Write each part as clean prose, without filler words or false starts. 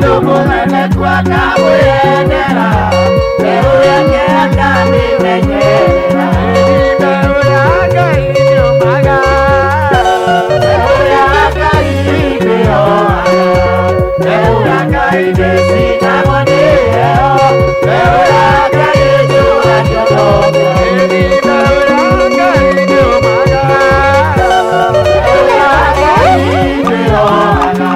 Mundu mumeneku akamwiyendera, mbeũ yake akamĩmenyerera. Mbeũ ya Ngai ndĩũmaga. Mbeũ ya Ngai ndĩoaga, mbeũ ya Ngai ndĩcinagwo nĩ heho, mbeũ ya Ngai ĩtũũragio no Ngai. Mbeũ ya Ngai ndĩũmaga. Mbeũ ya Ngai ndĩoaga,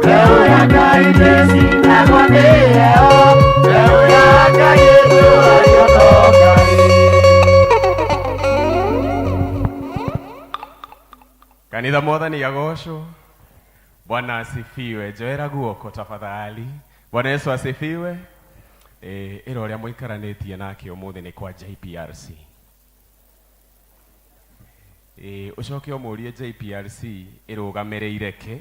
mbeũ ya Ngai ndĩcinagwo nĩ heho, mbeũ ya Ngai ĩtũũragio no Ngai. Kanitha, Mwathani agocwo. Bwana asifiwe. Njoera guoko tafadhali. Bwana Yesu asifiwe. Ĩra ũrĩa mũikaranĩtie nake ũmũthĩ nĩ kwa JPRC. Ũcoke ũmũrie JPRC ĩrũgamĩrĩire kĩ.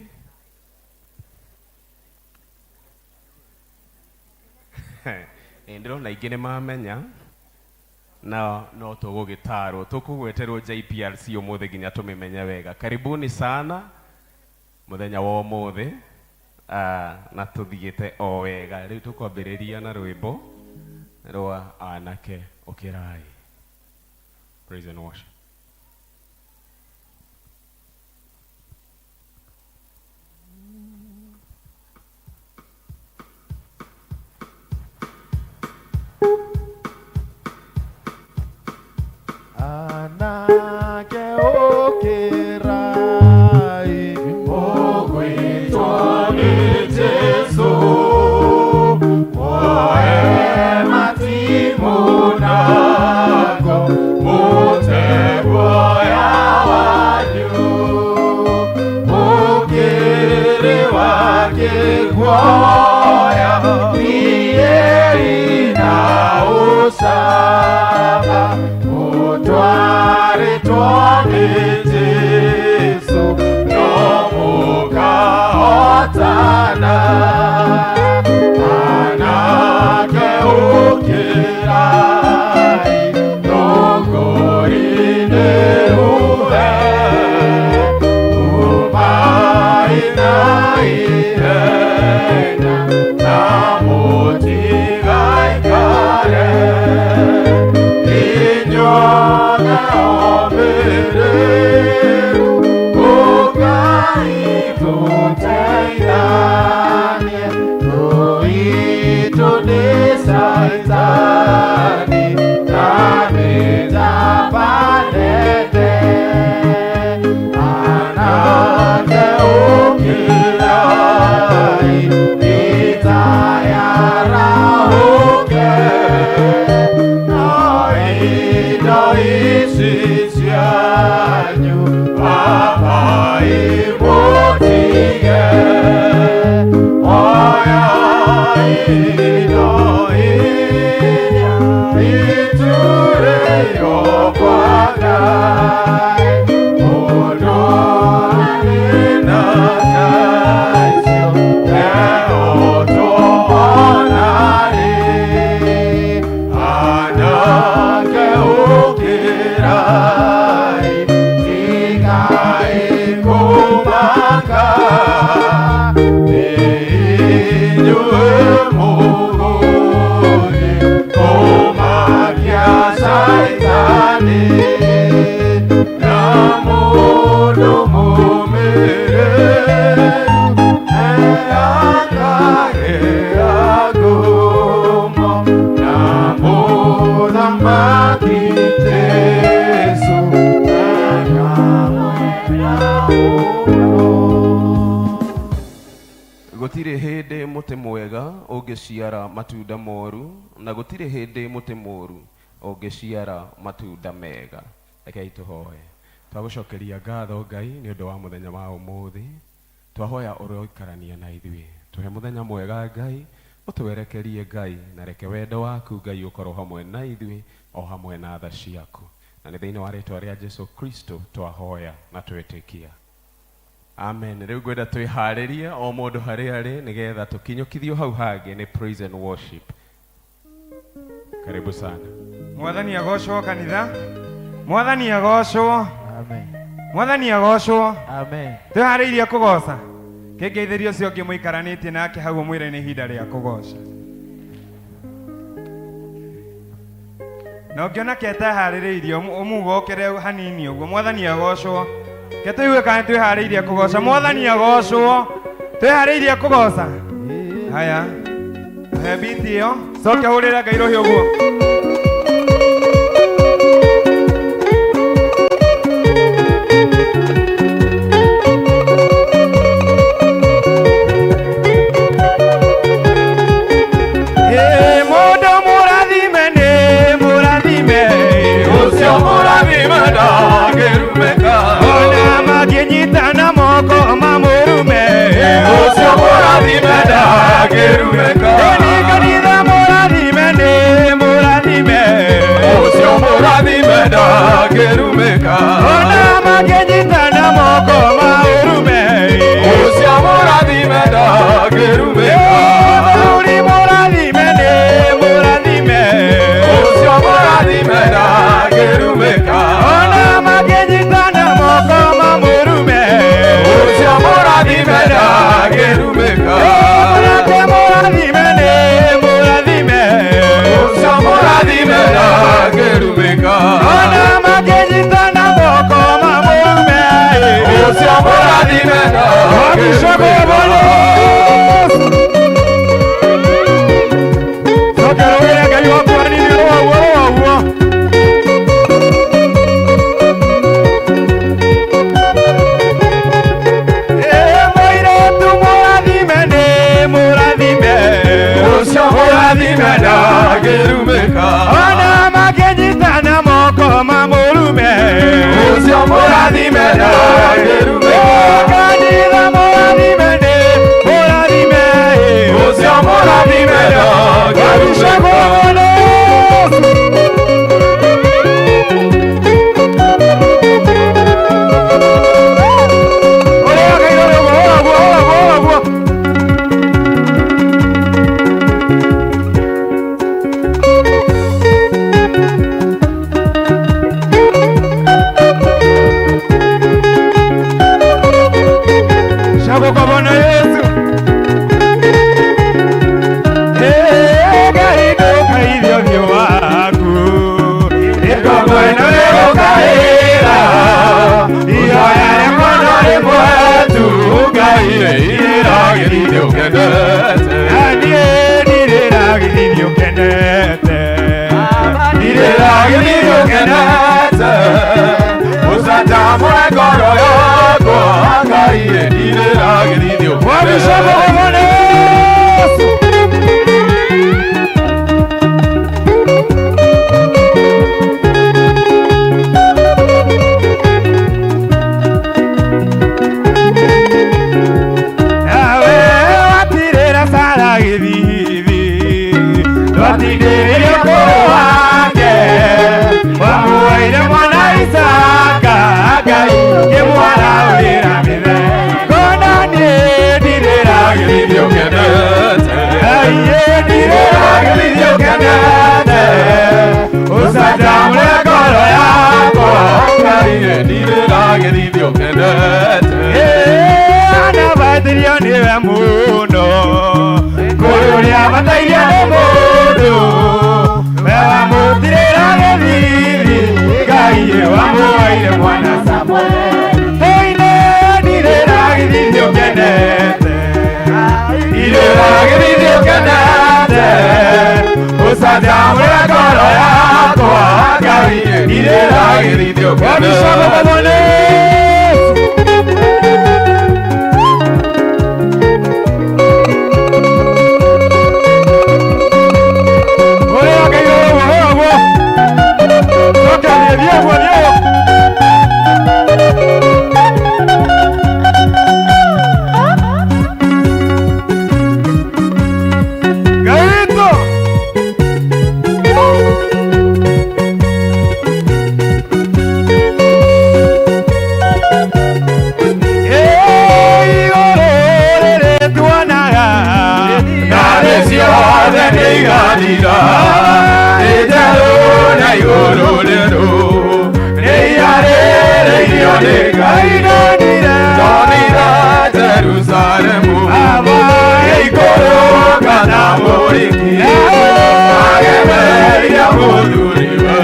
Ndĩrona aingĩ nĩ mamenya na no tũgũgĩtarwo tũkũgweterwo JPRC ũmũthĩ nginya tũmĩmenye wega. Karibuni sana mũthenya wa ũmũthĩ, na tũthiĩte o wega. Rĩu tũkwambĩrĩria na rwĩmbo rwa anake ũkĩrai. Praise and worship. Anake ũkĩrai, Mũgwĩtwo nĩ Jesũ, muoe matimũ na ngo, mũte guoya wanyu. Ũkĩrĩ wakĩ guoya, thiĩi na ũcamba, mũtwarĩtwo nĩ Jesũ, no mũkahotana. Anake ũkĩrai, rũgũri-inĩ rũhe, umai na ihenya, na mũtigaikare. Inyuothe omĩrĩru, ũkai tũteithanie, thũ itũ nĩ Caitani, na nĩ njamba nene. Anake ũkĩrai, ita yarahũke, na indo ici cianyu amai mũtige. Oyai indo iria iturĩirwo kwa Ngai, mũndũ arĩ na tacio ehotwo ona rĩ. Anake ũkĩrai, tigai kũmaka, nĩ inyuĩ mũgũthiĩ kũmakia Caitani, na mũndũ mũmĩrĩru eakagĩra ngumo na mũthamaki Jesũ akamwenda mũno. Gũtirĩ hĩndĩ mũtĩ mwega ũngĩciara matunda moru, na gũtirĩ hĩndĩ mũtĩ mũru ũngĩciara matunda mega. Rekei tũhoe. Twagũcokeria ngatho Ngai nĩ ũndũ wa mũthenya wa ũmũthĩ. Twahoya ũroikarania na ithuĩ, tũhe mũthenya mwega Ngai, ũtwerekerie Ngai, na reke wendo waku Ngai ũkorwo hamwe na ithuĩ o hamwe na tha ciaku, na nĩ thĩinĩ wa rĩtwa rĩa Jesu Kristo twahoya na twetĩkia, amen. Rĩu ngwenda twĩharĩrie o mũndũ harĩa arĩ nĩgetha tũkinyũkithio hau hangĩ nĩ praise and worship. Karibu sana. Mwathani agocwo kanitha. Mwathani agocwo. Amen. Mwathani agocwo. Amen. Twĩharĩirie kũgoca. Kĩngeithĩrio ũcio ũngĩ mũikaranĩtie nake hau ũmwĩre nĩ ihinda rĩa kũgoca. Na ũngĩona keteharĩrĩirie ũmugokere hanini ũguo. Mwathani agocwo. Ke tũigue kana twĩharĩirie kũgoca. Mwathani agocwo. Twĩharĩirie kũgoca. Haya. He biti ĩyo. Coke hũrĩre Ngai rũhĩ ũguo. Ĩ, mũndũ mũrathime nĩ mũrathime. Ũcio mũrathime ndangĩrumĩka. Ona mangĩnyitana moko mamũrume. Ũcio mũrathime ndangĩrumĩka. Ĩni kanitha mũrathime nĩ mũrathime. Ũcio mũrathime ndangĩrumĩka. Ona mangĩnyitana moko mamũrume. Ũcio mũrathime ndangĩrumĩka. Mũthuri mũrathime nĩ mũrathime. Ũcio mũrathime ndangĩrumĩka. Ona mangĩnyitana moko mamũrume. Ũcio mũrathime ndangĩrumĩka. Mũrate mũrathime nĩ mũrathime. Ũcio mũrathime ndangĩrumĩka. Ona mangĩnyitana moko mamũrume. Ũcio mũrathime ndangĩrumĩka. Coka rũgĩre Ngai waku hanini ũguo ũguo. Ĩ, mũirĩtu mũrathime nĩ mũrathime. Ũcio mũrathime ndangĩrumĩka. Ona mangĩnyitana moko mamũrume. Ũcio mũrathime ndangĩrumĩka. Kanitha mũrathime nĩ mũrathime. Ũcio mũrathime ndangĩrumĩka. Bwana Yesu. Eh, Ngai ndũkaithio ũthiũ waku. Ngombo ĩno ĩgũkaĩra. Ihoya rĩakwa no rĩmwe tu, Ngai Iragĩrithio ũkenete. Na niĩ ndirĩragĩrithio ũkenete. Ndirĩragĩrithio ũkenete. Ũcanjamũre ngoro yakwa, Ngai ndirĩragĩrithio Wabishopo ũkenete. Bwana Yesu. Nawe watirĩra Sara gĩthithi, ndwatindĩrĩire ũkũrũ wake, wamuoire mwana Isaka, Ngai ngĩmwaraũrĩra mĩtheko. Na niĩ ndirĩragĩrithio Ndirĩragĩrithio ũkenete. Ngai ndirĩragĩrithio ũkenete, ũcanjamũre ngoro yakwa. Ngai ndirĩragĩrithio ũkenete. Anabatithio nĩwe mũno kũrĩ ũrĩa abatairio nĩ mũndũ we wamũtirĩra gĩthithi Ngai wamuoire mwana Samueli Ĩine ndirĩra gĩthithi ũkenete Ndirĩragĩrithio ũkenete. Ũcanjamũre ngoro yakwa, Ngai ndirĩragĩrithio Wabishopo ũkenete. Bwana Yesu. Ũrĩa Ngai ũguo ũguo. Coka thiĩ thiĩ ũguo thiĩ ũguo. Ngai witũ. Mũthuriwe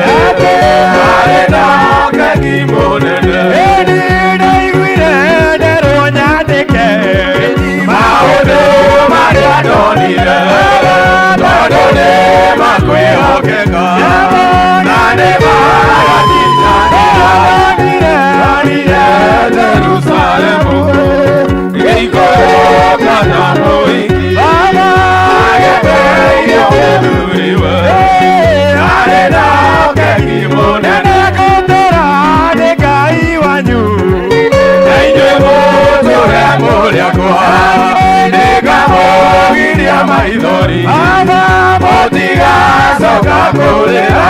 arĩ na ũkegi mũnene. Ĩni ndaiguire nderwo nyandĩke Maũndũ marĩa ndonire tondũ nĩ makwĩhokeka na nĩ magakinyanĩra. Ndonire Jerusalemu gĩikũrũka na mũhiki ageteire mũthuriwe arĩ na ũkegi mũnene. Gũtũra nĩ Ngai wanyu. Na inyuĩ mũtũre mũrĩ akwa nĩngamũgiria maithori mũtigacoka kũrĩra.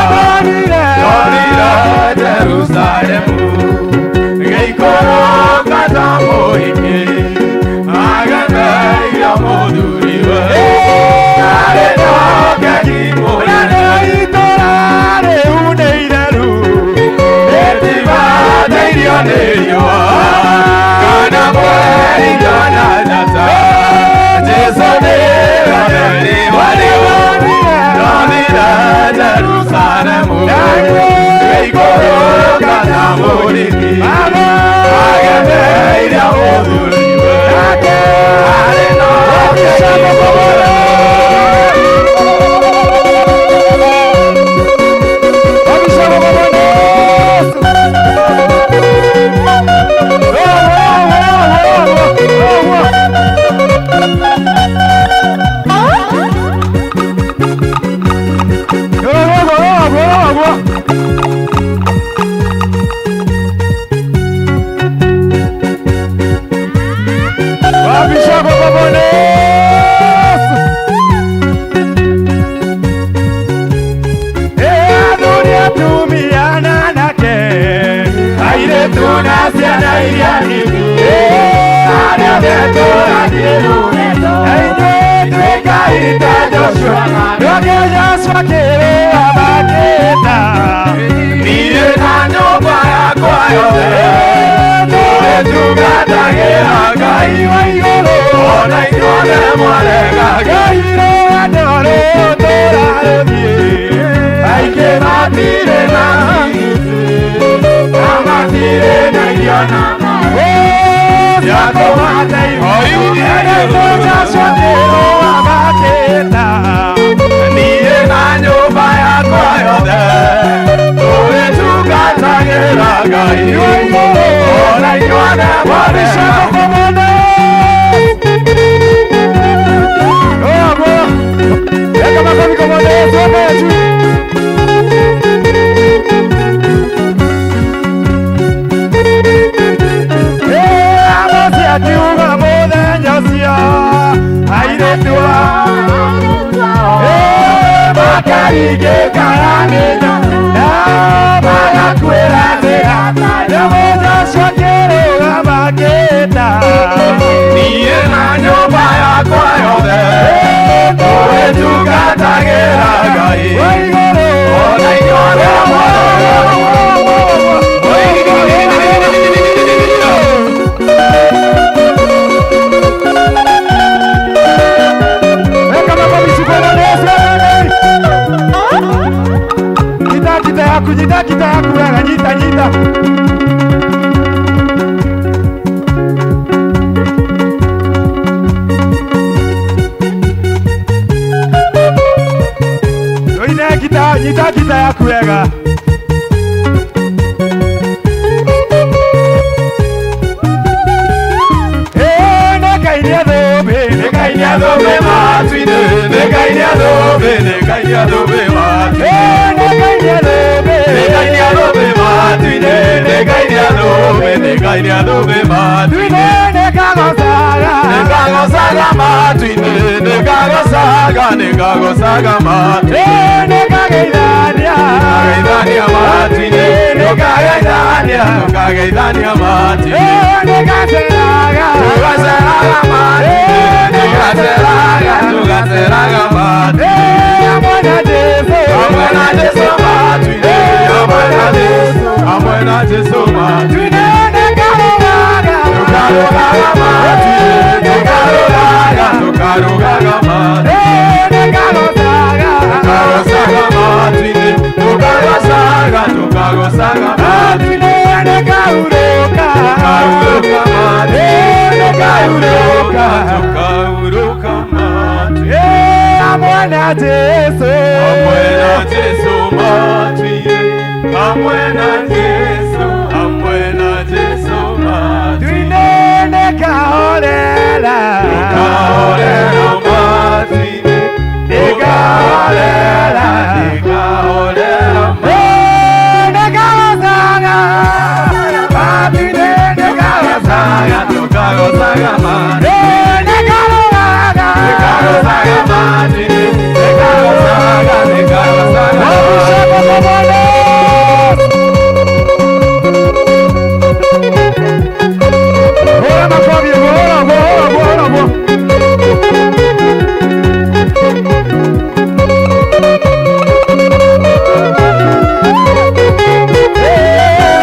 Ndonire Jerusalemu gĩikũrũka ta mũhiki agemeire mũthuriwe arĩ na ũkegi mũnene. Itũra rĩu nĩ itheru. Rĩtibatairio nĩ riũa kana mweri kana njata. Jesũ nĩwe ũtheri warĩo. Ndonire Jerusalemu gĩikũrũka ta mũhiki agemeire mũthuriwe arĩ na ũkegi mũnene. Atumia na anake, airĩtu na ciana iria nini, arĩa othe tũrathiĩ na inyuĩ tuĩkai ta Joshua, nake Joshua akĩrĩra makĩta. Niĩ na nyũmba yakwa yothe tũrĩtungatagĩra Ngai wa igũrũ. Ona inyuothe mwarega Ngai rũgano rũrũ tũrarũthiĩ, aingĩ matirĩ na na matirĩ na irio na cia kũmateithia. Joshua akĩrũa makĩta. Niĩ na nyũmba yakwa yothe tũrĩtungatagĩra Ngai ona inyuothe mwarega. Akiuga mũthenya ũcio airĩtu makaringĩkaga nĩ na magakuĩra njĩra na mũthenya ũcio akĩrũgama akĩta. Niĩ na nyũmba yakwa yothe tũrĩtungatagĩra Ngai Wa igũrũ. Ona inyuothe mwarega. Weka makofi kwa Yesu. Nyita kita yaku, nyita kita yaku wega, nyita nyita. Oine kita, nyita kita yaku wega. Eh, nĩngainia thũmbĩ, Nĩngainia thũmbĩ matu-inĩ, nĩngainia thũmbĩ, nĩngainia thũmbĩ matu-inĩ. Eh, nĩngainia thũmbĩ. Nĩngainia thũmbĩ matu-inĩ, nĩngainia thũmbĩ, nĩngainia thũmbĩ matu-inĩ. Nĩkagocaga. Nĩngagocaga matu-inĩ, nĩngagocaga, nĩngagocaga matu-inĩ. Eh, nĩngageithania. Nĩngageithania matu-inĩ, nĩngageithania, nĩngageithania matu-inĩ. Eh, nĩngaceraga. Tũgaceraga matu-inĩ, nĩngaceraga, tũgaceraga matu-inĩ. Eh, hamwe na Jesũ. Hamwe na Jesũ matu-inĩ, hamwe na Jesũ, hamwe na Jesũ matu-inĩ. Nĩngarũgaga. Tũkarũgaga matu-inĩ, tũkarũgaga, tũkarũgaga matu-inĩ. Eh, nĩngagocaga. Tũkagocaga matu-inĩ, Nĩkagocaga Matu-inĩ nĩngahurũka. Tũkahurũka matu-inĩ. Nĩngahurũka. Tũkahurũka matu-inĩ. Hamwe na Jesũ. Hamwe na Jesũ matu-inĩ. Hamwe na Jesũ, hamwe na Jesũ matu-inĩ. Matu-inĩ nĩngahorera. Tũkahorera matu-inĩ. Nĩngahorera. Nĩngahorera Nĩngagocaga. Matu-inĩ nĩngagocaga. Tũkagocaga matu-inĩ. Nĩngarũgaga. Nĩngagocaga matu-inĩ. Nĩngagocaga, nĩngagocaga matu-inĩ. Hũra makobi ũguo, hũra ũguo, hũra ũguo, hũra ũguo.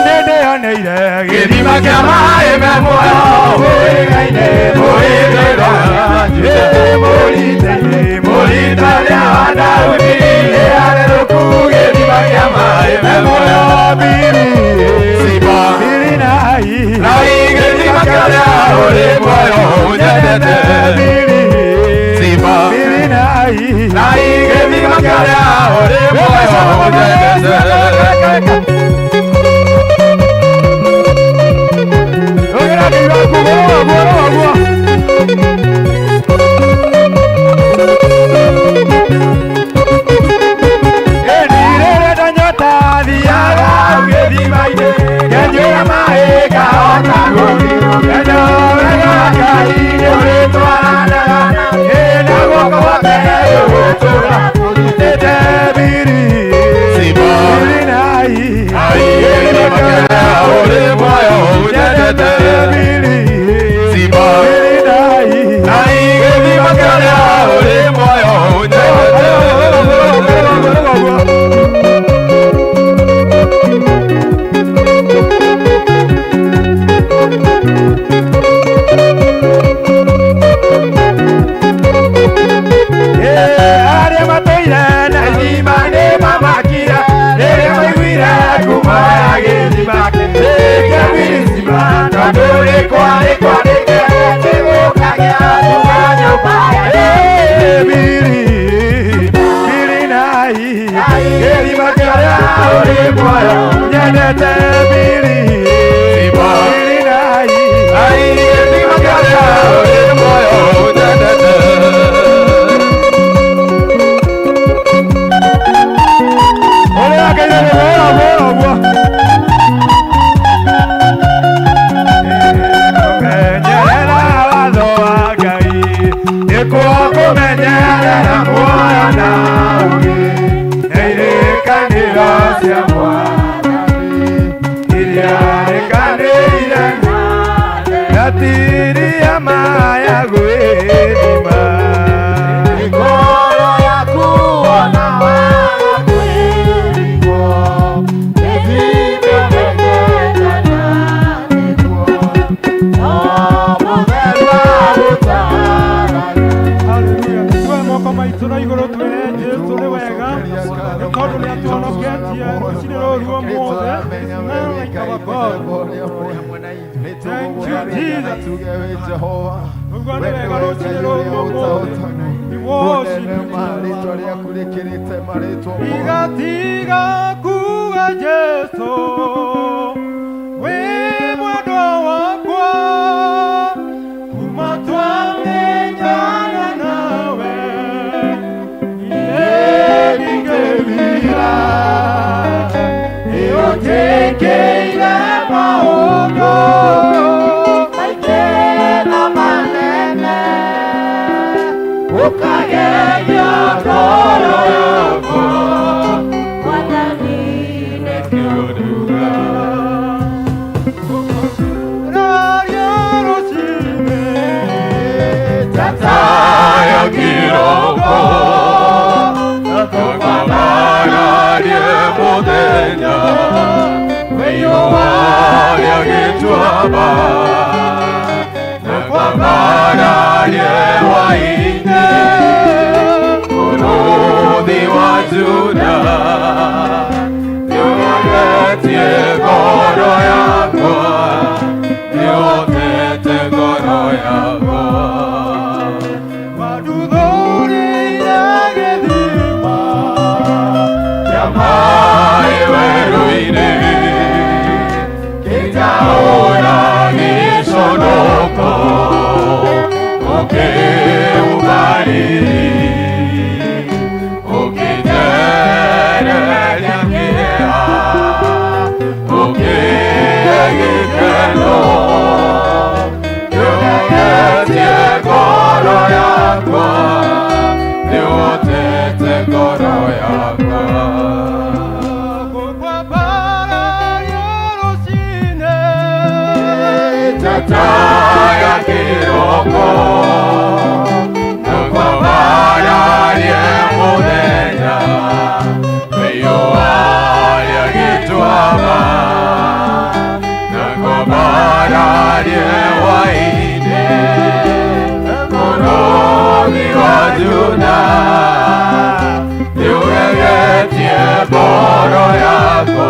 Nĩndĩoneire Gĩthima kĩa maĩ me muoyo mũrĩga-inĩ, mũrĩga mũrita-inĩ, mũrita rĩa wa Daudi rĩarerũku gĩthima kĩa maĩ me muoyo Biri, Simba biri nai, Nai gĩthima kĩrĩa ũrĩ muoyo ũnyendete biri, Simba biri nai, Nai gĩthima kĩrĩa ũrĩ muoyo ũnyendete Rũgĩra Ngai waku, hũra ũguo, hũra ũguo. Rĩrĩa ndanyota thiaga gĩthima-inĩ, ngenyuĩra maĩ ngahota gũthiĩ. Ngenyoraga Ngai nĩũrĩtwaranaga, ĩ na guoko gwake gũgũtũũra. Ndĩte biri, Simba. biri nai, Nai gĩthima kĩrĩa ũrĩ muoyo ũnyendete biri, Simba. biri nai. Nai gĩthima kĩrĩa ũrĩ muoyo ũnyendete Arĩa matũire na ithima nĩ mamakire rĩrĩa maiguire ngumo ya gĩthima kĩgĩcima tondũ nĩ kwarĩ kwandĩke atĩ gũkagĩa nduma nyũmba ya Biri, biri nai, gĩthima kĩrĩa ũrĩ muoyo nyendete biri, biri nai. Nai gĩthima kĩrĩa ũrĩ muoyo ũnyendete Ũrĩa Ngai ũrĩ hũra ũguo, hũra ũguo. Kũmenyerera watho wa Ngai nĩkuo kũmenyerera muoyo na ũũgĩ na irĩkanĩro cia Mwathani iria rĩkanĩire gatiria maya gwĩthima. Mikono yaku ona wala kwĩrigwo, ĩthime nĩguo, no mũthemba gũtarana. Haleluya. Tuoe moko maitũ na igũrũ twĩre Jesũ nĩ wega nĩ tondũ nĩ atuhonoketie rũcinĩ rũrũ rwa ũmũthĩ. Smell like our God. Thank you, Jesus. Tũigua nĩ wega rũcinĩ rũrũ rwa ũmũthĩ. We worship you, Jesus. Tiga tiga kuga Jesũ wĩ mwendwa wakwa kuma twamenyana nawe niĩ ndingĩthira nĩũnjĩkĩire maũndũ Maingĩ na manene, ũkageria ngoro yakwa. Mwathani nĩkĩo nduga. Raria rũcinĩ Taya kiroko, tũkamararie mũthenya, riũa rĩagĩtuamba, tũkamararie hwaĩ-inĩ, mũrũthi wa Juda, nĩũgetie Njata ya kĩroko Nakwambararie mũthenya Riũa rĩa gĩtuamba Nakwambararie hwaĩ-inĩ Mũrũthi wa Juda Nĩũgegetie ngoro yakwa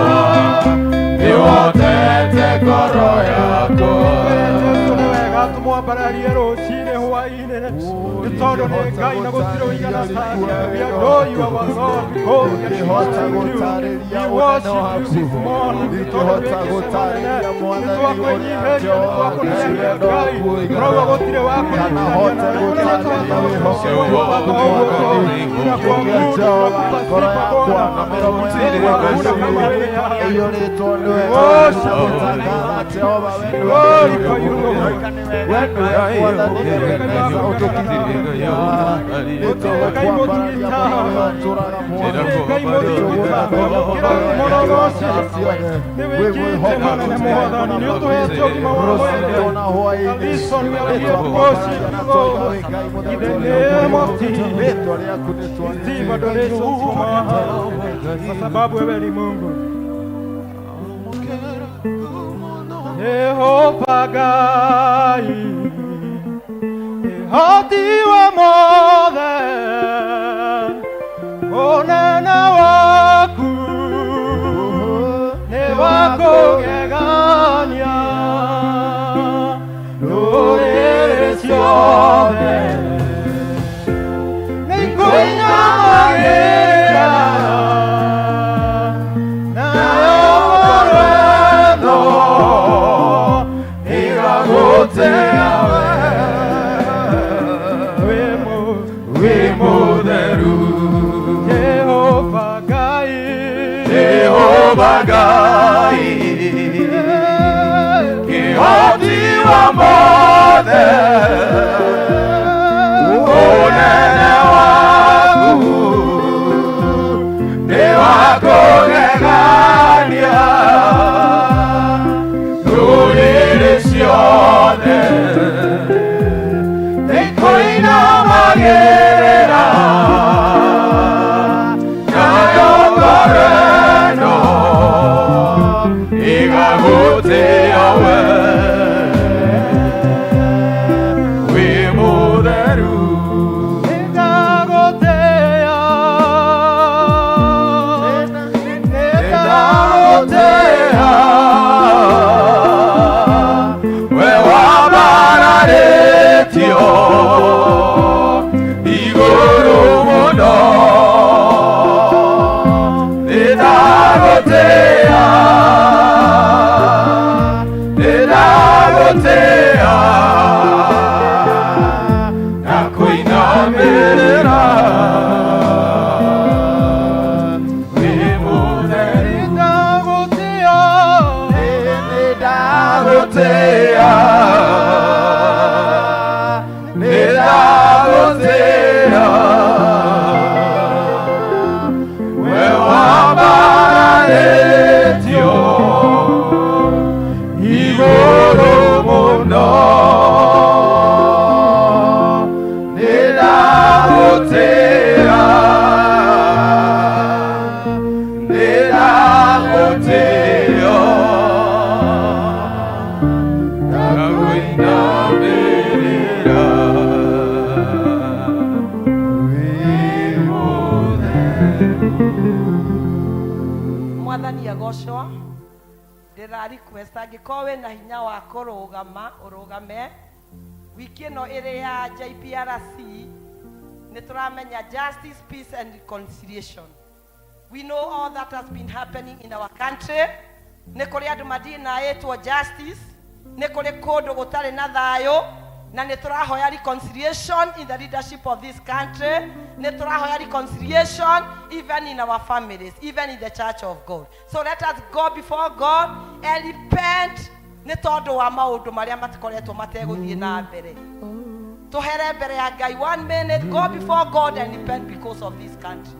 Nĩwotete ngoro yakwa. Jesu nĩ wega tũmwambararie rũcinĩ hwaĩ-inĩ nĩ tondũ nĩ Ngai na gũtirĩ ũigana take. We adore you, our Lord, because we are you. We worship you this morning nĩ tondũ wĩkĩte manene, nĩ twakwĩnyihĩria, nĩ twakũnenehia Ngai, tũrauga gũtirĩ wa kũringithania nawe. Tunakuabudu, tunakupa sifa Bwana, hakuna kama wewe Yahweh. Worship you. Glorify you, Lord. Ngai mũtugita, Ngai mũthingu, kĩra mũrogoci nĩ wĩkĩte manene Mwathani, nĩ ũtũhete ũgima wa mwĩrĩ. And this one we are here to worship you, Lord. In the name of Jesus. Receive adoration from our heart. Kwa sababu wewe ni Mungu. Jehova Ngai, Kĩhoti wa mothe, ũnene waku nĩ wa kũgegania, ndũrĩrĩ ciothe nĩ ikũinamagĩrĩra, nayo ngoro ĩno ĩgagũtĩa we. Wĩ mũtheru. Jehova Ngai, Jehova Ngai, Kĩhoti wa mothe, ũnene waku nĩ wa kũgegania, ndũrĩrĩ ciothe nĩikũinamagĩrĩra, nayo ngoro ĩno ĩgagũtĩa we. Wĩ mũtheru. Nĩndagũtĩa, Nĩndagũtĩa, we wambararĩtio igũrũ mũno. Nĩndagũtĩa, nĩndagũtĩa na kũinamĩrĩra. Wĩ mũtheru. Nĩndagũtĩa, Nĩndagũtĩa, nĩndagũtĩa, we wambararĩtio igũrũ mũno. Nĩndagũtĩa, nĩndagũtĩa na kũinamĩrĩra. Wĩ mũtheru. Mwathani agocwo. Ndĩra request angĩkorwo wĩna hinya wa kũrũgama, ũrũgame. Wiki ĩno ĩrĩ ya JPRC, nĩ tũramenya justice, peace and reconciliation. We know all that has been happening in our country. Nĩ kũrĩ andũ madinaĩtwo justice, nĩ kũrĩ kũndũ gũtarĩ na thayũ, na nĩ tũrahoya reconciliation in the leadership of this country. Nĩ tũrahoya reconciliation even in our families, even in the church of God. So let us go before God and repent nĩ tondũ wa maũndũ marĩa matikoretwo mategũthiĩ na mbere. Tũhere mbere ya Ngai. One minute, go before God and repent because of this country.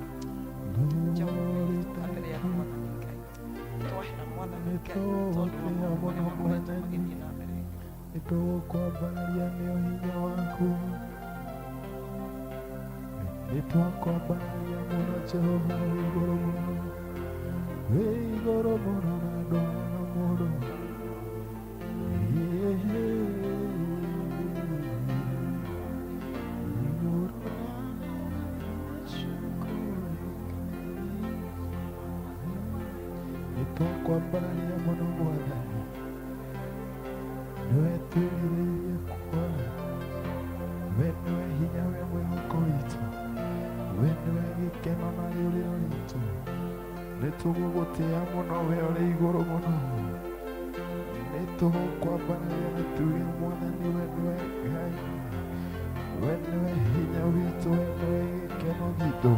Mbere ya Mwathani Ngai, twahera Mwathani Ngai tondũ wa maũndũ marĩa makoretwo magĩthiĩ na mbere. Nĩ tũgũkwambararia nĩ ũhinya waku. Nĩ twakwambararia mũno Jehova wĩ igũrũ mũno. Wĩ igũrũ mũno na ndũhana mũndũ. Nĩ twakwambararia mũno Mwathani. Nĩwe twĩrirĩirie kuona. We nĩwe hinya, we mwĩhoko witũ. We nĩwe gĩkeno na rĩũrĩro ritũ. Nĩ tũgũgũtĩĩa mũno we ũrĩ igũrũ mũno. Nĩ tũgũkwambararia na tuge Mwathani we nĩwe Ngai. We nĩwe hinya witũ, we nĩwe gĩkeno gitũ.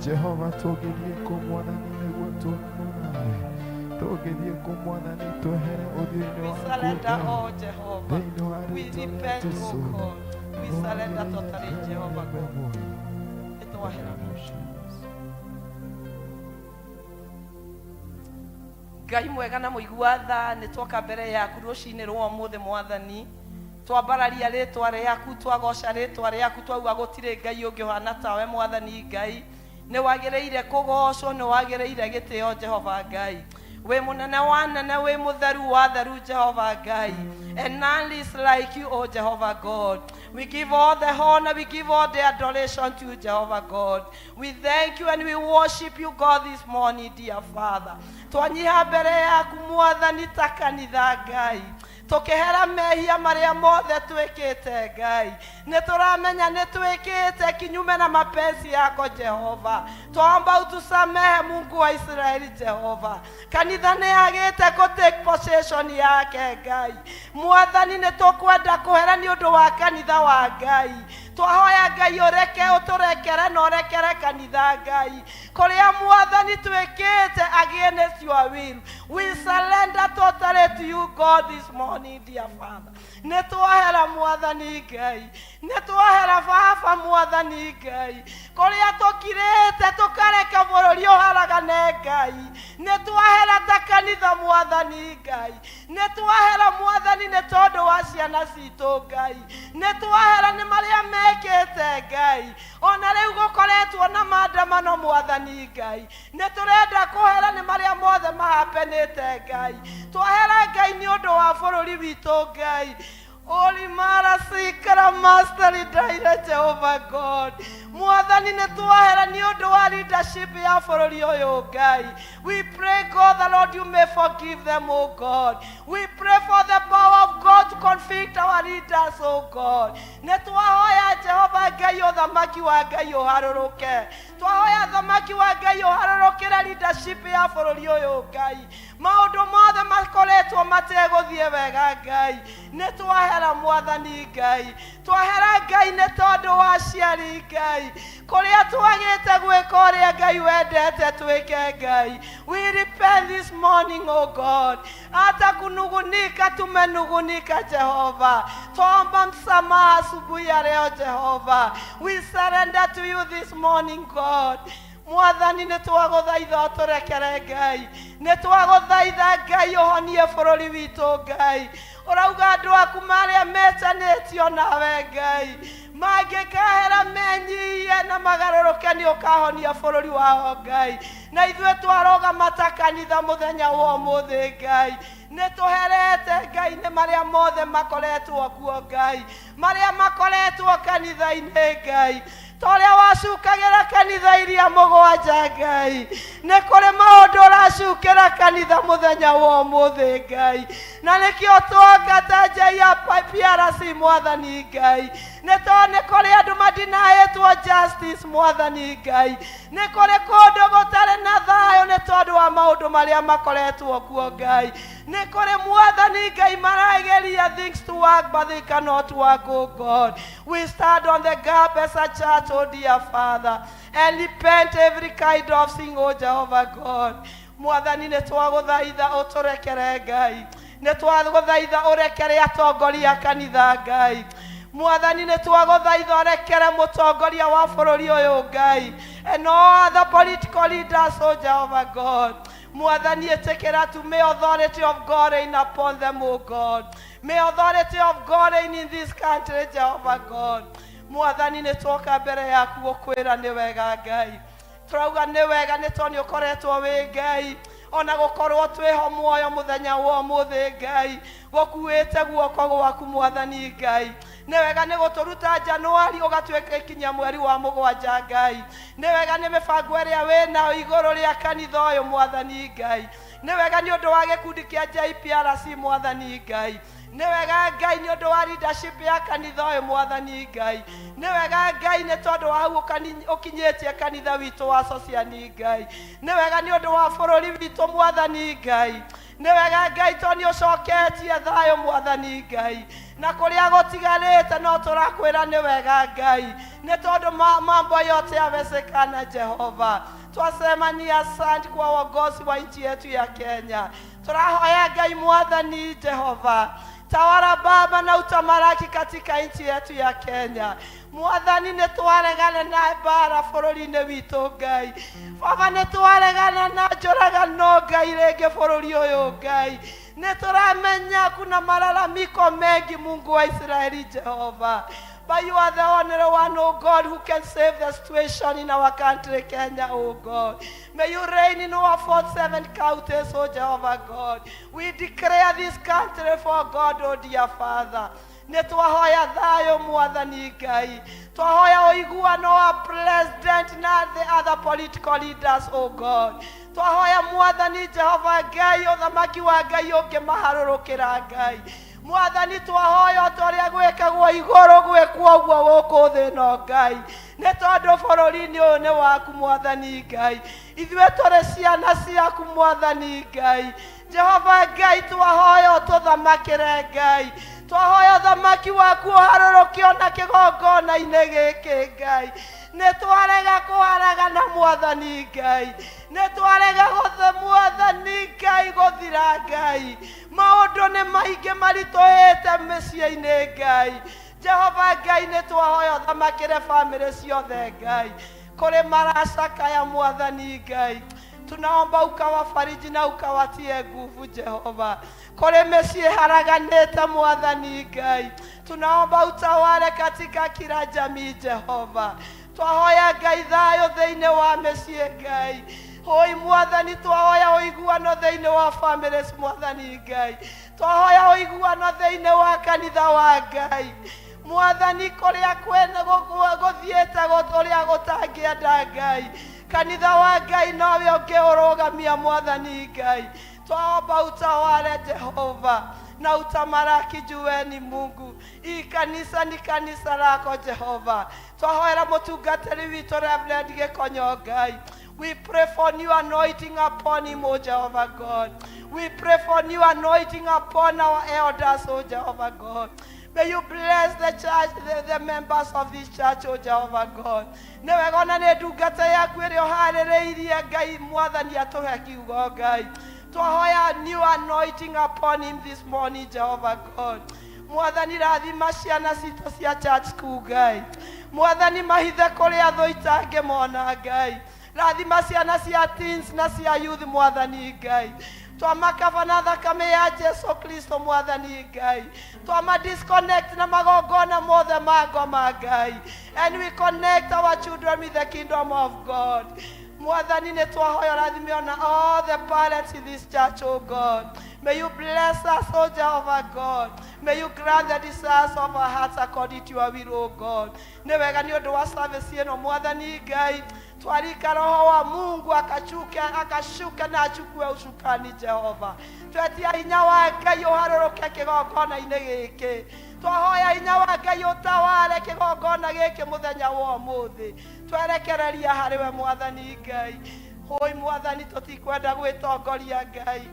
Jehova tũngĩthiĩ kũ Mwathani nĩguo tuonane nawe. Tũngĩthiĩ kũ Mwathani twehere ũthiũ-inĩ We waku surrender Ngai. all, Jehovah. Thĩinĩ wa We rĩtwa rĩa repent, O Jesũ. God. We surrender totally, Jehovah God. Nĩtwahera. Ngai mwega na mũigua tha nĩ twoka mbere yaku rũcinĩ rwa ũmũthĩ mwathani twambararia rĩtwa rĩaku twagoca rĩtwa rĩaku twauga gũtirĩ ngai ũngĩ ũhana tawe mwathani ngai nĩ wagĩrĩire kũgocwo nĩ wagĩrĩire gĩtĩo jehova ngai wĩ mũnene wa nene wĩ mũtheru wa theru jehova ngai and none is like you o jehovah god we give all the honor we give all the adoration to you jehovah god we thank you and we worship you god this morning dear father twanyiha mbere yaku mwathani ta kanitha ngai tukihera mehia maria mothe twikite ngai nĩ tũramenya nĩ twĩkĩte kinyume na mapenzi yako jehova twaomba utusamehe mungu wa israeli jehova kanitha nĩ yagĩte kũ take possession yake ngai mwathani nĩ tũkwenda kũhera nĩ ũndũ wa kanitha wa ngai twahoya ngai ũreke ũtũrekere na ũrekere kanitha ngai kũrĩa mwathani twĩkĩte against your will we surrender totally to you god this morning dear father nĩ twahera mwathani ngai nĩ twahera baba mwathani ngai kũrĩa tũkirĩte tũkareka bũrũri ũharagane ngai nĩ twahera ta kanitha mwathani ngai nĩ twahera mwathani nĩ tondũ wa ciana citũ ngai nĩ twahera nĩ marĩa mekĩte ngai ona rĩu gũkoretwo na maandamano mwathani ngai nĩ tũrenda kũhera nĩ marĩa mothe mahapenĩte ngai twahera ngai nĩ ũndũ wa bũrũri witũ ngai olimara sikara master daire jehova god mwathani nĩ twahera nĩ ũndũ wa leadership ya bũrũri ũyũ ngai we pray god the lord you may forgive them o god we pray for the power of god to convict our leaders o god nĩ twahoya jehova ngai ũthamaki wa ngai ũharũrũke twahoya thamaki wa ngai ũharũrũkĩre leadership ya bũrũri ũyũ ngai maũndũ mothe makoretwo mategũthiĩ wega ngai nĩ twahera mwathani ngai twahera ngai nĩ tondũ wa aciari ngai kũrĩa twagĩte gwĩka ũrĩa ngai wendete twĩke ngai we repent this morning oh god hata kunugunika tumenugunika jehova twaomba msamaha asubuhi ya leo jehova we surrender to you this morning god mwathani nĩ twagũthaitha ũtũrekere ngai nĩ twagũthaitha ngai ũhonie bũrũri witũ ngai ũrauga andũ aku marĩa metanĩtio nawe ngai mangĩkahera menyihie na magarũrũke nĩ ũkahonia bũrũri wao ngai na ithuĩ twarũgama ta kanitha mũthenya wa ũmũthĩ ngai nĩ tũherete ngai nĩ marĩa mothe makoretwo kuo ngai marĩa makoretwo kanitha-inĩ ngai ta ũrĩa wacukagĩra kanitha iria mũgwanja ngai nĩ kũrĩ maũndũ ũracukĩra kanitha mũthenya wa ũmũthĩ ngai na nĩkĩo twoka ta nja ya PRC mwathani ngai nĩ tondũ nĩ kũrĩ andũ madinaĩtwo justice mwathani ngai nĩ kũrĩ kũndũ gũtarĩ na thayũ nĩ tondũ wa maũndũ marĩa makoretwo kuo ngai nĩ kũrĩ mwathani ngai marageria things to work but they cannot work oh god we stand on the gap as a church oh dear father and repent every kind of sin oh jehovah god mwathani nĩ twagũthaitha ũtũrekere ngai nĩ twagũthaitha ũrekere atongoria a kanitha ngai mwathani nĩ twagũthaitha ũrekere mũtongoria wa bũrũri ũyũ ngai and all other political leaders oh jehovah god Mwathani ĩtĩkĩra tu, may authority of God reign upon them, O God. May authority of God reign in this country, Jehovah God. Mwathani nĩ twoka mbere yaku gũkwĩra nĩ wega Ngai. Tũrauga nĩ wega nĩ tondũ nĩ ũkoretwo wĩ Ngai, ona gũkorwo twĩho muoyo mũthenya wa ũmũthĩ Ngai, gũkuĩte guoko gwaku Mwathani Ngai. Nĩ wega nĩ gũtũruta Januari ũgatuĩka ikinya mweri wa mũgwanja Ngai. Nĩ wega nĩ mĩbango ĩrĩa wĩnayo igũrũ rĩa kanitha ũyũ Mwathani Ngai. Nĩ wega nĩ ũndũ wa gĩkundi kĩa JPRC Mwathani Ngai. Nĩ wega Ngai nĩ ũndũ wa leadership ya kanitha ũyũ Mwathani Ngai. Nĩ wega Ngai nĩ tondũ wa hau ũkinyĩtie kanitha witũ wa Sociani Ngai. Nĩ wega nĩ ũndũ wa bũrũri witũ Mwathani Ngai. Nĩ wega Ngai tondũ nĩ ũcoketie thayũ Mwathani Ngai, na kũrĩa gũtigarĩte no tũrakwĩra nĩ wega Ngai, nĩ tondũ mambo yote yawezekana Jehova. Twasema ni asante kwa uongozi wa nchi yetu ya Kenya. Tũrahoya Ngai Mwathani Jehova, tawala Baba na utamalaki katika nchi yetu ya Kenya. Mwathani nĩ twaregana na mbara bũrũri-inĩ witũ Ngai. Baba nĩ twaregana na njũragano Ngai rĩngĩ bũrũri ũyũ Ngai. Nĩ tũramenya kuna malalamiko mengi Mungu wa Israeli Jehova. But you are the only one, oh God, who can save the situation in our country, Kenya, oh God. May you reign in our 47 counties, oh Jehovah God. We declare this country for God, oh dear Father. Nĩ twahoya thayũ Mwathani Ngai, twahoya ũiguano wa president na the other political leaders, oh God. Twahoya Mwathani Jehova Ngai, ũthamaki wa Ngai ũngĩmaharũrũkĩra Ngai. Mwathani twahoya ta ũrĩa gwĩkagwo igũrũ gwĩkwo ũguo gũkũ thĩ ĩno Ngai, nĩ tondũ bũrũri-inĩ ũyũ nĩ waku Mwathani Ngai. Ithuĩ tũrĩ ciana ciaku Mwathani Ngai. Jehova Ngai twahoya ũtũthamakĩre Ngai. Twahoya ũthamaki waku ũharũrũke ona kĩgongona-inĩ gĩkĩ Ngai. Nĩ twarega kũharagana Mwathani Ngai, nĩ twarega gũthe Mwathani Ngai gũthira Ngai. Maũndũ nĩ maingĩ maritũhĩte mĩciĩ-inĩ Ngai. Jehova Ngai nĩ twahoya ũthamakĩre bamĩrĩ ciothe Ngai. Kũrĩ maracakaya Mwathani Ngai, tunaomba ukawafariji na ukawatie nguvu Jehova. Kũrĩ mĩciĩ haraganĩte Mwathani Ngai, tunaomba utawale katika kila jamii Jehova. Twahoya Ngai thayũ thĩinĩ wa mĩciĩ Ngai. Hoi Mwathani twahoya ũiguano thĩinĩ wa families Mwathani Ngai. Twahoya ũiguano thĩinĩ wa kanitha wa Ngai. Mwathani kũrĩa kwene gũthiĩte ũrĩa gũtangĩenda Ngai, kanitha wa Ngai nowe ũngĩũrũgamia Mwathani Ngai. Twaomba utawale Jehova na utamalaki, juu ni Mungu. Hii kanisa ni kanisa lako Jehova. Twahoera mũtungatĩri witũ Reverend Gĩkonyo Ngai. We pray for new anointing upon him, O Jehovah God. We pray for new anointing upon our elders, O Jehovah God. May you bless the church, the members of this church, O Jehovah God. Nĩ wega ona nĩ ndungata yaku ĩrĩa ũharĩrĩirie Ngai Mwathani atũhe kiugo Ngai. Twahoya new anointing upon him this morning, Jehovah God. Mwathani rathima ciana citũ cia church school Ngai. Mwathani mahithe kũrĩa thũ itangĩmona Ngai. Rathima ciana cia teens na cia youth Mwathani Ngai. Twamakaba na thakame ya Jesu Kristo Mwathani Ngai. Twama disconnect na magongona mothe ma ngoma Ngai. And we connect our children with the kingdom of God. Mwathani nĩ twahoya ũrathime ona all the parents in this church, oh God. May you bless us, oh Jehovah God. May you grant the desires of our hearts according to your will, oh God. Nĩ wega nĩ ũndũ wa service ĩno Mwathani Ngai. Twalika Roho wa Mungu akachuke akashuke na achukue usukani Jehova. Twetia hinya wa Ngai ũharũrũke kĩgongona-inĩ gĩkĩ. Twahoya hinya wa Ngai ũtawale kĩgongona gĩkĩ mũthenya wa ũmũthĩ. Twerekereria harĩ we Mwathani Ngai. Hoi Mwathani tũtikwenda gwĩtongoria Ngai.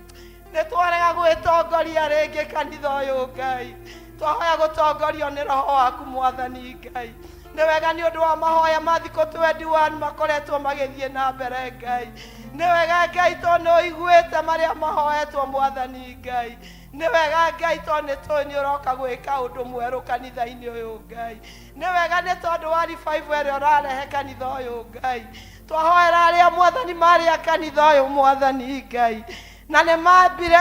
Nĩ twarega gwĩtongoria rĩngĩ kanitha ũyũ Ngai. Twahoya gũtongorio nĩ Roho waku Mwathani Ngai. Nĩ wega nĩ ũndũ wa mahoya ma thikũ 21 makoretwo magĩthiĩ na mbere Ngai. Nĩ wega Ngai tondũ nĩ ũiguĩte marĩa mahoetwo Mwathani Ngai. Nĩ wega Ngai tondũ nĩ tũĩ nĩ ũroka gwĩka ũndũ mwerũ kanitha-inĩ ũyũ Ngai. Nĩ wega nĩ tondũ wa revival ĩrĩa ũrarehe kanitha ũyũ Ngai. Twahoera arĩa Mwathani marĩ a kanitha ũyũ Mwathani Ngai, na nĩ mambire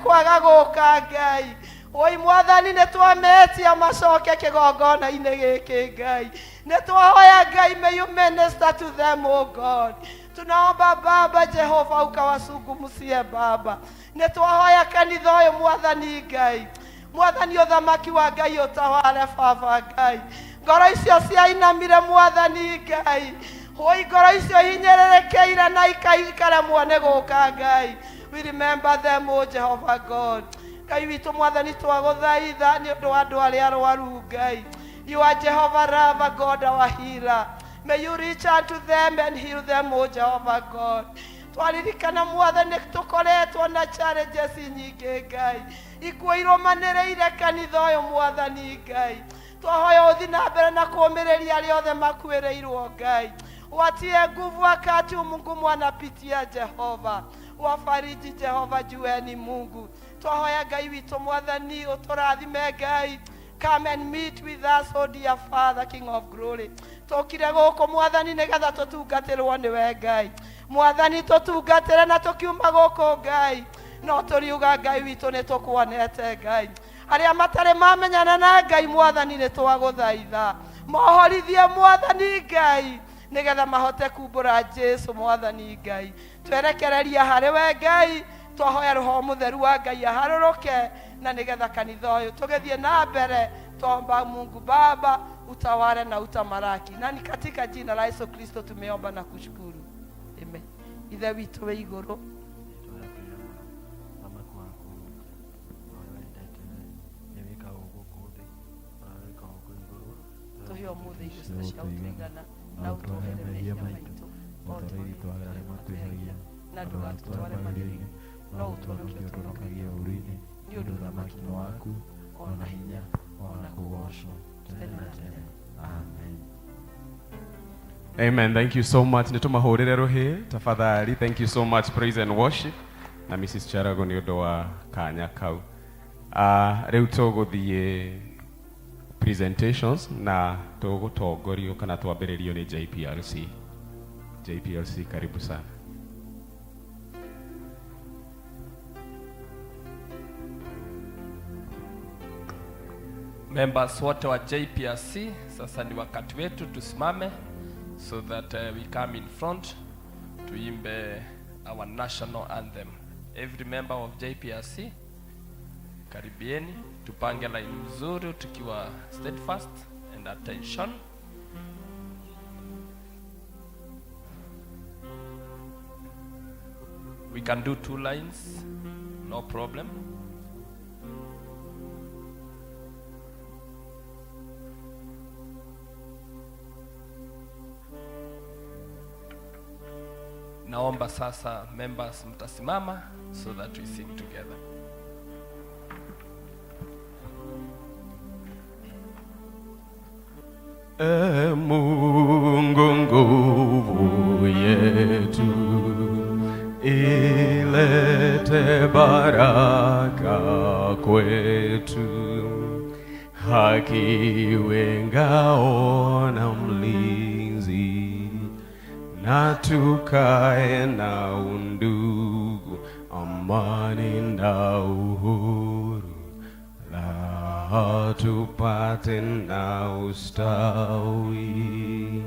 kwaga gũka Ngai. Oi Mwathani, nĩ twametia macoke kĩgongona-inĩ gĩkĩ Ngai. Nĩ twahoya Ngai, may you minister to them, oh God. Tunaomba Baba Jehova ukawazungumzie Baba. Nĩ twahoya kanitha ũyũ Mwathani Ngai. Mwathani, ũthamaki wa Ngai ũtawale Baba Ngai. Ngoro icio ciainamire Mwathani Ngai, hoi ngoro icio hinyĩrĩrĩkĩire na ikaremwo nĩ gũka Ngai. We remember them, O Jehovah God. Ngai witũ Mwathani, twagũthaitha nĩ ũndũ wa andũ arĩa arwaru Ngai. You are Jehovah Rapha, God our healer. May you reach out to them and heal them, O Jehovah God. Twaririkana Mwathani tũkoretwo na challenges nyingĩ Ngai, ikuũ irũmanĩrĩire kanitha ũyũ Mwathani Ngai. Twahoya ũthi na mbere na kũũmĩrĩria arĩa othe makuĩrĩirwo Ngai, watie nguvu wakati mgumu anapitia Jehova, wafariji Jehova, jueni Mungu. Twahoya Ngai witũ Mwathani ũtũrathime Ngai. Come and meet with us, oh dear Father, King of glory. Tũkire gũkũ Mwathani nĩgetha tũtungatĩrwo nĩwe Ngai. Mwathani, tũtungatĩre na tũkiuma gũkũ Ngai, no tũriuga Ngai witũ nĩ tũkuonete Ngai. Arĩa matarĩ mamenyana na Ngai Mwathani, nĩ twagũthaitha mohorithie Mwathani Ngai, nĩgetha mahote kumbũra Jesu Mwathani Ngai. Twerekereria harĩ we Ngai. Twahoya Roho Mũtheru wa Ngai aharũrũke na nĩgetha kanitha ũyũ tũgĩthiĩ na mbere. Twaomba Mungu Baba utawale na utamalaki, na ni katika jina la Yesu Kristo tumeomba na kushukuru. Amen. Ithe witũ wĩ igũrũ, Thamaki waku ũrĩa wendete nĩ wĩkagwo gũkũ thĩ ũrĩa wĩkagwo kũu igũrũ. Tũhe ũmũthĩ irio cia gũtũigana, na ũtuohere mehia maitũ o ta ũrĩa twagĩra arĩa matwĩhagia, na ndũgatũtware magerio, no ũtũhonokie ũtũhonokagie ũũru-inĩ, nĩ ũndũ ũthamaki nĩ waku, ona hinya, ona kũgocwo tene na tene. Amen. Amen. Thank you so much. Nĩtũmahũrĩre rũhĩ tafadhali. Thank you so much, praise and worship na Mrs. Charago nĩ ũndũ wa kanya kau. Rĩu tũgũthiĩ presentations na tũgũtongorio kana twambĩrĩrio nĩ JPLC. JPLC, karibu sana. Members wote wa JPRC, sasa ni wakati wetu tusimame so that we come in front tuimbe our national anthem. Every member of JPRC, karibieni, tupange line mzuri tukiwa steadfast and attention. We can do two lines, no problem. Naomba sasa members mtasimama so that we sing together. E Mungu nguvu yetu, ilete baraka kwetu, haki iwe ngao na mlinzi, na tukae na undugu, amani na uhuru, la tupate na ustawi.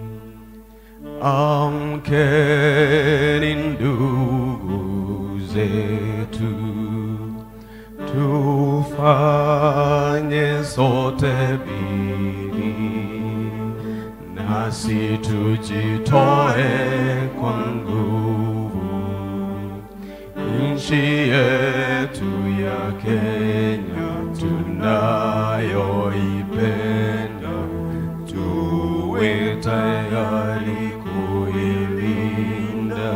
Amkeni ndugu zetu, tufanye sote bidii, nasi tujitoe kwa nguvu, nchi yetu ya Kenya tunayoipenda, tuwe tayari kuilinda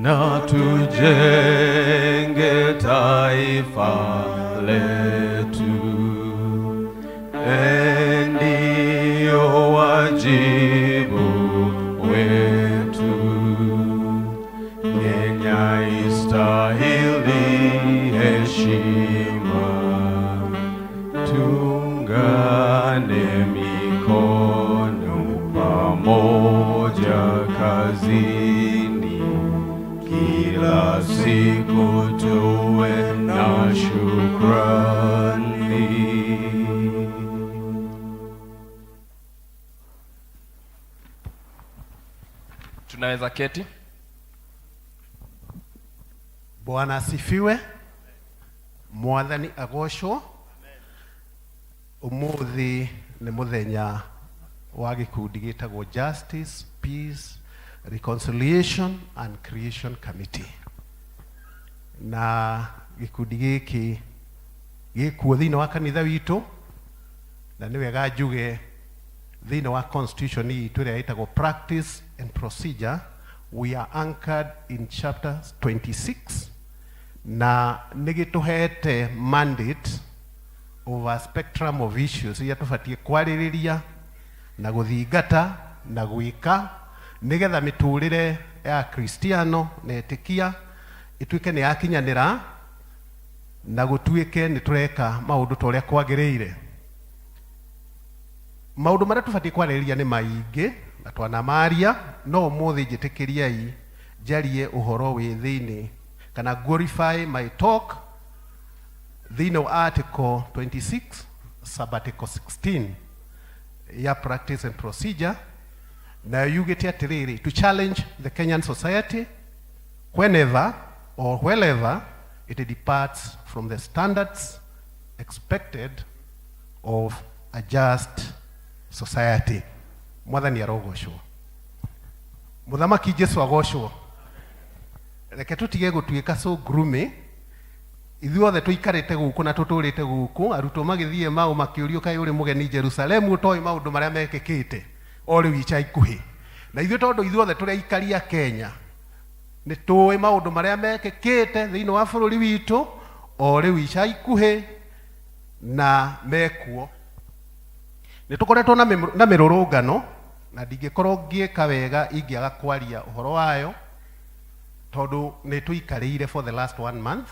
na tujenge taifa letu. Ndio wajibu wetu. heshima, tuungane mikono pamoja kazini, kila siku tuwe na shukrani. Tunaweza keti. Bwana asifiwe. Mwathani agocwo. Umuthi nĩ mũthenya wa gĩkundi gĩtagwo Justice, Peace, Reconciliation and Creation Committee. Na gĩkundi gĩkĩ gĩkuo thĩinĩ wa kanitha witũ, na nĩ wega njuge thĩinĩ wa constitution itũ ĩrĩa ĩtagwo Practice and Procedure, we are anchored in chapter 26, na nĩ gĩtũhete mandate over a spectrum of issues iria tũbatiĩ kwarĩrĩria na gũthingata na gwĩka nĩgetha mĩtũrĩre ya Kristiano na etĩkia ĩtuĩke nĩ yakinyanĩra na gũtuĩke nĩ tũreka maũndũ ta ũrĩa kwagĩrĩire. Maũndũ marĩa tũbatiĩ kwarĩrĩria nĩ maingĩ na twanamaria, no ũmũthĩ njĩtĩkĩriai njarie ũhoro wĩ thĩinĩ kana glorify my talk thĩinĩ wa article 26 sub-article 16 ya practice and procedure, nayo yugĩte atĩrĩrĩ, to challenge the Kenyan society whenever or wherever it departs from the standards expected of a just society. Mwathani arogocwo. Mũthamaki Jesu agocwo. Reke tũtige gũtuĩka so gloomy. Ithuothe tũikarĩte gũkũ na tũtũrĩte gũkũ, arutwo magĩthiĩ mau makĩũrio kaĩ ũrĩ mũgeni Jerusalemu ũtoĩ maũndũ marĩa mekĩkĩte o rĩu ica ikuhĩ. Na ithuĩ tondũ ithuothe tũrĩ aikari a Kenya, nĩ tũĩ maũndũ marĩa mekĩkĩte thĩinĩ wa bũrũri witũ o rĩu ica ikuhĩ na mekuo. Nĩ tũkoretwo na mĩrũrũngano, na ndingĩkorwo ngĩka wega ingĩaga kwaria ũhoro wayo, tondũ nĩ tũikarĩire for the last 1 month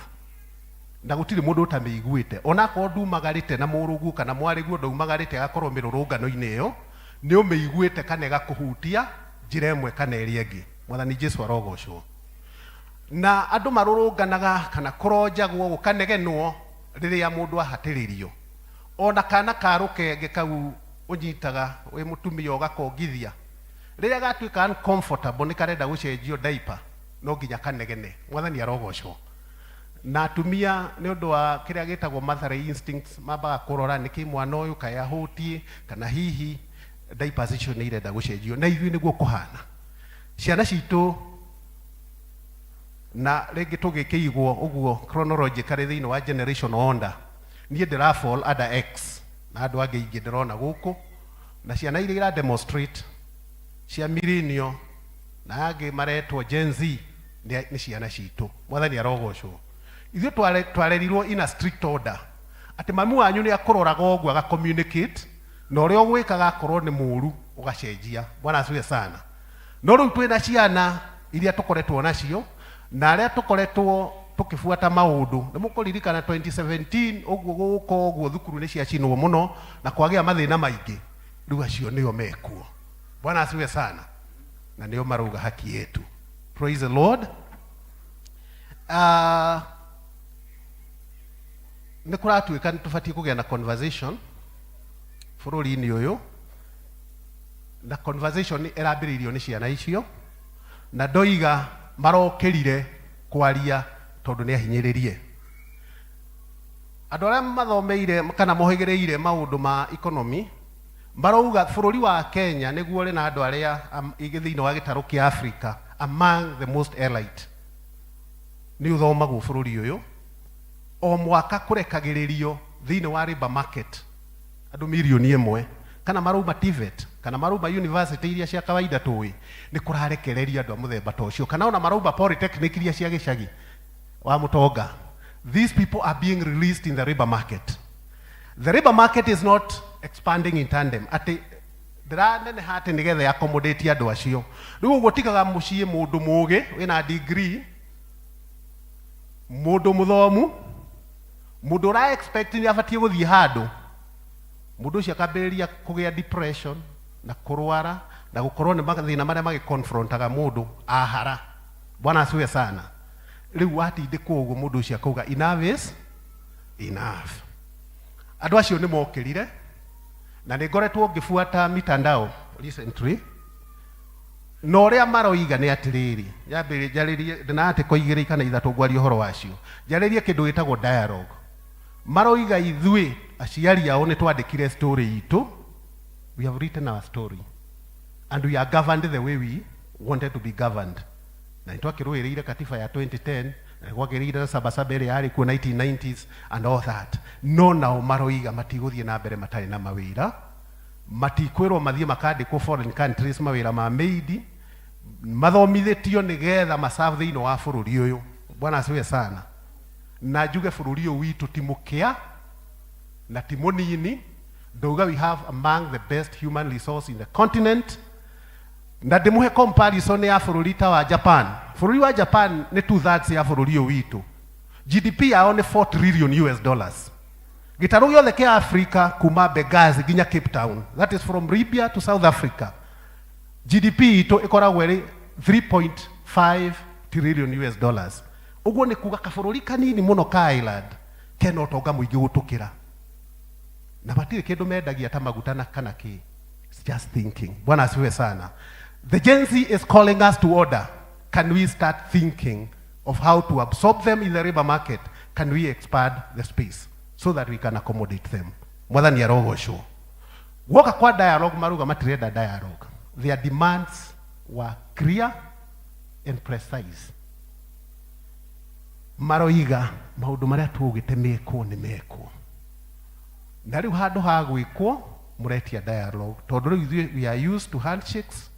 na gũtirĩ mũndũ ũtamĩiguĩte. Onakorwo ndumagarĩte na mũrũguo kana mwarĩguo ndaumagarĩte agakorwo mĩrũrũngano-inĩ ĩyo, nĩ ũmĩiguĩte kana ĩgakũhutia njĩra ĩmwe kana ĩrĩa ĩngĩ. Mwathani Jesu arogocwo. Na andũ marũrũnganaga kana kũronjagwo gũkanegenwo rĩrĩa mũndũ ahatĩrĩrio. Ona kana ka rũkenge kau ũnyitaga wĩ mũtumia ũgakongithia, rĩrĩa gatuĩka uncomfortable nĩ karenda gũcenjio diaper, no nginya kanegene. Mwathani arogocwo. Na atumia nĩ ũndũ wa kĩrĩa gĩtagwo motherly instincts, mambaga kũrora nĩkĩ mwana ũyũ kaĩ ahũtiĩ, kana hihi diapers icio nĩ irenda gũcenjio. Na ithuĩ nĩguo kũhana. Ciana citũ na rĩngĩ tũgĩkĩigwo ũguo chronologically thĩinĩ wa generation order, niĩ ndĩra fall under X na andũ angĩ aingĩ ndĩrona gũkũ, na ciana iria ira demonstrate cia millennial na angĩ maretwo Gen Z nĩ ciana citũ. Mwathani arogocwo. Ithuĩ twarerirwo in a strict order atĩ mami wanyu nĩ akũroraga ũguo aga communicate na ũrĩa ũgwĩkaga akorwo nĩ mũru ũgacenjia. Bwana asifiwe sana. No rĩu twĩna ciana iria tũkoretwo nacio na arĩa tũkoretwo tũkĩbuata maũndũ. Nĩ mũkũririkana 2017 ũguo gũka ũguo thukuru nĩ ciacinwo mũno na kwagĩa mathĩna maingĩ. Rĩu acio nĩo mekuo. Bwana asifiwe sana. Na nĩo marauga haki yetu. Praise the Lord. Nĩ kũratuĩka nĩ tũbatiĩ kũgĩa na conversation bũrũri-inĩ ũyũ, na conversation ĩrambĩrĩirio nĩ ciana icio, na ndoiga marokĩrire kwaria tondũ nĩ ahinyĩrĩrie. Andũ arĩa mathomeire kana mohĩgĩrĩire maũndũ ma economy marauga bũrũri wa Kenya nĩguo ũrĩ na andũ arĩa thĩinĩ wa gĩtarũ kĩa Africa among the most elite. Nĩ ũthomagwo bũrũri ũyũ o mwaka kũrekagĩrĩrio thĩinĩ wa labor market andũ mirioni ĩmwe, kana marauma TVET kana marauma university iria cia kawaida tũĩ, nĩ kũrarekereria andũ a mũthemba ta ũcio, kana ona marauma polytechnic iria cia gĩcagi wa mũtonga. These people are being released in the labor market. The labor market is not expanding in tandem. Atĩ ndĩraneneha atĩ nĩgetha accommodate andũ acio. Rĩu ũguo tigaga mũciĩ mũndũ mũgĩ wĩna degree, mũndũ mũthomu, Mũndũ ũra expect nĩ abatiĩ gũthiĩ handũ, mũndũ ũcio akambĩrĩria kũgĩa depression na kũrwara na gũkorwo nĩ mathĩna marĩa magĩconfrontaga mũndũ ahara. Bwana asifiwe sana. Rĩu watindĩkwo ũguo, mũndũ ũcio akauga, "Enough is enough." Andũ acio nĩ mokĩrire, na nĩ ngoretwo ngĩbuata mitandao recently, na ũrĩa maroiga nĩ atĩrĩrĩ, nyambĩrĩrie njarĩrie ndĩna article igĩrĩ kana ithatũ ngwaria ũhoro wacio, njarĩrie kĩndũ gĩtagwo dialogue. Maroiga ithuĩ aciari ao nĩ twandĩkire story itũ. We have written our story and we are governed the way we wanted to be governed, na nĩ twakĩrũĩrĩire katiba ya 2010, na nĩ gwakĩrĩire na Sabasaba ĩrĩa yarĩ kuo 1990s and all that. No nao maroiga matigũthiĩ na mbere matarĩ na mawĩra, matikwĩrwo mathiĩ makandĩkwo foreign countries mawĩra ma maid, mathomithĩtio nĩgetha maserve thĩinĩ wa bũrũri ũyũ. Bwana asifiwe sana. Na njuge bũrũri ũyũ witũ ti mũkĩa na ti mũnini. Ndauga we have among the best human resource in the continent, na ndĩmũhe comparison ya bũrũri ta wa Japan. Bũrũri wa Japan nĩ 2/3 ya bũrũri ũyũ witũ. GDP yao nĩ 4 trillion US dollars. Gĩtarũ gĩothe kĩa Africa kuma Benghazi nginya Cape Town, that is from Libya to South Africa, GDP itũ ĩkoragwo ĩrĩ 3.5 trillion US dollars. Ũguo nĩ kuga kabũrũri kanini mũno ka island kena ũtonga mũingĩ gũtũkĩra, na matirĩ kĩndũ mendagia ta maguta na kana kĩ. It's just thinking. Bwana asifiwe sana. The Gen Z is calling us to order. Can we start thinking of how to absorb them in the labor market? Can we expand the space so that we can accommodate them? Mwathani arogocwo. Guoka kwa dialogue, maruga matirenda dialogue. Their demands were clear and precise. Maroiga maũndũ marĩa tugĩte mekwo nĩ mekwo, na rĩu handũ ha gwĩkwo mũretia dialogue, tondũ rĩu ithuĩ we are used to handshakes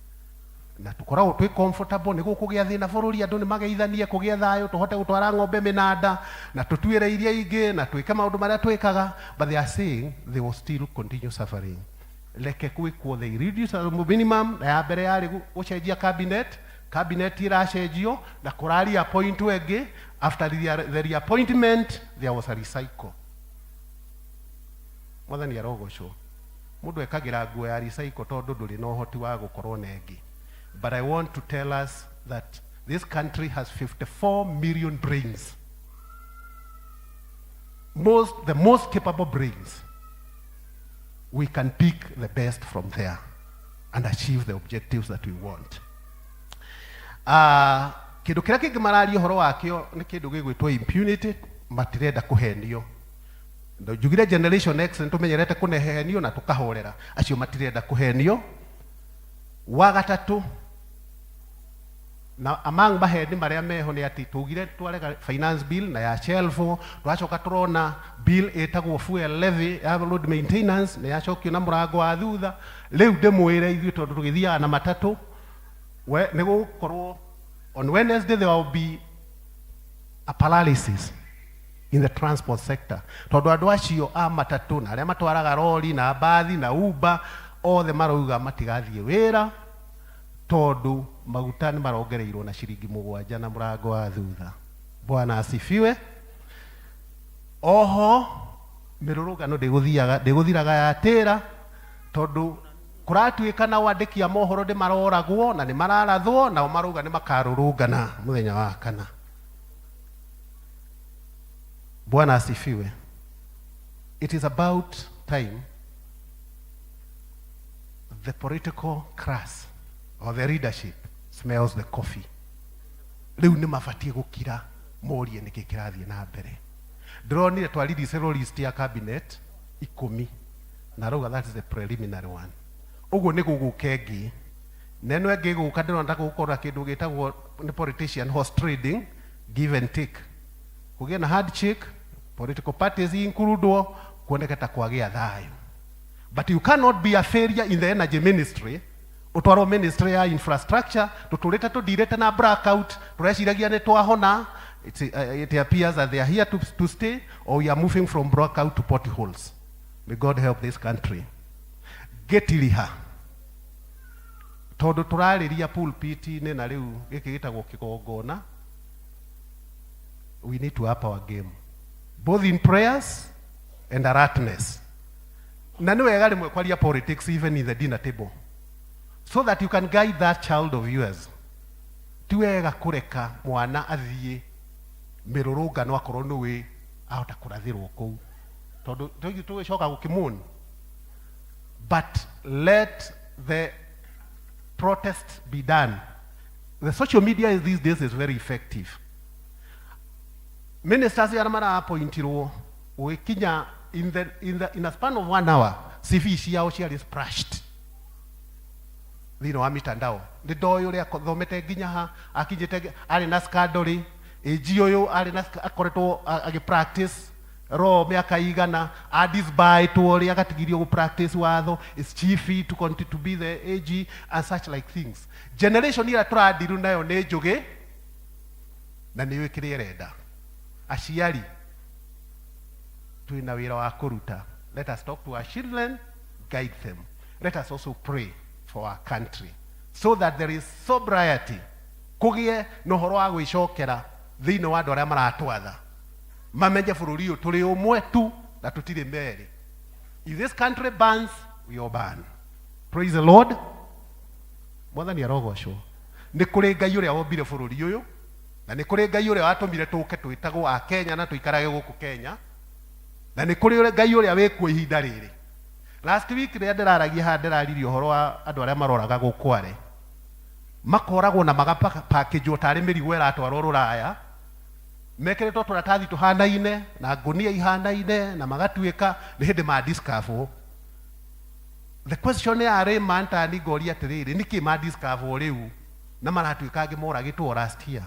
na tũkoragwo twĩ comfortable. Nĩ gũkũgĩa thĩna bũrũri, andũ nĩ mageithanie, kũgĩe thayũ, tũhote gũtwara ng'ombe mĩnanda na tũtuĩre iria ingĩ na twĩke maũndũ marĩa twĩkaga. But they are saying they will still continue suffering. Reke gwĩkwo, they reduce the minimum. Na ya mbere yarĩ gũcenjia cabinet. Cabinet ĩracenjio na kũraria appoint ĩngĩ. After the reappointment, there was a recycle. Mwathani arogocwo. Mũndũ ekagĩra nguo ya recycle tondũ ndũrĩ na ũhoti wa gũkorwo na ĩngĩ. But I want to tell us that this country has 54 million brains, the most capable brains. We can pick the best from there and achieve the objectives that we want. Kĩndũ kĩrĩa kĩngĩ mararia ũhoro wakĩo nĩ kĩndũ gĩgwĩtwo impunity. Matirenda kũhenio. Njugire Generation X nĩ tũmenyerete kũnehenio na tũkahorera, acio matirenda kũhenio. Wa gatatũ na among maheni marĩa meho nĩ atĩ tugire twarega finance bill na ya shelf, twacoka tũrona bill ĩtagwo fuel levy ya road maintenance nĩ yacokio na mũrango wa thutha. Rĩu ndĩmwĩre, ithuĩ tondũ tũgĩthiaga na matatũ, we nĩ gũkorwo on Wednesday there will be a paralysis in the transport sector, tondũ andũ acio a matatũ na arĩa matwaraga rori na mbathi na Uber othe marauga matigathiĩ wĩra, tondũ maguta nĩ marongereirwo na ciringi 7 na mũrango wa thutha. Bwana asifiwe. Oho mĩrũrũngano ndĩgũthiaga, ndĩgũthiraga ya tĩra, tondũ kũratuĩka na wandĩki a mohoro nĩ maroragwo na nĩ mararathwo, nao marauga nĩ makarũrũngana mũthenya wa kana. Bwana asifiwe. It is about time the political class or the leadership smells the coffee. Rĩu nĩ mabatiĩ gũkira, morie nĩkĩ kĩrathiĩ na mbere. Ndĩronire twariricerwo list ya cabinet 10, na rauga that is the preliminary one. Ũguo nĩ gũgũka ĩngĩ, na ĩno ĩngĩ ĩgũka, ndĩrona ta gũgũkorwo na kĩndũ gĩtagwo nĩ politician horse trading, give and take, kũgĩe na handshake, political parties includwo, kuoneke ta kwagĩa thayũ. But you cannot be a failure in the energy ministry, utwarwo ministry ya infrastructure. Tutũrĩte tũndirĩte na blackout, tũreciragia nĩ twahona. It appears that they are here to stay, or we are moving from blackout to potholes. May God help this country. Ngĩtiriha, tondũ tũrarĩria pulpit-inĩ na rĩu gĩkĩ gĩtagwo kĩgongona, we need to up our game. Both in prayers and alertness. Na nĩ wega rĩmwe kwaria politics even in the dinner table, so that you can guide that child of yours. Ti wega kũreka mwana athiĩ mĩrũrũngano akorwo nĩwĩ ahota kũrathĩrwo kũu, tondũ tũgĩcoka gũkĩmũni. But let the protest be done. The social media is these days is very effective. Ministers arĩa maraappointirwo, ũgĩkinya in a span of one hour, CV ciao ciarĩ splashed thĩinĩ wa mitandao. Nĩ ndoĩ ũrĩa thomete nginya ha akinyĩte, arĩ na scandal rĩ ĩnji ũyũ arĩ na akoretwo agĩ practice law mĩaka igana, adisbaĩtwo rĩ, agatigirio gũ practice watho, is chief to continue to be the AG and such like things. Generation ĩrĩa tũradiru nayo nĩ njũgĩ na nĩ yũĩ kĩrĩa ĩrenda. Aciari twĩna wĩra wa kũruta. Let us talk to our children, guide them. Let us also pray for our country so that there is sobriety, kũgĩe na ũhoro wa gwĩcokera thĩinĩ wa andũ arĩa maratwatha, mamenye bũrũri ũyũ tũrĩ ũmwe tu na tũtirĩ merĩ. If this country burns, we all burn. Praise the Lord. Mwathani arogocwo. Nĩ kũrĩ Ngai ũrĩa wombire bũrũri ũyũ, na nĩ kũrĩ Ngai ũrĩa watũmire tũke twĩtagwo a Kenya na tũikarage gũkũ Kenya, na nĩ kũrĩ Ngai ũrĩa wĩkuo ihinda rĩrĩ. Last week rĩrĩa ndĩraragia haha, ndĩraririe ũhoro wa andũ arĩa maroraga gũkũ are makoragwo na magapakĩnjwo tarĩ mĩrigo ĩratwarwo rũraya, mekĩrĩtwo tũratathi tũhanaine na ngũnia ihanaine, na magatuĩka nĩ hĩndĩ ma discover. The question yarĩ mantani, ngoria atĩrĩrĩ, nĩkĩ ma discover rĩu na maratuĩka angĩ moragĩtwo last year?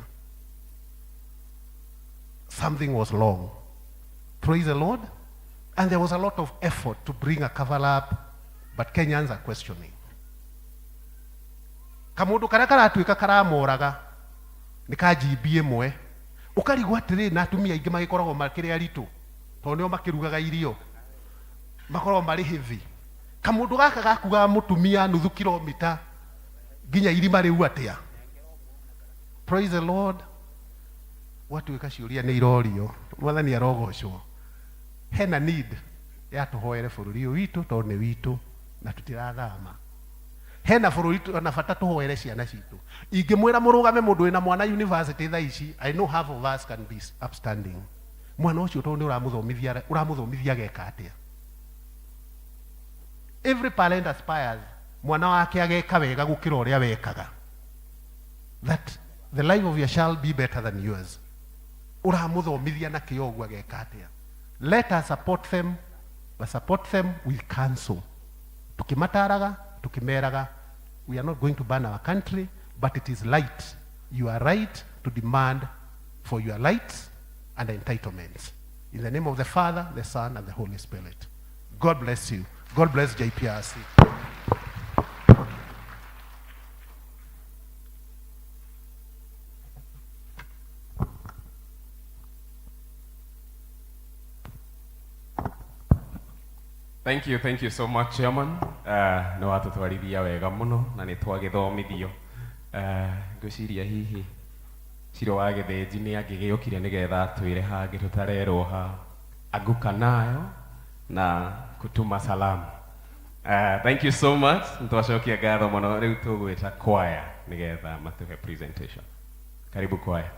Something was wrong. Praise the Lord. And there was a lot of effort to bring a cover up, but Kenyans are questioning. Kamundu karĩa karatuĩka karamoraga nĩ ka GB ĩmwe, ũkarigwo atĩrĩrĩ, na atumia aingĩ magĩkoragwo makĩrĩ aritũ tondũ nĩo makĩrugaga irio, makoragwo marĩ heavy. Kamũndũ gaka gakuaga mũtumia nuthu kilomita nginya irima rĩu atĩa? Praise the Lord. Gwatuĩka ciũria nĩ irorio. Mwathani arogocwo. Hena need ya tũhoere bũrũri ũyũ witũ, tondũ nĩ witũ na tũtirathama. Hena bũrũri na bata tũhoere ciana citũ. Ingĩmwĩra mũrũgame, mũndũ wĩna mwana university thaa ici, I know half of us can be upstanding. Mwana ũcio, tondũ nĩ ũramũthomithia, ũramũthomithia ageka atĩa? Every parent aspires mwana wake ageka wega gũkĩra ũrĩa wekaga, that the life of your child be better than yours. Ũramũthomithia na kĩo ũguo ageka atĩa? Let us support them, but support them with counsel, tukimataraga, tukimeraga, we are not going to burn our country, but it is right, you are right to demand for your rights and entitlements. In the name of the Father, the Son and the Holy Spirit. God bless you. God bless JPRC. Thank you, thank you so much, Chairman. Nĩ watũtwarithia wega mũno na nĩ twagĩthomithio. Ngwĩciria hihi Ciro wa Gĩthĩnji nĩ angĩgĩũkire nĩgetha atwĩre hangĩ tũtarerwo ha anguka nayo na kutuma salamu. Thank you so much. Nĩ twacokia ngatho mũno. Rĩu tũgwĩta choir nĩgetha matũhe presentation. Karibu, choir.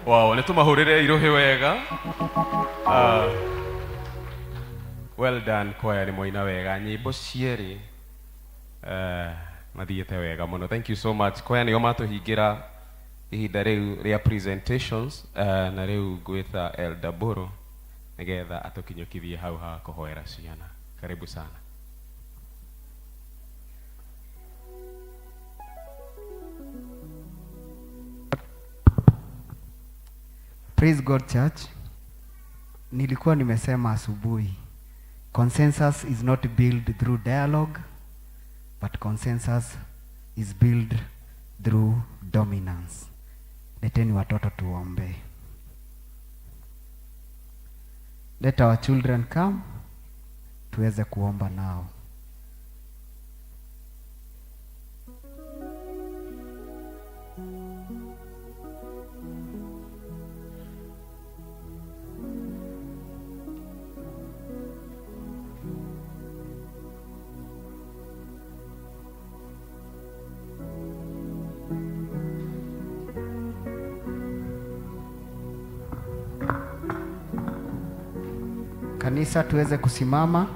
Wow, nĩ tũmahũrĩre irohĩ wega. Well done kwaya, nĩ mwaina wega nyĩmbo cierĩ, mathiĩte wega mũno. Thank you so much kwaya, nĩo matũhingĩra ihinda rĩu rĩa presentations, na rĩu ngwĩta Elder Boro nĩgetha atũkinyũkithie hau ha kũhoera ciana. Karibu sana. Praise God Church. Nilikuwa nimesema asubuhi, consensus is not built through dialogue, but consensus is built through dominance. Leteni watoto tuombe. Let our children come tuweze kuomba nao. Kanisa tuweze kusimama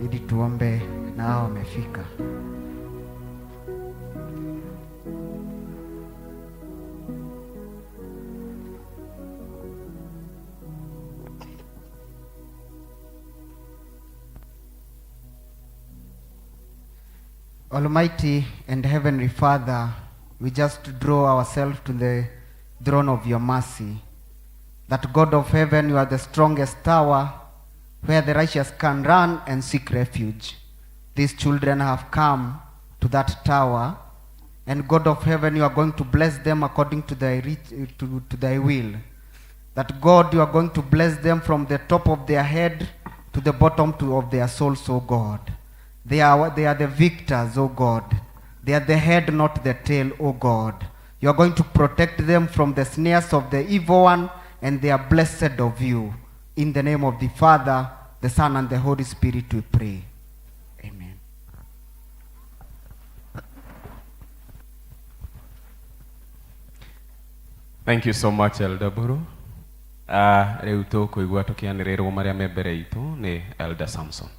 ili tuombe na hao wamefika. Almighty and Heavenly Father, we just draw ourselves to the throne of your mercy. That God of heaven, you are the strongest tower where the righteous can run and seek refuge. These children have come to that tower, and God of heaven, you are going to bless them according to thy, rich, to thy will. That God, you are going to bless them from the top of their head to the bottom of their souls, O God. They are the victors, O God. They are the head, not the tail, O God. You are going to protect them from the snares of the evil one, and they are blessed of you. In the name of the Father, the Son, and the Holy Spirit, we pray. Amen. Thank you so much, Elder Buru. Rĩu tũkũigua tũkĩanĩrĩrwo marĩa me mbere itũ nĩ Elder Samson.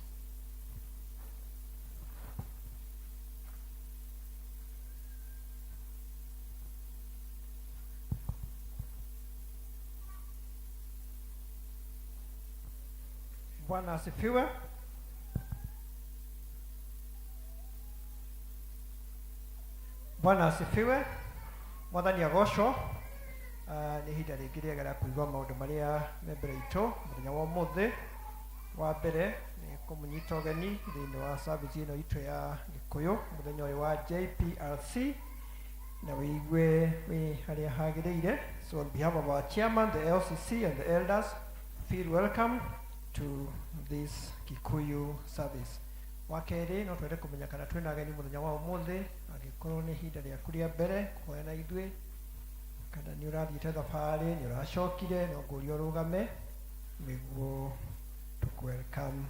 Bwana asifiwe. Bwana asifiwe. Mwathani agocwo. Nĩ ihinda rĩngĩ rĩega rĩa kũigua maũndũ marĩa me mbere itũ mũthenya wa ũmũthĩ. Wa mbere nĩ kũmũnyita ũgeni thĩinĩ wa service ĩno itũ ya Gĩkũyũ mũthenya ũyũ wa JPRC na wĩigue wĩ harĩa hagĩrĩire. So on behalf of our chairman, the LCC and the elders, feel welcome to this Kikuyu service. Wa kerĩ, no twende kũmenya kana twĩna ageni mũthenya wa ũmũthĩ, angĩkorwo nĩ ihinda rĩaku rĩa mbere kũhoya na ithuĩ, kana nĩ ũrathiĩte thabarĩ nĩ ũracokire, no ngũria ũrũgame nĩguo tuku welcome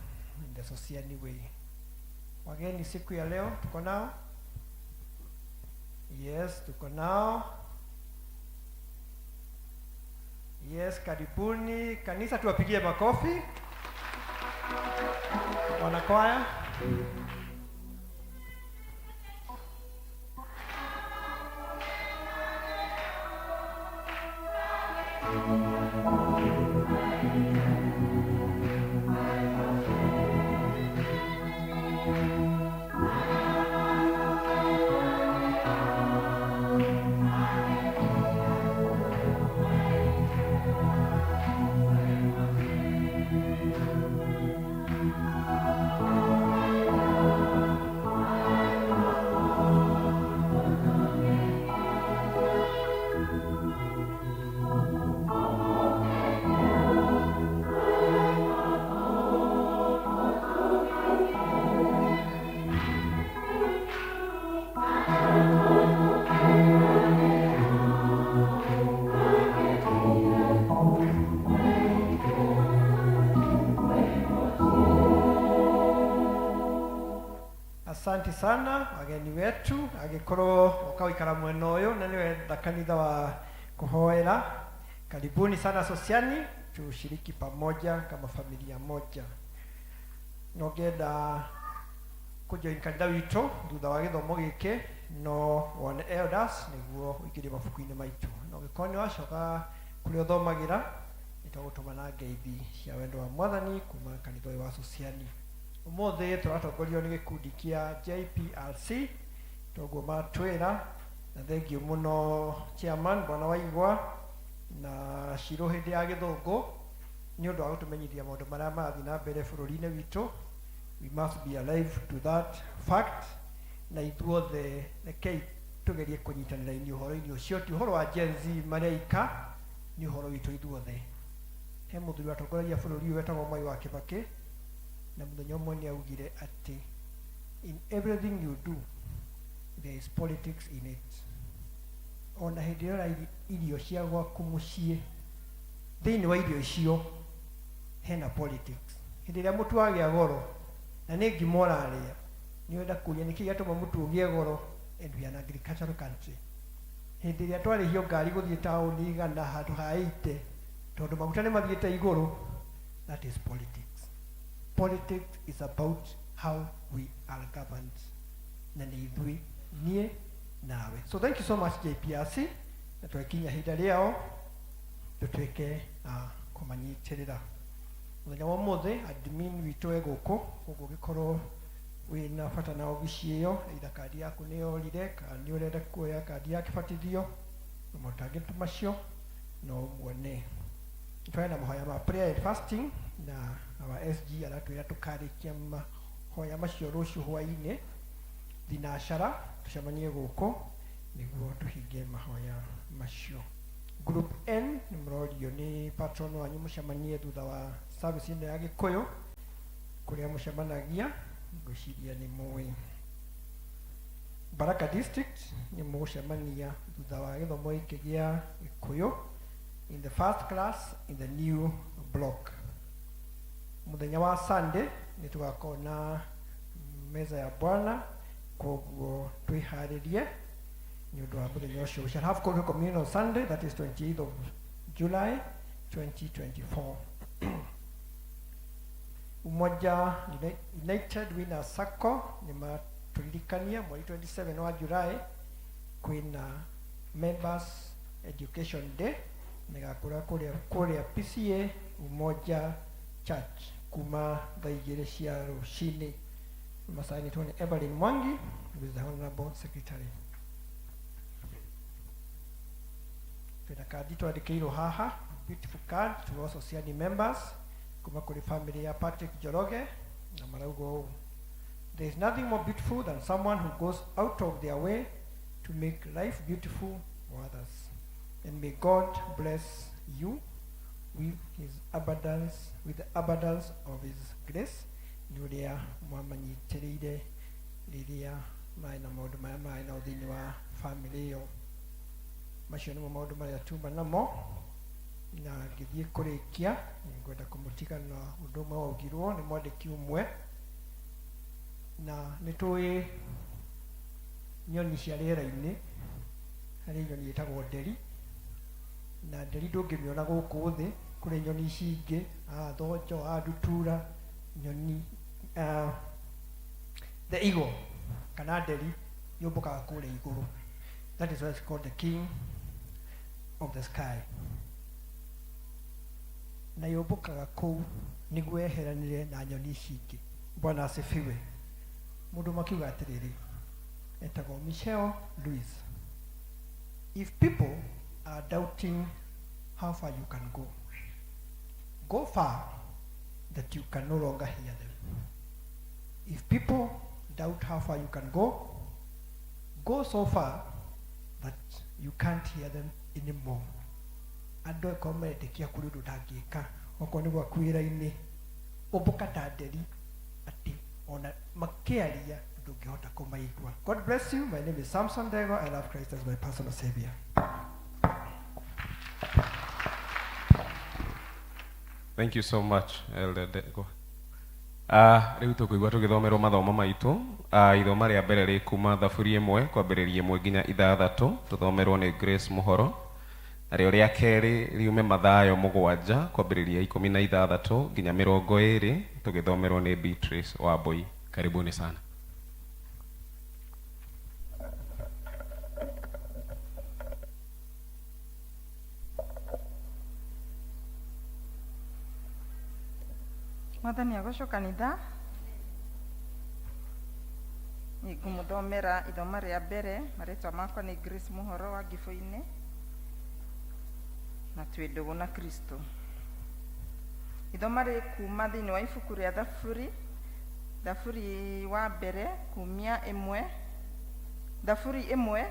in the Sosiani way. Wageni siku ya leo tuko nao? Yes, tuko nao. Yes, karibuni kanisa, tuwapigie makofi wanakwaya. Asante sana wageni wetu, angĩkorwo ũkaũikara mwena ũyũ na nĩwe kanitha wa Kũhoera. Karibuni sana Sosiani, tushiriki pamoja kama familia moja. No ngĩenda kũjoin kanitha witũ thutha wa gĩthomo gĩkĩ no wone elders nĩguo ũingĩrie mabuku-inĩ maitũ. Na ũngĩkorwo nĩ wacoka kũrĩa ũthomagĩra nĩ twagũtũma na ngeithi cia wendo wa Mwathani kuma kanitha ũyũ wa Sosiani. Ũmũthĩ tũratongorio nĩ gĩkundi kĩa JPRC toguo matwĩra, na thengiũ mũno chairman Bwana Waigwa na Shiro hĩndĩ ya gĩthũngũ nĩ ũndũ wa gũtũmenyithia maũndũ marĩa marathiĩ na mbere bũrũri-inĩ witũ. We must be alive to that fact, na ithuothe rekei tũgerie kũnyitanĩra-inĩ ũhoro-inĩ ũcio. Ti ũhoro wa Gen Z marĩa ika, nĩ ũhoro witũ ithuothe. He mũthuri watongoragia bũrũri ũyũ wetagwo Mwai wa Kĩbakĩ, na mũthenya ũmwe nĩ augire atĩ in everything you do there is politics in it. Ona hĩndĩ ĩrĩa ũrairia irio cia gwaku mũciĩ, thĩinĩ wa irio icio hena politics. Hĩndĩ ĩrĩa mũtu wagĩa goro na nĩ ngima ũrarĩa, nĩ ũrenda kũria nĩkĩ gĩatũma mũtu ũgĩe goro, and we are an agricultural country. Hĩndĩ ĩrĩa twarĩhio ngari gũthiĩ taũni 100 handũ ha 80 tondũ maguta nĩ mathiĩte igũrũ, that is politics. Politics is about how we are governed, na nĩ ithuĩ, niĩ nawe. So thank you so much JPRC, na twakinya ihinda rĩao tũtuĩke a kũmanyitĩrĩra. Mũthenya wa ũmũthĩ admin witũ e gũkũ, koguo ũngĩkorwo wĩna bata na obici ĩyo, either kandi yaku nĩ yorire kana nĩ ũrenda kuoya kandi ya kĩbatithio na maũndũ angĩ ta macio, no muone. Twena mahoya ma prayer and fasting, na our SG aratwĩra tũkarĩkia mahoya macio rũciũ hwaĩ-inĩ thinacara, tũcemanie gũkũ nĩguo tũhingie mahoya macio. Group N nĩ mũrorio nĩ patron wanyu mũcemanie thutha wa service ĩno ya Gĩkũyũ kũrĩa mũcemanagia, ngwĩciria nĩ mũĩ. Baraka District nĩ mũgũcemania thutha wa gĩthomo gĩkĩ gĩa Gĩkũyũ in the first class in the new block. Mũthenya wa Sunday nĩ tũgakorwo na meza ya Bwana, koguo twĩharĩrie nĩ ũndũ wa mũthenya ũcio. We shall have Holy Communion on Sunday, that is 28th of July 2024. Umoja United Winners Sacco nĩ matũririkania mweri 27 wa July kwĩna Members Education Day, nĩgakũra kũrĩa PCA Umoja Church kuma thaa 2 cia rũcinĩ. Masainĩtwo nĩ Evelyn Mwangi, who is the Honorable Secretary. Twĩna kandi twandĩkĩirwo haha, beautiful card to all Sociani members kuma kũrĩ family ya Patrick Njoroge, na marauga ũũ: there is nothing more beautiful than someone who goes out of their way to make life beautiful for others, and may God bless you with his abundance, with the abundance of his grace. Nĩ ũrĩa mwamanyitĩrĩire rĩrĩa marĩ na maũndũ marĩa marĩ nao thĩinĩ wa family ĩyo. Macio nĩmo maũndũ marĩa tuma namo, na ngĩthiĩ kũrĩkia ngwenda kũmũtiga na ũndũ ũmwe waugirwo nĩ mwandĩki ũmwe. Na nĩ tũĩ nyoni cia rĩera-inĩ, harĩ nyoni ĩtagwo nderi, na nderi ndũngĩmĩona gũkũ thĩ. Kũrĩ nyoni ici ingĩ, a thonjo, a ndutura, nyoni the eagle kana nderi yũmbũkaga kũrĩa igũrũ. That is why it's called the king of the sky. Na yũmbũkaga kũu nĩguo yeheranĩre na nyoni ici ingĩ. Bwana asifiwe. Mũndũ makiuga atĩrĩrĩ, etagwo Michelle Louis: if people are doubting how far you can go, go far that you can no longer hear them. If people doubt how far you can go, go so far that you can't hear them anymore. Andũ akorwo maretĩkia kũrĩ ũndũ ũtangĩka, okorwo nĩ gwaku wĩra-inĩ, ũmbũka ta nderi atĩ ona makĩaria ndũngĩhota kũmaigua. God bless you. My name is Samson Dego. I love Christ as my personal savior. Thank you so much, Elder Dego. Rĩu tũkũigua tũgĩthomerwo mathomo maitũ. Ithoma rĩa mbere rĩ kuma Thaburi 1 kwambĩrĩria 1 nginya 6, tũthomerwo nĩ Grace Mũhoro. Narĩo rĩa kerĩ riume Mathayo mũgwanja kwambĩrĩria 16 nginya 20, tũgĩthomerwo nĩ Beatrice Wambui. Karibuni sana. Mwathani agocwo kanitha. Nĩ ngũmũthomera ithoma rĩa mbere. Marĩtwa makwa nĩ Grace Mũhoro wa Ngibũ-inĩ, na twĩ ndũgũ na Kristo. Ithoma rĩ kuma thĩinĩ wa ibuku rĩa Thaburi, Thaburi wa mbere kumia ĩmwe, Thaburi ĩmwe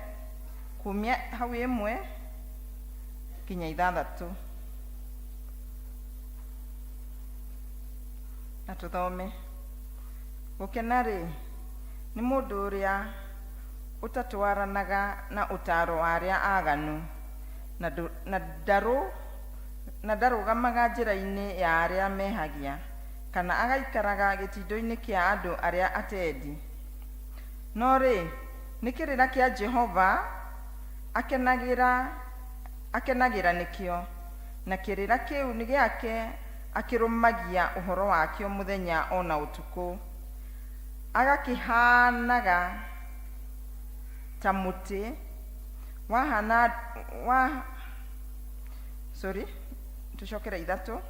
kumia hau ĩmwe nginya ithathatũ. Na tũthome. Gũkena-rĩ, nĩ mũndũ ũrĩa ũtatwaranaga na ũtaaro wa arĩa aaganu, na ndarũgamaga njĩra-inĩ ya arĩa mehagia, kana agaikaraga gĩtindo-inĩ kĩa andũ arĩa atendi. No rĩ, nĩ kĩrĩra kĩa Jehova akenagĩra nĩkĩo, na kĩrĩra kĩu nĩ gĩake akĩrũmagia ũhoro wakĩo mũthenya o na ũtukũ, agakĩhaanaga ta mũtĩ wahana wa sorry, tũcokere ithatũ,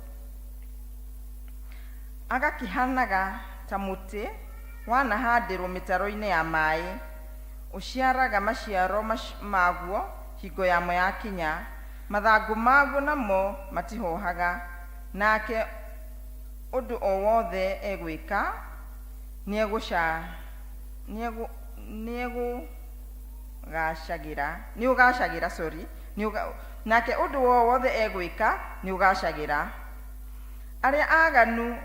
agakĩhanaga ta mũtĩ wanahandĩrwo mĩtaro-inĩ ya maĩ, ũciaraga maciaro maguo hingo yamo yakinya, mathangũ maguo namo matihohaga, nake ũndũ o wothe egwĩka nĩegũgacagĩra, nĩũgacagĩra, sorry, nake ũndũ o wothe egwĩka nĩũgacagĩra. Arĩa aganu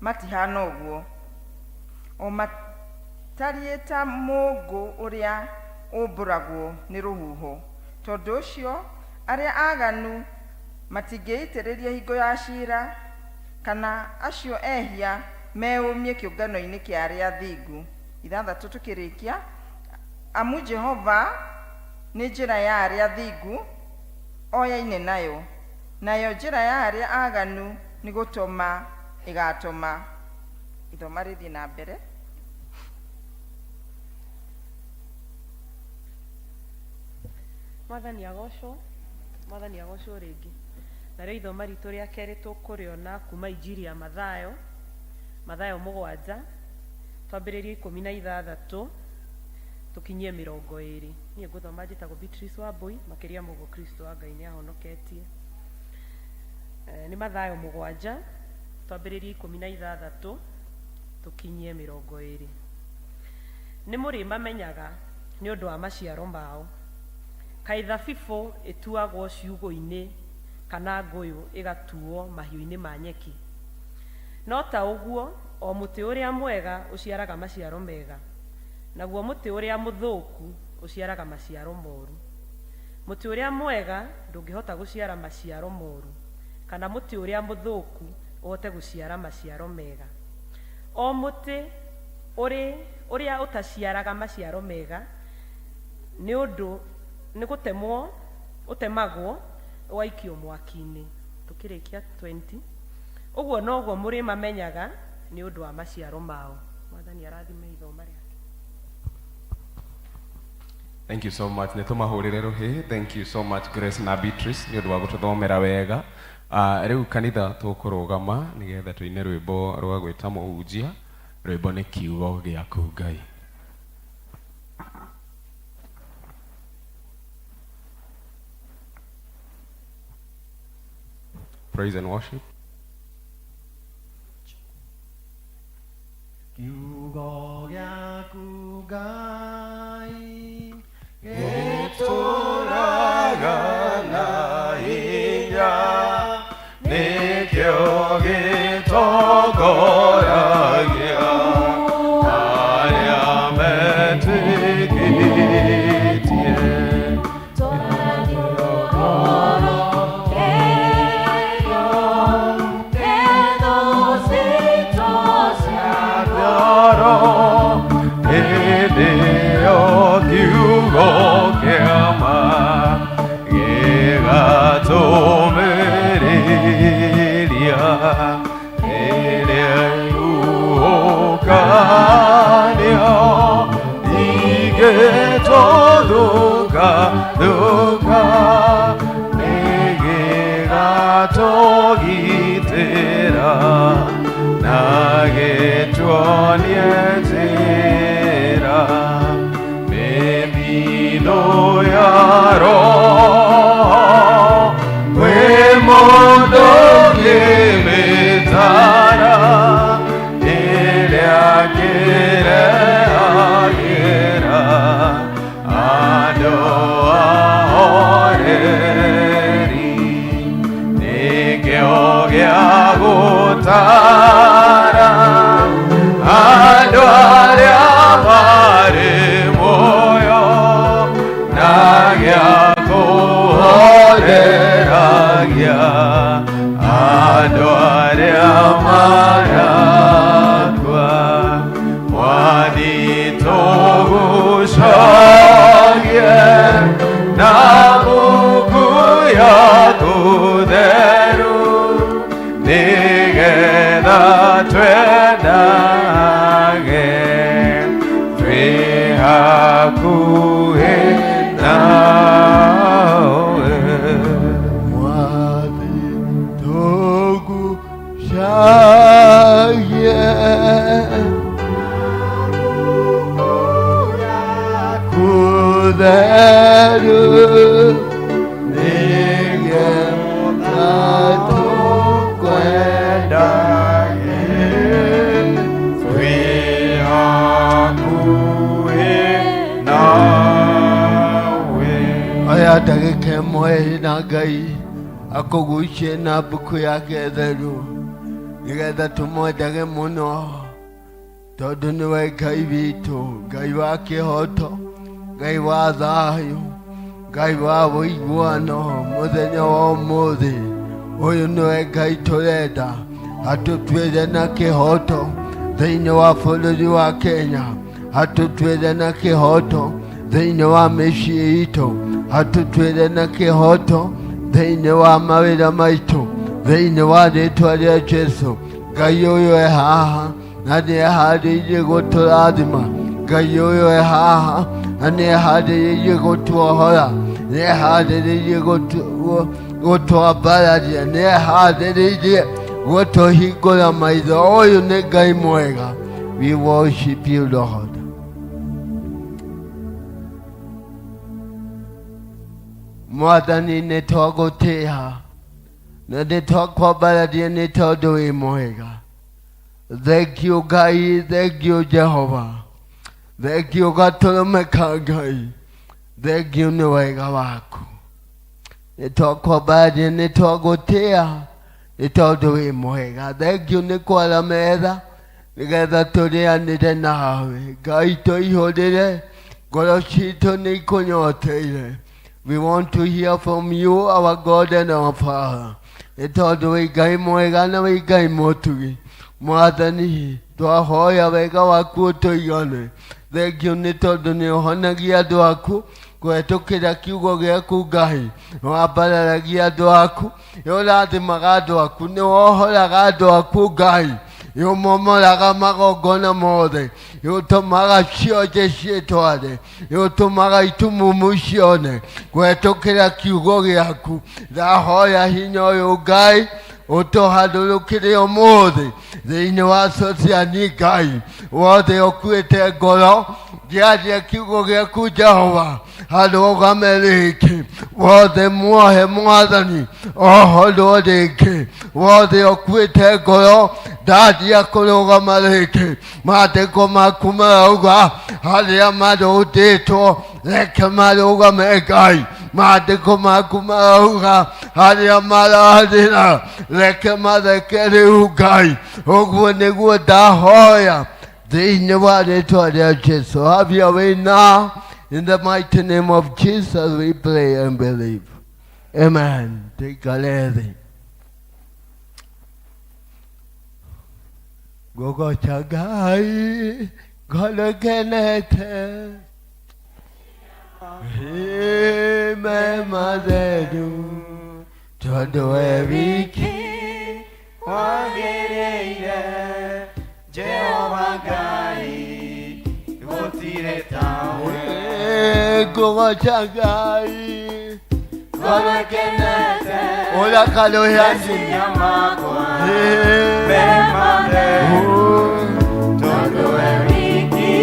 matihana ũguo, o matariĩ ta mũũngũ ũrĩa ũmbũragwo nĩ rũhuho. Tondũ ũcio arĩa aganu matingĩitĩrĩria hingo ya cira, kana acio ehia meũmie kĩũngano-inĩ kĩa arĩa athingu. Ithathatũ tũkĩrĩkia, amu Jehova nĩ njĩra ya arĩa athingu oyaine nayo, nayo njĩra ya arĩa aganu nĩ gũtoma ĩgatoma. Ithoma rĩthiĩ na mbere. Mwathani agocwo, Mwathani agocwo rĩngĩ. Narĩo ithoma ritũ rĩa kerĩ tũkũrĩona kuma Injiri ya Mathayo, Mathayo mũgwanja, twambĩrĩrie 16 tũkinyie 20. Niĩ ngũthoma njĩtagwo Beatrice Wambui, makĩria ma ũguo Kristo wa Ngai nĩ ahonoketie. Nĩ Mathayo mũgwanja, twambĩrĩrie 16 tũkinyie 20. Nĩ mũrĩmamenyaga nĩ ũndũ wa maciaro mao. Kaĩ thabibũ ĩtuagwo ciugũ-inĩ kana ngũyũ ĩgatuo mahiũ-inĩ ma nyeki? No ta ũguo o mũtĩ ũrĩa mwega ũciaraga maciaro mega, naguo mũtĩ ũrĩa mũthũku ũciaraga maciaro moru. Mũtĩ ũrĩa mwega ndũngĩhota gũciara maciaro moru, kana mũtĩ ũrĩa mũthũku ũhote gũciara maciaro mega. O mũtĩ ũrĩa ũtaciaraga maciaro mega nĩ ũndũ nĩ gũtemwo ũtemagwo ũgaikio mwaki-inĩ. Tũkĩrĩkia 20. Ũguo noguo mũrĩmamenyaga nĩ ũndũ wa maciaro mao. Mwathani arathime ithoma rĩake. Thank you so much. Nĩ tũmahũrĩre rũhĩ. Thank you so much Grace na Beatrice nĩ ũndũ wa gũtũthomera wega. Rĩu kanitha tũkũrũgama nĩgetha tũine rwĩmbo rwa gwĩta mũhunjia. Rwĩmbo nĩ kiugo gĩaku Ngai. Praise and worship. Kiugo gĩaku Ngai gĩtũũraga na hinya, nĩkĩo gĩtongoragia arĩa metĩkĩtie. Makĩria ĩrĩa ihuhũkanio igĩtũthũka thũka nĩgĩgatũgitĩra na gĩtuonie njĩra mĩthithũ ya Roho kwĩ mũndũ ũngĩmĩtara ĩrĩa kĩrehagĩra andũ ahoreri nĩkĩo gĩa gũtara andũ arĩa marĩ muoyo na gĩa kũhoreragia andũ arĩa marakua Mwathi tũgucagie na mbuku yaku theru nĩgetha twendage twĩ hakuhĩ nawe. Mwathi tũgucagie theru nĩgetha tũkwendage twĩ hakuhĩ nawe. Oya ndagĩka ĩmwe na Ngai akũgucie na mbuku yake theru nĩgetha tũmwendage mũno tondũ nĩwe Ngai witũ, Ngai wa kĩhoto, Ngai wa thayũ, Ngai wa ũiguano. Mũthenya wa ũmũthĩ ũyũ nĩwe Ngai tũrenda atũtuĩre na kĩhoto thĩinĩ wa bũrũri wa Kenya, atũtuĩre na kĩhoto thĩinĩ wa mĩciĩ itũ, atũtuĩre na kĩhoto thĩinĩ wa mawĩra maitũ, thĩinĩ wa rĩtwa rĩa Jesũ. Ngai ũyũ e haha na nĩeharĩirie gũtũrathima. Ngai ũyũ e haha na nĩeharĩrĩirie gũtuohora, nĩeharĩrĩirie gũtwambararia, nĩeharĩrĩirie gũtũhingũra maitho. Ũyũ nĩ Ngai mwega. We worship you, Lord. Mwathani nĩ twagũtĩĩa na nĩ twakwambararia nĩ tondũ wĩ mwega. Thank you Ngai, thank you Jehova, thank you gatũrũme ka Ngai, thank you nĩ wega waku. Nĩ twakwambararia nĩ twagũtĩĩa nĩ tondũ wĩ mwega. Thank you nĩ kwara metha nĩgetha tũrĩanĩre nawe. Ngai tũihũrĩre ngoro citũ nĩ ikũnyoteire. We want to hear from you, our God and our Father. Nĩ tondũ wĩ Ngai mwega na wĩ Ngai mũtugi. Mwathani twahoya wega waku ũtũigane. Thank you nĩ tondũ nĩ ũhonagia andũ aku kũhetũkĩra kiugo gĩaku Ngai. Nĩ wambararagia andũ aku, nĩ ũrathimaga andũ aku, nĩ wohoraga andũ aku Ngai, nĩ ũmomoraga magongona mothe, nĩ ũtũmaga cionje ciĩtware, nĩ ũtũmaga itumumu cione kũhetũkĩra kiugo gĩaku. Ndahoya hinya ũyũ Ngai ũtũharũrũkĩre ũmũthĩ thĩinĩ wa sociani Ngai wothe ũkuĩte ngoro ngĩaria kiugo gĩaku Jehova arũgame rĩngĩ wothe muohe Mwathani ohorwo rĩngĩ wothe ũkuĩte ngoro ndaria kũrũgama rĩngĩ. Maandĩko maku marauga arĩa marũndĩtwo reke marũgame Ngai. Maandĩko maku marauga arĩa mararĩra reke mareke rĩu Ngai. Ũguo nĩguo ndahoya thĩinĩ wa rĩtwa rĩa Jesu. Have your way now. In the mighty name of Jesus we pray and believe. Amen. Tuikare thĩ. Ngũgoca Ngai ngoro ngenete ime matheru tondũ we wiki Wagĩrĩire Jehova Ngai gũtirĩ tawe. Ngũgoca Ngai Ngoro ĩkenete ũrĩa karũhĩa meciria makwa me matheru tondũ we wiki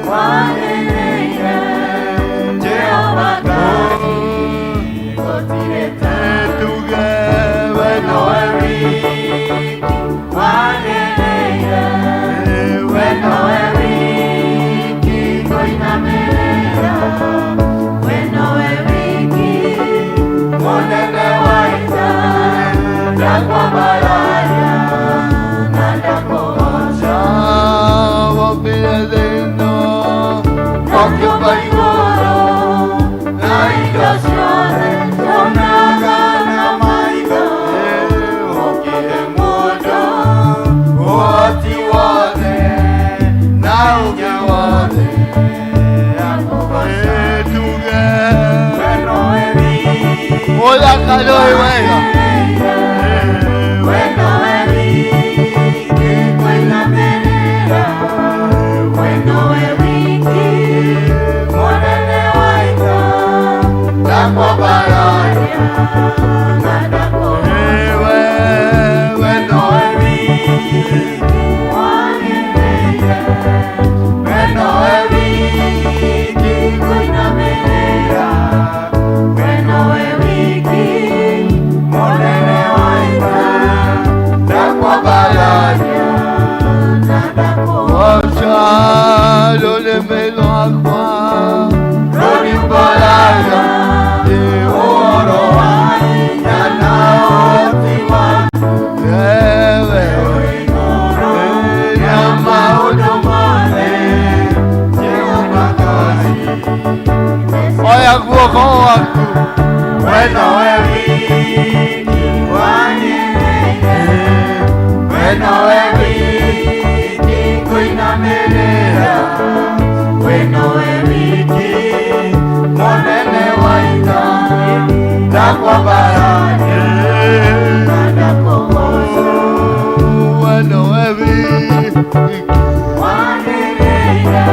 wagĩrĩire Jehova Ngai gũtirĩ tawe. We nowe wiki wagĩrĩire, we nowe wiki kũinamĩrĩra, we nowe wiki mũnene wa ita, ndakwambararia na ndakũgoca. Wombire thĩ ĩno Ũkĩũmba igũrũ na indo ciothe tuonaga na maitho, ũkĩhe mũndũ ũhoti wothe na hinya wothe akũgoca. Tuge We nowe wiki ũrĩa karũhĩ wega. We nowe wiki kũinamĩrĩra, we nowe wiki mũnene wa ita, ndakwambararia na ndakũgoca. We nowe wiki wagĩrĩire, we nowe wiki kũinamĩrĩra, we nowe wiki mũnene wa ita, ndakwambararia na ndakũgoca. Rũrĩmĩ rwakwa Rũriumbũraga ũhoro wa hinya na ũhoti waku, wewe igũrũ rĩa maũndũ mothe, Jehova Ngai. Oya guoko gwaku. We nowe wiki wagĩrĩire, we nowe wiki kũinamĩrĩra, we nowe wiki mũnene wa ita, ndakwambararia na ndakũgoca. We nowe wiki Wagĩrĩire,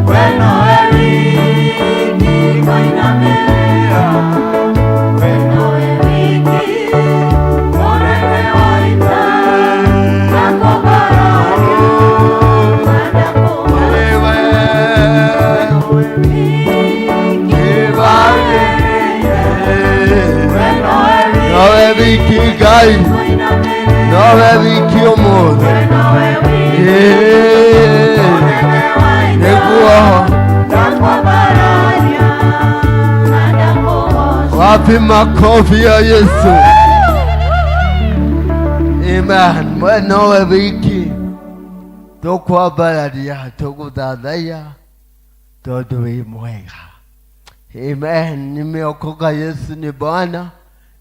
we nowe wiki kũinamĩrĩra, we nowe wiki mũnene wa ita, ndakwambararia na ndakũgoca. Wagĩrĩire, we nowe Nowe wiki Ngai, nowe wiki ũmũthĩ. Nĩguo ndakwambararia na ndakũgoca. Wapi makofi ya Yesu? Amen. We nowe wiki tũkwambararia tũgũthathaiya tondũ wĩ mwega. Amen. Nimeokoka, Yesu ni Bwana.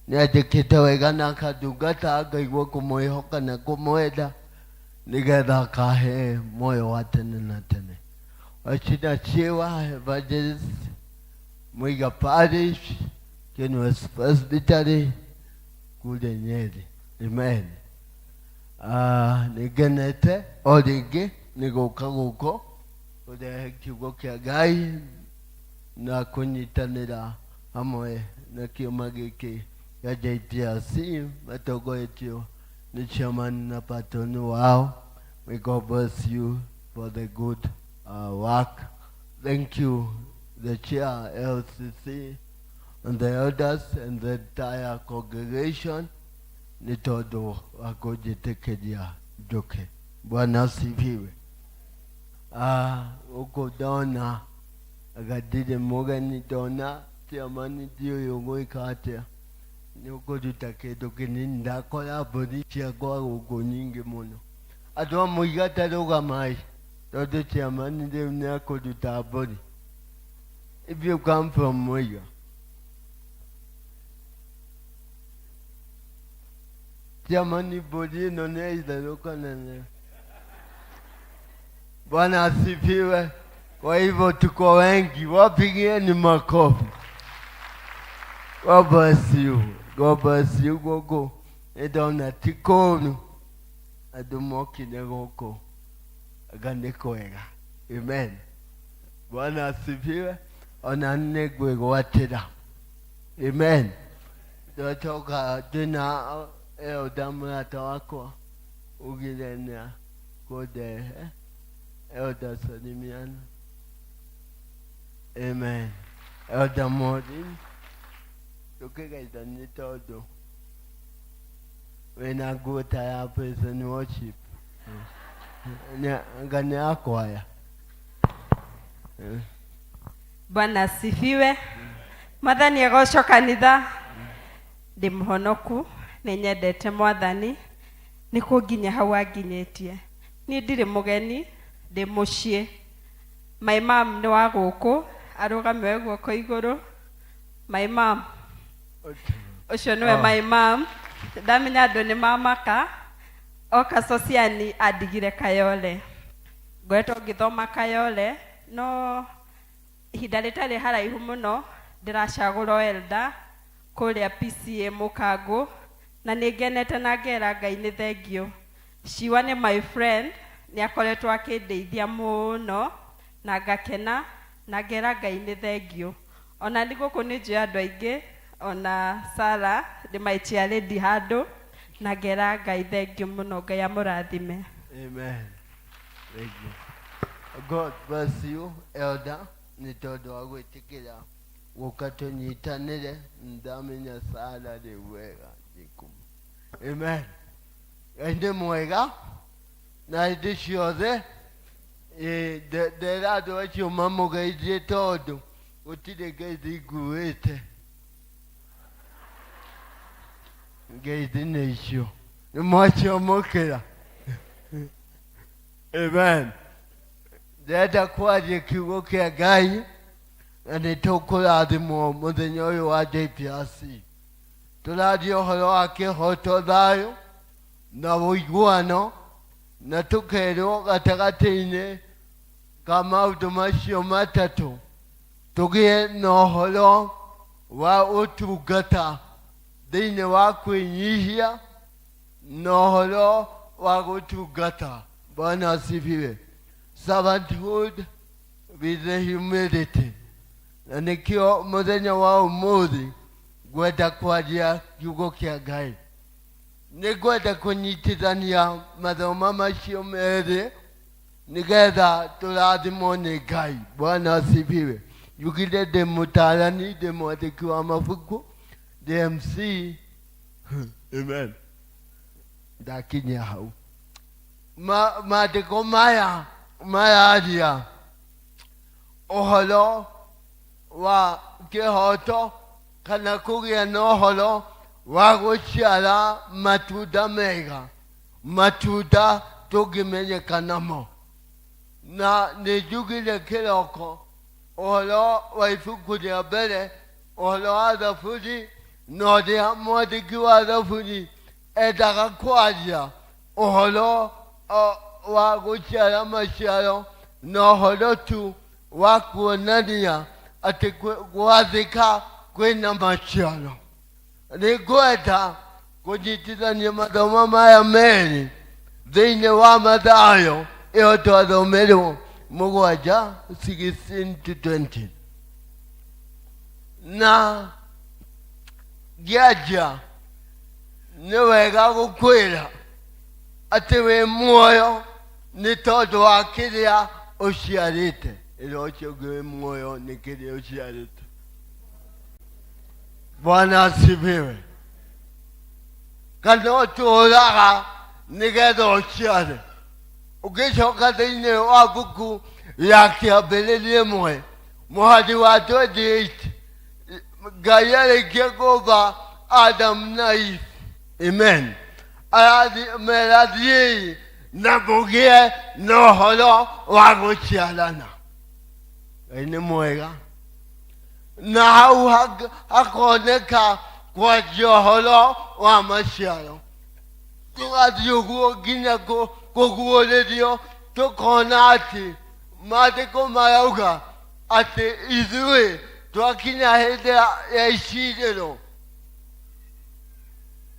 Nĩanjĩkĩte wega na akandungata ngaigua kũmwĩhoka na kũmwenda nĩgetha akahe moyo wa tene na tene. Wachina Chewa Evangelist Mwiga Parish Kenwest Presbytery kule Nyeri. Amen. Nĩngenete o rĩngĩ nĩ gũka gũkũ kũrehe kiugo kĩa Ngai na kũnyitanĩra hamwe na kĩama gĩkĩ gĩa JPRC matongoretio nĩ chairman na patron wao. May God bless you for the good work. Thank you, the chair LCC and the elders and the entire congregation nĩ tondũ wa kũnjĩtĩkĩria njũke. Bwana asifiwe. Gũkũ ndona anga ndirĩ mũgeni, ndona chairman ndiũĩ ũgwĩka atĩa, nĩ ũkũruta kĩndũ kĩnini. Ndakora mbũri ciakwa gũkũ nyingĩ mũno. Andũ a Mũiga ta rũgamai tondũ chairman rĩu nĩ akũruta mbũri. If you come from Muiga, chairman, mbũri ĩno nĩ ya itherũ kana nĩ? Bwana asifiwe. Kwa hivyo tuko wengi, wapigieni makofi. God bless you. God bless you. Gogo. Nĩ ndona ti kũũru andũ mokire gũkũ, anga nĩ kwega. Amen. Bwana asifiwe. Ona nĩ ngwĩgwatĩra. Amen. Twacoka twĩna elder mũrata wakwa ugire nĩ kũndehe elder salimiana. Amen. Elder Maureen, tũkĩgeithanie tondũ wĩna nguo ta ya praise and worship. Anga nĩ ya kwaya. Bwana asifiwe. Mwathani agocwo kanitha. Ndĩ mũhonoku, nĩ nyendete mwathani, nĩ kũnginya hau anginyĩtie. Niĩ ndirĩ mũgeni, ndĩ mũciĩ. My mom nĩ wa gũkũ, arũgame we guoko igũrũ. My mom. Ũcio nĩwe my mom. Ndamenya andũ nĩ mamaka. Oka Sociani andigire Kayole. Ngoretwo ngĩthoma Kayole, no ihinda rĩtarĩ haraihu mũno ndĩracagũrwo elder kũrĩa PCA Mũkangũ, na nĩ ngenete na ngera Ngai nĩ thengio. Ciwa nĩ my friend, nĩ akoretwo akĩndeithia mũno na ngakena na ngera Ngai nĩ thengio. Ona nĩ gũkũ nĩ njũĩ andũ aingĩ, ona Sarah nĩ my chair lady handũ, na ngera Ngai thengio mũno, Ngai amũrathime. Amen. Thank you. God bless you, elder, nĩ tondũ wa gwĩtĩkĩra gũka tũnyitanĩre. Ndamenya Sarah rĩu wega njĩkumu. Amen. Ngai nĩ mwega na hĩndĩ ciothe. Ndera andũ acio mamũgeithie tondũ gũtirĩ ngeithi nguĩte. Ngeithi nĩ icio. Nĩ mwaciamũkĩra. Amen. Ndĩrenda kwaria kiugo kĩa Ngai na nĩ tũkũrathimwo mũthenya ũyũ wa JPRC. Tũraria ũhoro wa kĩhoto, thayũ na ũiguano, na tũkerwo gatagatĩ-inĩ ka maũndũ macio matatũ tũgĩe na ũhoro wa ũtungata thĩinĩ wa kwĩnyihia na ũhoro wa gũtungata. Bwana asifiwe. Servanthood with the humility. Na nĩkĩo mũthenya wa ũmũthĩ ngwenda kwaria kiugo kĩa Ngai. Nĩ ngwenda kũnyitithania mathomo macio merĩ nĩgetha tũrathimwo nĩ Ngai. Bwana asifiwe. Njugire ndĩ mũtaarani, ndĩ mwandĩki wa mabuku, ndĩ MC. Amen. Ndakinyia hau. Maandĩko maya mararia ũhoro wa kĩhoto kana kũgĩa na ũhoro wa gũciara matunda mega, matunda tũngĩmenyeka namo. Na nĩ njugire kĩroko ũhoro wa ibuku rĩa mbere, ũhoro wa Thaburi, na ũrĩa mwandĩki wa Thaburi endaga kwaria ũhoro wa gũciara maciaro na ũhoro tu wa kuonania atĩ gwathĩka kwĩna maciaro. Nĩ ngwenda kũnyitithania mathomo maya merĩ thĩinĩ wa Mathayo ĩyo twathomerwo mũgwanja 16 to 20. Na ngĩanjia nĩ wega gũkwĩra atĩ wĩ muoyo nĩ tondũ wa kĩrĩa ũciarĩte. Ĩra ũcio ũngĩ wĩ muoyo nĩ kĩrĩa ũciarĩte. Bwana asifiwe. Kana ũtũũraga nĩgetha ũciare. Ũngĩcoka thĩinĩ wa mbuku ya kĩambĩrĩria ĩmwe mũhari wa 28, Ngai arĩkia kũmba Adam na Eve. Amen. Mera thiĩi na mũgĩe na ũhoro wa gũciarana. Ngai nĩ mwega. Na hau hakoneka kwanjia ũhoro wa maciaro. Tũgathiĩ ũguo nginya kũguũrĩrio, tũkona atĩ maandĩko marauga atĩ ithuĩ twakinya hĩndĩ ya icirĩro.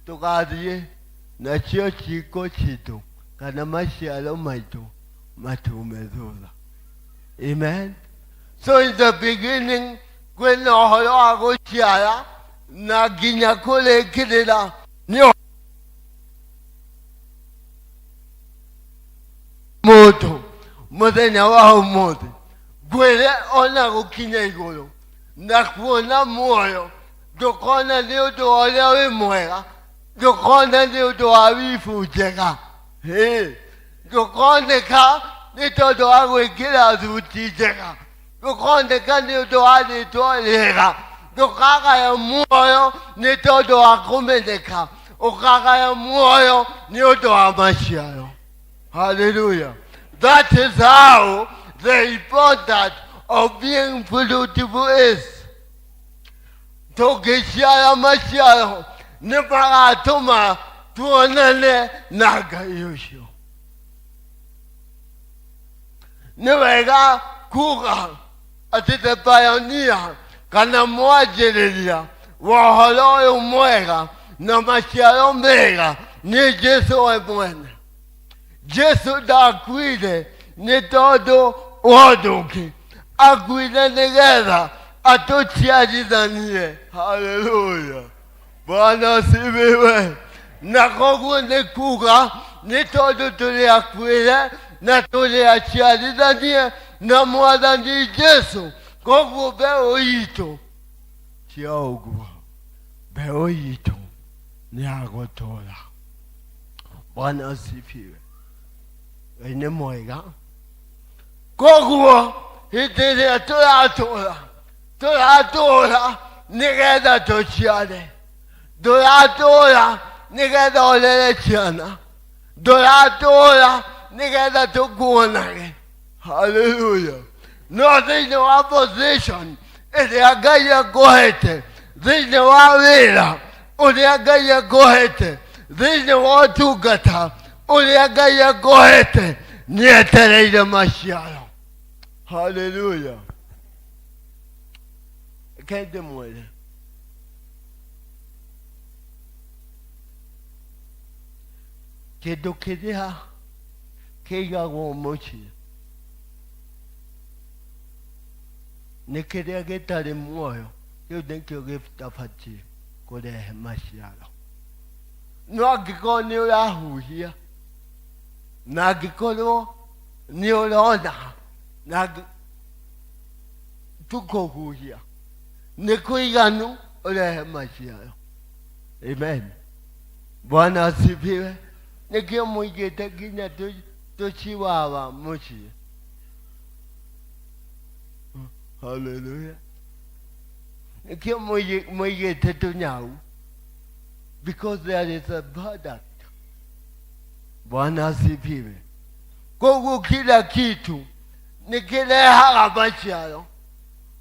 Tũgathiĩ nacio ciĩko citũ kana maciaro maitũ matume thutha. Amen. So in the beginning kwĩna ũhoro wa gũciara na nginya kũrĩkĩrĩra nĩ mũndũ mũthenya wa ũmũthĩ ngwĩre ona gũkinya igũrũ na kuona muoyo ndũkona nĩ ũndũ wa ũrĩa wĩ mwega ndũkona nĩ ũndũ wa wibu njega Hĩ, ndũkoneka nĩ tondũ wa gwĩkĩra thuti njega ndũkoneka nĩ ũndũ wa rĩtwa rĩega ndũkagaya muoyo nĩ tondũ wa kũmenyeka ũkagaya muoyo nĩ ũndũ wa maciaro. Hallelujah. That is how the importance of being fruitful is. Tũngĩciara maciaro nĩ magatũma tuonane na Ngai ũcio. Nĩ wega kuga atĩ the pioneer kana mwanjĩrĩria wa ũhoro ũyũ mwega na maciaro mega nĩ Jesu we mwene. Jesu ndakuire nĩ tondũ wa ũndũ ũngĩ, akuire nĩgetha atũciarithanie. Haleluya, Bwana asifiwe. Na koguo nĩ kuga nĩ tondũ tũrĩ akuĩre na tũrĩ aciarithanie na mwathani Jesu, koguo mbeũ itũ cia ũguo, mbeũ itũ nĩ ya gũtũũra. Bwana asifiwe. Ngai nĩ mwega. Koguo hĩndĩ ĩrĩa tũratũra, tũratũra nĩgetha tũciare, ndũratũra nĩgetha ũrere ciana, ndũratũra nĩgetha tũkuonage. Haleluya. No thĩinĩ wa position ĩrĩa Ngai akũhete, thĩinĩ wa wĩra ũrĩa Ngai akũhete, thĩinĩ wa ũtungata ũrĩa Ngai akũhete, nĩetereire maciaro. Haleluya. Reke ndĩmwĩre, kĩndũ kĩrĩa kĩigagwo mũciĩ nĩ kĩrĩa gĩtarĩ muoyo, kĩu nĩkĩo gĩtabatiĩ kũrehe maciaro. No angĩkorwo nĩ ũrahuhia na angĩkorwo nĩ ũrona na tukũhuhia nĩ kũiganu ũrehe maciaro. Amen. Bwana asifiwe. Nĩkĩo mũigĩte nginya tũciwawa mũciĩ. Haleluya. Nĩkĩo mũigĩte tũnyau, because there is a product. Bwana asifiwe. Koguo kila kitu nĩkĩrehaga maciaro.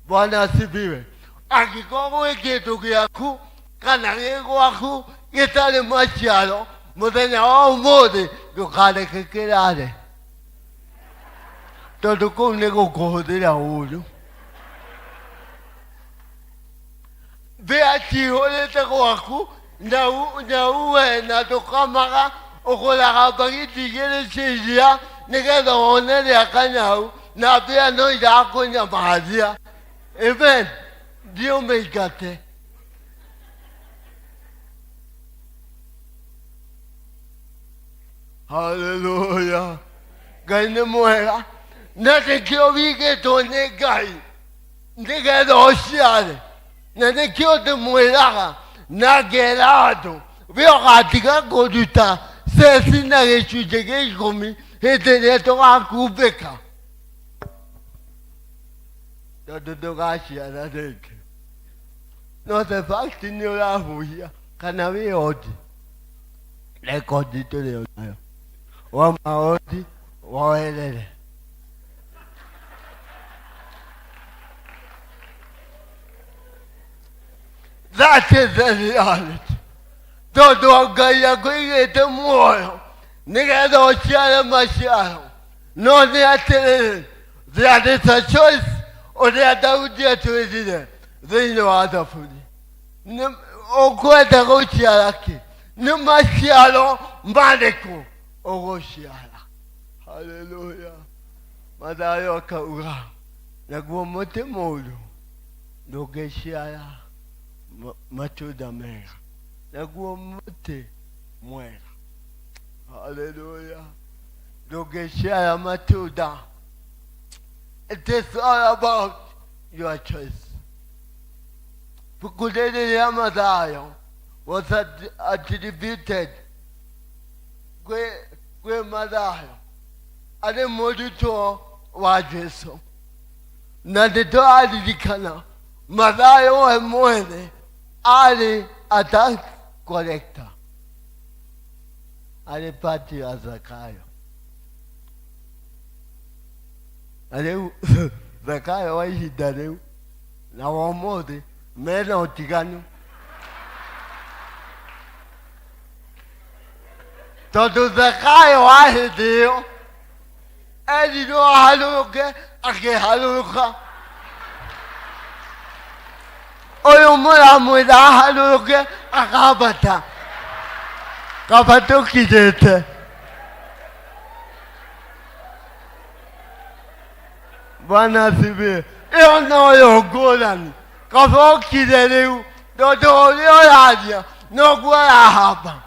Bwana asifiwe. Angĩkorwo gwĩ kĩndũ gĩaku kana gĩ gwaku gĩtarĩ maciaro, mũthenya wa ũmũthĩ ndũkareke kĩrare, tondũ kũu nĩ gũkũhũthĩra ũru. Mbĩa cihũrĩte gwaku na uwe na ndũkamaga, ũgũraga mbagiti igĩrĩ cia iria nĩgetha wone rĩa kanyau, na mbĩa no irakũnyamaria. Amen. Thiĩ ũmĩingate. Haleluya. Ngai nĩ mwega, na nĩkĩo wigĩtwo nĩ Ngai nĩgetha ũciare, na nĩkĩo ndĩmwĩraga na ngera andũ we ũgatiga kũruta ceci na gĩcunjĩ gĩa ikũmi hĩndĩ ĩrĩa tũgakumbĩka, tondũ ndũgaciara rĩngĩ. No the fact nĩ ũrahuhia kana wĩ odi, rekondi tũrĩ o nayo wa maodi woerere. That is the reality. Tondũ Ngai akũigĩte muoyo nĩgetha ũciare maciaro. No nĩ atĩrĩrĩ, there is a choice ũrĩa Daudi atwĩrire thĩinĩ wa Thaburi. Ũkwenda gũciara kĩ? Nĩ maciaro marĩkũ ũgũciara? Haleluya. Mathayo akauga naguo mũtĩ mũũru ndũngĩciara matunda mega, naguo mũtĩ mwega, haleluya, ndũngĩciara matunda. It is all about your choice. Ibuku rĩrĩ rĩa Mathayo was attributed kwĩ Mathayo arĩ mũrutwo wa Jesu, na nĩtũraririkana Mathayo we mwene arĩ a tax collector, arĩ pati ya Zakayo. Na rĩu Zakayo wa ihinda rĩu na wa ũmũthĩ mena ũtiganu, tondũ Zakayo wa hĩndĩ ĩyo erirwo aharũrũke akĩharũrũka. Ũyũ mũramwĩra aharũrũke akambata, kaba tũkirĩte. Bwana asifiwe. Ĩyo noyo ngũrani, kaba ũkire rĩu, tondũ ũrĩa ũraria noguo arahamba.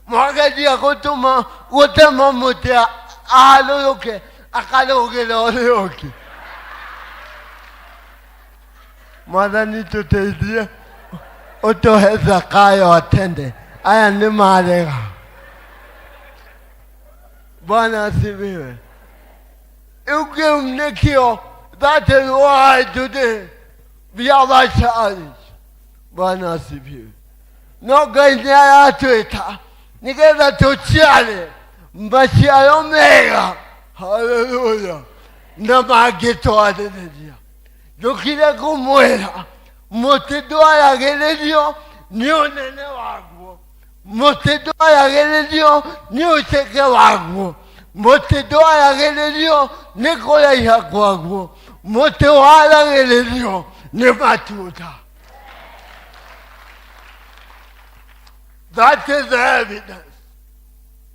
Mwageria gũtũma gũtema mũtĩ aharũrũke akarũgĩra ũrĩa ũngĩ. Mwathani tũteithie, ũtũhe Zakayo atende. Aya nĩ marega. Bwana asifiwe. Rĩu kĩu nĩkĩo, that is why today we have a challenge. Bwana asifiwe. No Ngai nĩ aratwĩta nĩgetha tũciare maciaro mega, haleluya, na mangĩtwarĩrĩria. Ndũkire kũmwĩra mũtĩ ndwaragĩrĩrio nĩ ũnene waguo, mũtĩ ndwaragĩrĩrio nĩ ũceke waguo, mũtĩ ndwaragĩrĩrio nĩ kũraiha kwaguo, mũtĩ waragĩrĩrio nĩ matunda. That is the evidence.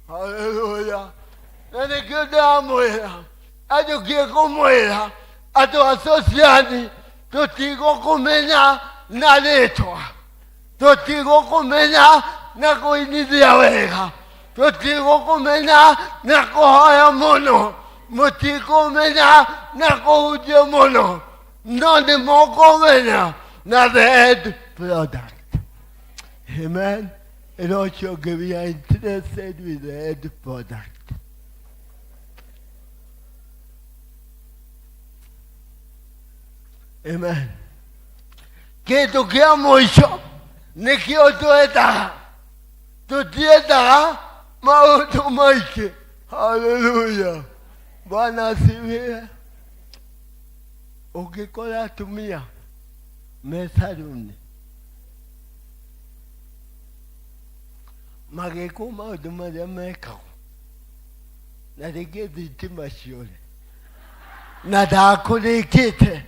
Hallelujah. Na nĩkĩo ndĩramwĩra, anjũkie kũmwĩra andũ a Sociani, tũtigũkũmenya na rĩtwa, tũtigũkũmenya na kũinithia wega, tũtigũkũmenya na kũhoya mũno, mũtikũmenya na kũhunjia mũno, no nĩ mũkũmenya na the end product. Amen. And also we are interested with the end product. Amen. Kĩndũ kĩa mũico nĩkĩo twendaga, tũtiendaga maũndũ maingĩ. Haleluya. Bwana asifiwe. Ũngĩkora atumia me saruni magĩkwo maũndũ marĩa mekagwo, na rĩngĩ thitima ciũre na ndakũrĩkĩte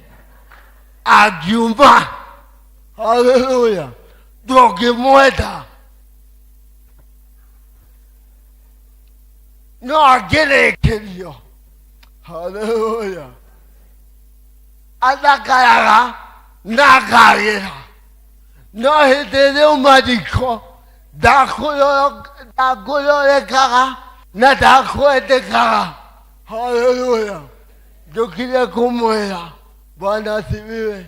angiuma, haleluya, ndũngĩmwenda, no angĩrĩkĩrio, haleluya, athakaraga na akagĩra. No hĩndĩ ĩrĩa uma riko ndakũrorekaga na ndakwendekaga. Haleluya. Ndũkire kũmwĩra Bwana asifiwe.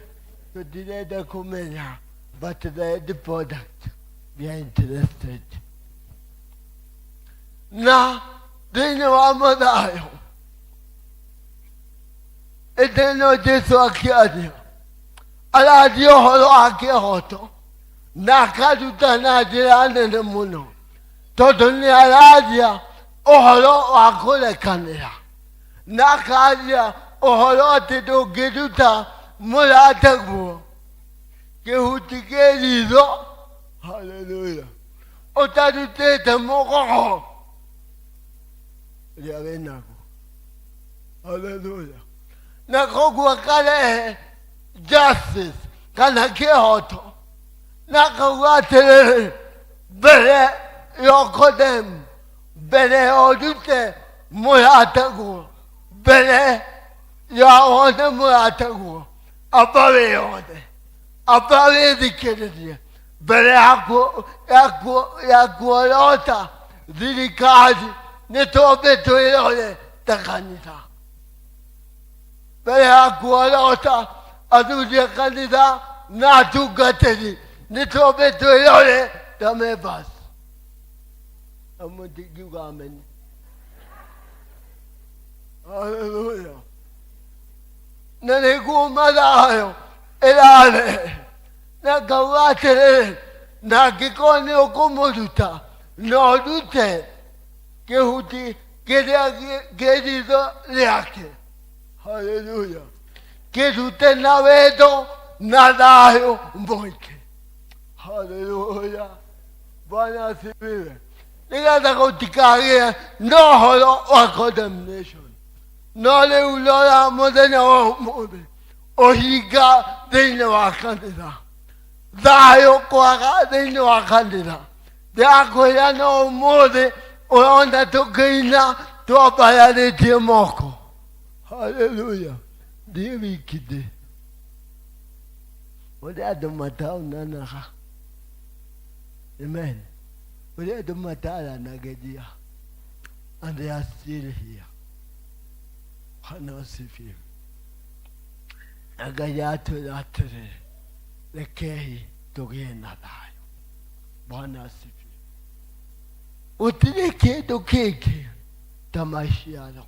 Tũtirenda kũmenya, but the end product we are interested. Na thĩinĩ wa Mathayo ĩndĩ ĩno Jesu akĩaria, araria ũhoro wa kĩhoto na akaruta na njĩra nene mũno, tondũ nĩ araria ũhoro wa kũrekanĩra na akaria ũhoro atĩ ndũngĩruta mũrataguo kĩhuti kĩ ritho, haleluya, ũtarutĩte mũgogo ũrĩa wĩnaguo, haleluya. Na koguo akarehe justice kana kĩhoto. Na akauga atĩrĩrĩ, mbere ya ũkodemu, mbere ya ũrute mũrataguo, mbere ya wone mũrataguo, amba wĩyone, amba wĩthikĩrĩrie, mbere ya kuorota thirikari nĩ twambe twĩrore ta kanitha. Mbere ya kuorota athuri a kanitha na atungatĩri nĩ twambe twĩrore ta members. Amũtingiuga amen. Haleluya. Na nĩguo mathayo ĩrarehe, na ngauga atĩrĩrĩ, na angĩkorwo nĩ ũkũmũruta na ũrute kĩhuti kĩrĩa kĩ ritho rĩake, haleluya, kĩrute na wendo na thayũ mũingĩ. Haleluya, Bwana asifiwe. Nĩgetha gũtikagĩe na ũhoro wa condemnation. No rĩu rora mũthenya wa ũmũthĩ, ũhinga thĩinĩ wa kanitha, thayũ kwaga thĩinĩ wa kanitha. Ndĩrakwĩra no ũmũthĩ ũrona tũkĩina twambararĩtie moko. Haleluya. Ndiĩ wiki ndĩ ũrĩa andũ mataonanaga. Amen. Ũrĩa andũ mataranagĩria, and they are still here. Bwana asifiwe. Na Ngai atwĩra atĩrĩrĩ, rekei tũgĩe na thayũ. Bwana asifiwe. Gũtirĩ kĩndũ kĩngĩ ta maciaro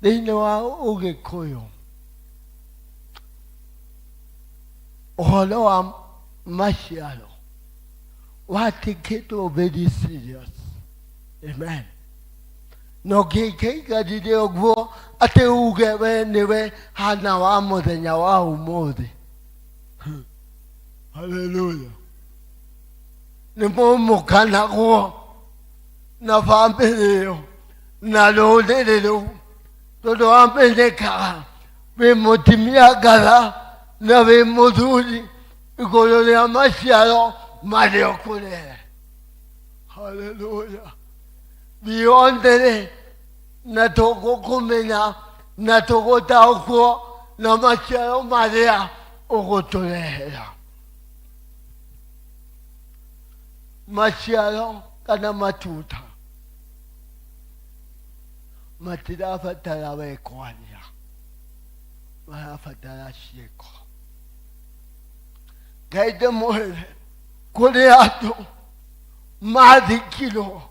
thĩinĩ wa Ũgĩkũyũ. Ũhoro wa maciaro watikĩtwo very serious. Amen. Na ũngĩkĩikarire ũguo atĩ uge we nĩwe hana wa mũthenya wa ũmũthĩ. Haleluya. Nĩ mũmũkanagwo na bamĩrĩ ĩyo na rũrĩrĩ rũu, tondũ wamenyekaga wĩ mũtumia ngatha na wĩ mũthuri igũrũ rĩa maciaro marĩa ũkũrehe. Haleluya. Beyond na tũgũkũmenya na tũgũtaũkwo na maciaro marĩa ũgũtũrehera. Maciaro kana matunda matirabatara we kwaria, marabatara ciĩko. Ngai ndĩmwĩre, kũrĩ andũ mathikirwo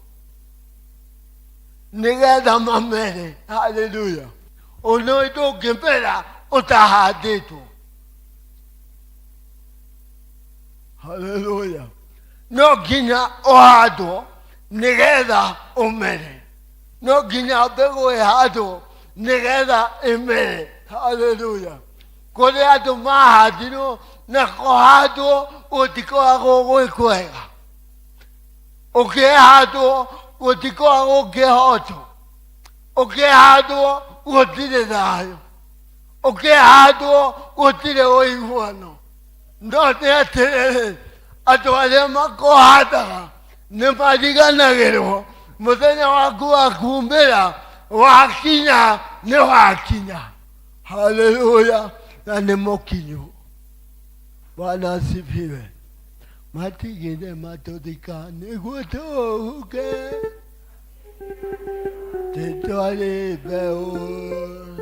nĩgetha mamere. Haleluya. Ũndũ ũyũ ndũngĩmera ũtahandĩtwo. Haleluya. No nginya ũhandwo nĩgetha ũmere. No nginya mbegũ ĩhandwo nĩgetha ĩmere. Haleluya. Kũrĩ andũ mahandirwo na kũhandwo gũtikoragwo gwĩ kwega. Ũkĩhandwo gũtikoragwo kĩhoto. Ũkĩhandwo gũtirĩ thayũ. Ũkĩhandwo gũtirĩ ũiguano. No nĩ atĩrĩrĩ, andũ arĩa makũhandaga nĩ mariganagĩrwo mũthenya waku wa kumĩra wakinya nĩ wakinya. Haleluya. Na nĩ mũkinyu. Bwana asifiwe. Matigire matũthika nĩguo tũhuke tĩtwarĩ mbeũ.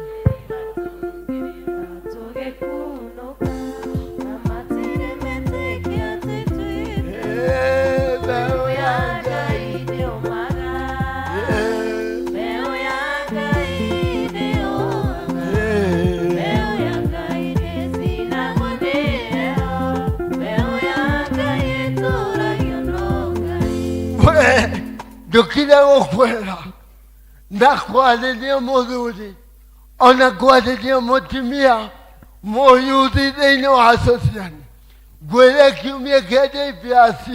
Ndũkire gũkwĩra na kwarĩria mũthuri ona kwarĩria mũtumia mũyuthi thĩinĩ wa sociani. Ngwĩre kiumia kĩa JPRC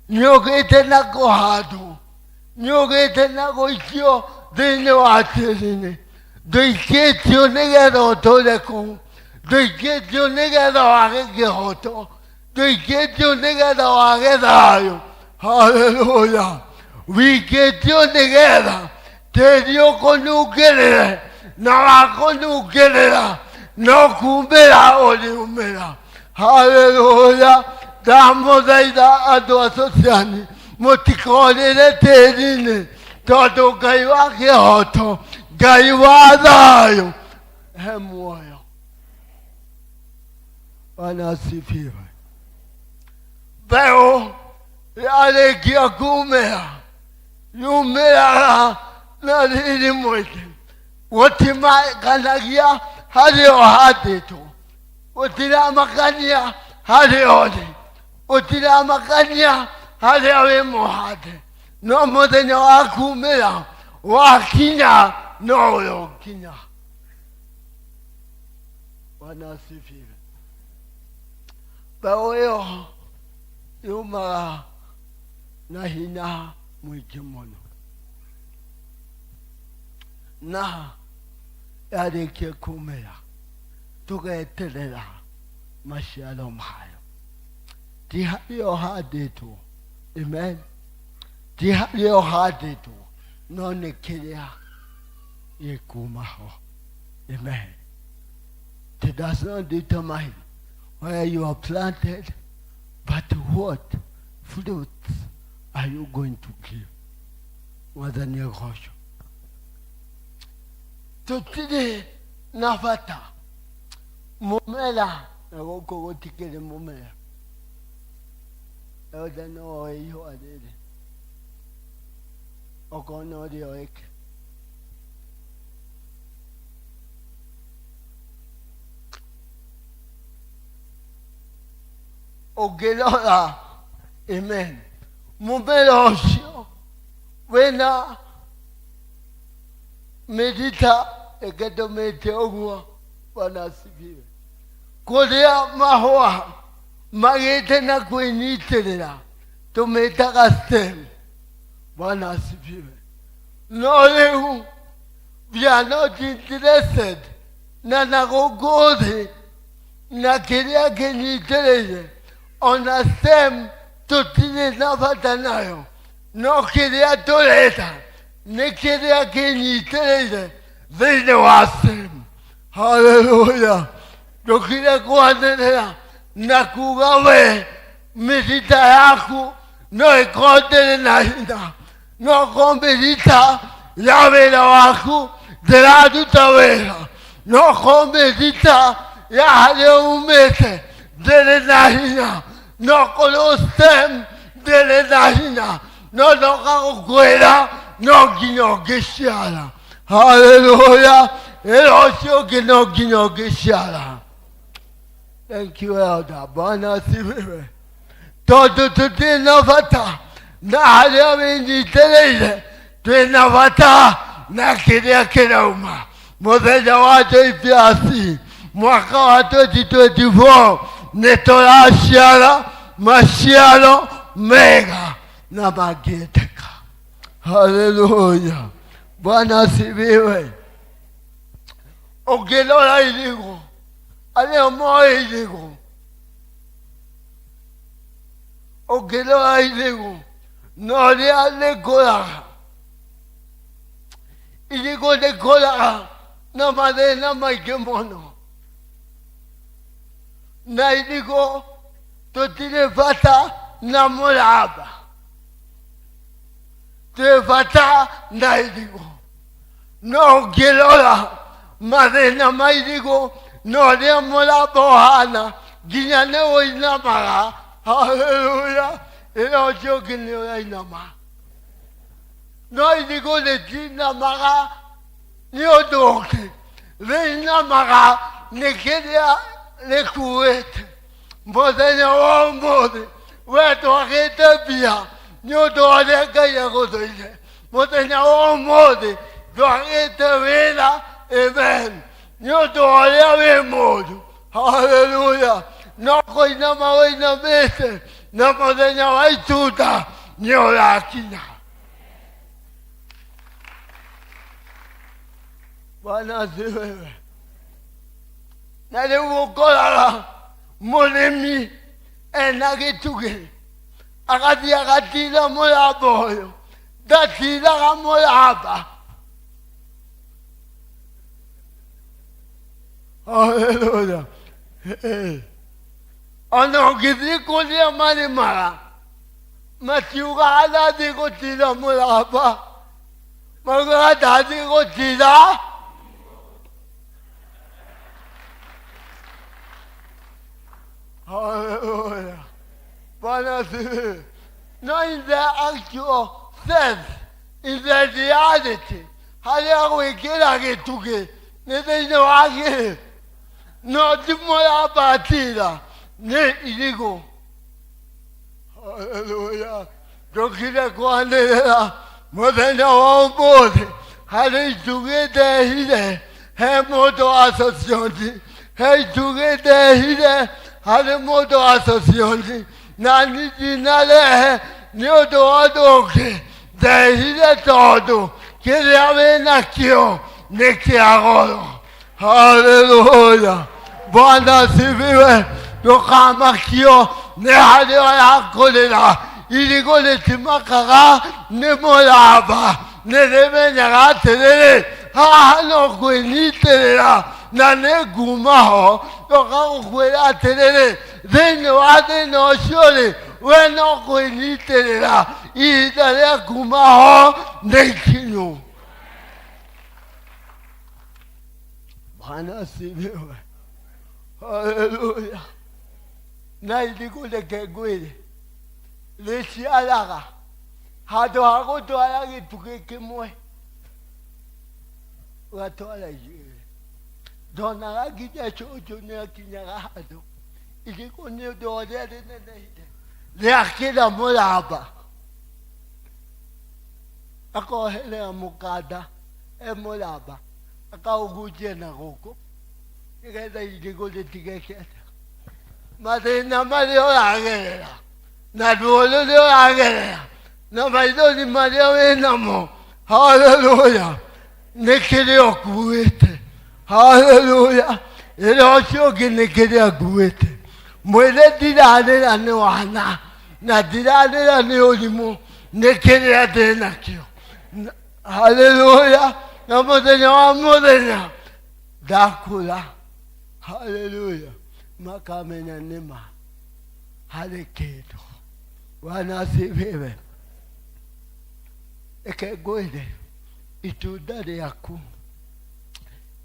nĩũgĩte na kũhandwo, nĩũgĩte na gũikio thĩinĩ wa tĩri-inĩ. Ndũikĩtio nĩgetha ũtũre kũu, ndũikĩtio nĩgetha wage kĩhoto, Tũikĩtio nĩgetha wage thayũ. Haleluya. Wikĩtio nĩgetha tĩri ũkũnungĩrĩre, na wakũnungĩrĩra no kumĩra ũrĩumĩra. Haleluya. Ndamũthaitha andũ a Sociani, mũtikorĩre tĩri-inĩ, tondũ Ngai wa kĩhoto, Ngai wa thayũ, he muoyo. Bwana asifiwe. Mbeũ yarĩkia kumĩra, yumĩraga na riri mũingĩ, gũtimakanagia harĩa ũhandĩtwo, gũtiramakania harĩa ũrĩ, gũtiramakania harĩa wĩ mũhande, no mũthenya wa kumĩra wakinya no ũrokinya. Bwana asifiwe. Mbeũ ĩyo yumaga na hinya mũingĩ mũno, na yarĩkia kumĩra tũgeterera maciaro mayo. Ti harĩa ũhandĩtwo, amen, ti harĩa ũhandĩtwo, no nĩ kĩrĩa gĩkuma ho, amen. It does not determine where you are planted, but what fruits are you going to give? Mwathani agocwo. Tũtirĩ na bata mũmera, na gũkũ gũtikĩrĩ mũmera. Elder no oe ihũa rĩrĩ, okorwo no rĩoeke. Ũngĩrora, amen, mũmera ũcio wĩna mĩrita ĩkĩtũmĩte ũguo. Bwana asifiwe. Kũrĩa mahũa magĩte na kwĩnyitĩrĩra tũmĩtaga stem. Bwana asifiwe. No rĩu we are not interested na na gũkũ thĩ na kĩrĩa kĩnyitĩrĩire, ona stem tũtirĩ na bata nayo, no kĩrĩa tũrenda nĩ kĩrĩa kĩnyitĩrĩire thĩinĩ wa stem. Haleluya. Ndũkire kwanĩrĩra na kuga we mĩrita yaku no ĩkorwo ndĩrĩ na hinya, no korwo mĩrita ya wĩra waku ndĩraruta wĩra, no korwo mĩrita ya harĩa umĩte ndĩrĩ na hinya, no korwo stem ndĩrĩ na hinya, no ndoka gũkwĩra no nginya ũngĩciara. Haleluya. Ĩra ũcio ũngĩ no nginya ũngĩciara. Thank you, elder. Bwana asifiwe. Tondũ tũtirĩ na bata na harĩa wĩnyitĩrĩire, twĩna bata na kĩrĩa kĩrauma. Mũthenya wa JPRC mwaka wa 2024 nĩ tũraciara maciaro mega na mangĩendeka. Haleluya. Bwana asifiwe. Ũngĩrora irigũ, arĩa moĩ irigũ, ũngĩrora irigũ na ũrĩa rĩkũraga, irigũ rĩkũraga na mathĩna maingĩ mũno, na irigũ tũtirĩ bata na mũramba, twĩ bata na irigũ. No ũngĩrora mathĩna ma irigũ na ũrĩa mũramba ũhana, nginya nĩ ũinamaga. Haleluya. Ĩra ũcio ũngĩ nĩ ũrainama, no irigũ rĩtinamaga nĩ ũndũ ũngĩ, rĩinamaga nĩ kĩrĩa rĩkuĩte. Mũthenya wa ũmũthĩ we twagĩte mbia nĩ ũndũ wa ũrĩa Ngai agũthũire. Mũthenya wa ũmũthĩ ndwagĩte wĩra, amen, nĩ ũndũ wa ũrĩa wĩ mũũru. Haleluya. No kũinama ũinamĩte, na mũthenya wa itunda nĩ ũrakinya. Bwana asifiwe. Na rĩu ũkoraga mũrĩmi Ena gĩtugĩ agathiĩ agatira mũramba ũyũ ndatiraga mũramba. Haleluya. Ona ũngĩthiĩ kũrĩa marĩmaga matiugaga ndathiĩ gũtira mũramba, maugaga ndathiĩ gũtira. Hallelujah. Bwana asifiwe. No in the actual sense, in the reality, harĩa gwĩkĩra gĩtugĩ nĩ thĩinĩ wa kĩ no ti mũrambatira nĩ irigũ. Hallelujah. Ndũkire kwanĩrĩra mũthenya wa ũmũthĩ harĩ itugĩ ndehire he mũndũ wa socioni, he itugĩ ndehire harĩ mũndũ wa socioni, na niĩ ndinarehe nĩ ũndũ wa ũndũ ũngĩ, ndehire tondũ kĩrĩa wĩnakĩo nĩ kĩa goro. Haleluya. Bwana asifiwe. Ndũkamakio nĩ harĩa ũrakũrĩra, irigũ rĩtimakaga nĩ mũramba, nĩ rĩmenyaga atĩrĩrĩ, haha no kwĩnyitĩrĩra na nĩ nguma ho. Ndoka gũkwĩra atĩrĩrĩ, thĩinĩ wa thĩna ũcio rĩ, we no kwĩnyitĩrĩra, ihinda rĩa kuma ho nĩ ikinyu. Bwana asifiwe. Haleluya. Na irigũ reke ngwĩre rĩciaraga handũ ha gũtwara gĩtugĩ kĩmwe ũgatwara igĩrĩ. Ndonaga nginya cũcũ nĩ akinyaga handũ irigũ nĩ ũndũ wa ũrĩa rĩnenehire rĩakĩra mũramba, akoherera mũkanda e mũramba akaũgunjia na gũkũ nĩgetha irigũ rĩtigeke atĩa. Mathĩna marĩa ũragerera na ruo rũrĩa ũragerera na maithori marĩa wĩnamo, haleluya, nĩ kĩrĩa ũkuĩte. Haleluya. Ĩra ũcio ũngĩ nĩ kĩrĩa nguĩte. Mwĩre ndirarĩra nĩ wana na ndirarĩra nĩ ũrimũ, nĩ kĩrĩa ndĩnakĩo. Haleluya. Na mũthenya wa mũthenya ndakũra, haleluya, makamenya nĩma harĩ kĩndũ. Bwana asifiwe. Reke ngwĩre itunda rĩaku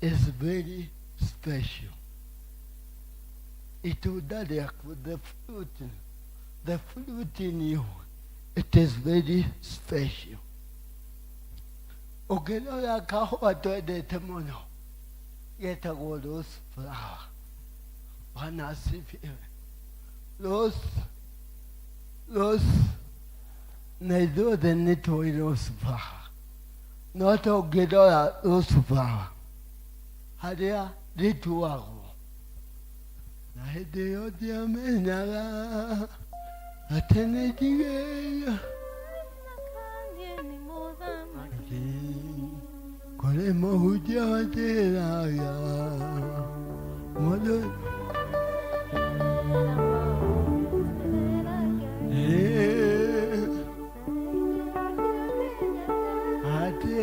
is very special. Itunda rĩaku, the fruit in you, it is very special. Ũngĩrora kahũa twendete mũno getagwo rose flower. Bwana asifiwe. Rose, rose, na ithuothe nĩ tũĩ rose flower. No tũngĩrora rose flower harĩa rĩtuagwo, na hĩndĩ ĩyo ndiamenyaga atĩ nĩ njigĩire kũrĩ mũhunjia wanjĩraga mũndũ. Atĩ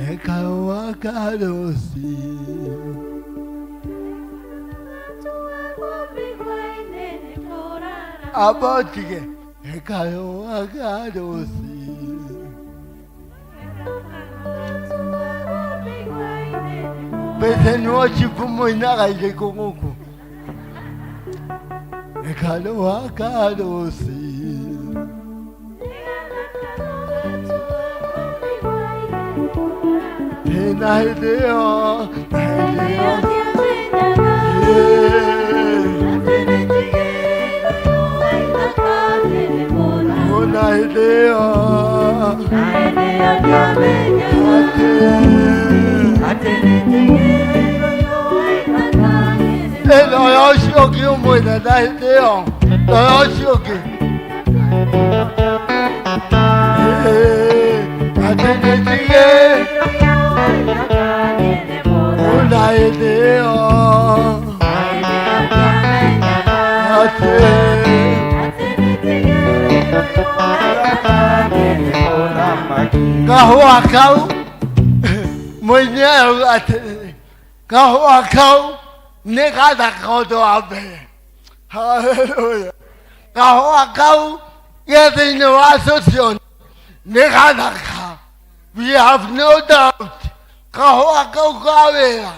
ekaũa karosi abotige ekaũa karosi mbese niwo chifu mũinaga irĩkũ gũkũ ekaũa karosi na hĩndĩ ĩyo na hĩndĩ ĩyo na hĩndĩ ĩyo rora ũcio ũngĩ ũmwĩre na hĩndĩ ĩyo rora ũcio ũngĩ atĩ nĩnjigĩire. Kahũa kau mũini arauga atĩrĩrĩ, kahũa kau nĩ gathaka ũndũ wa mbere. Haleluya. Kahũa kau ge thĩinĩ wa Sosioni nĩ gathaka. We have no doubt. Kahũa kau ka wĩra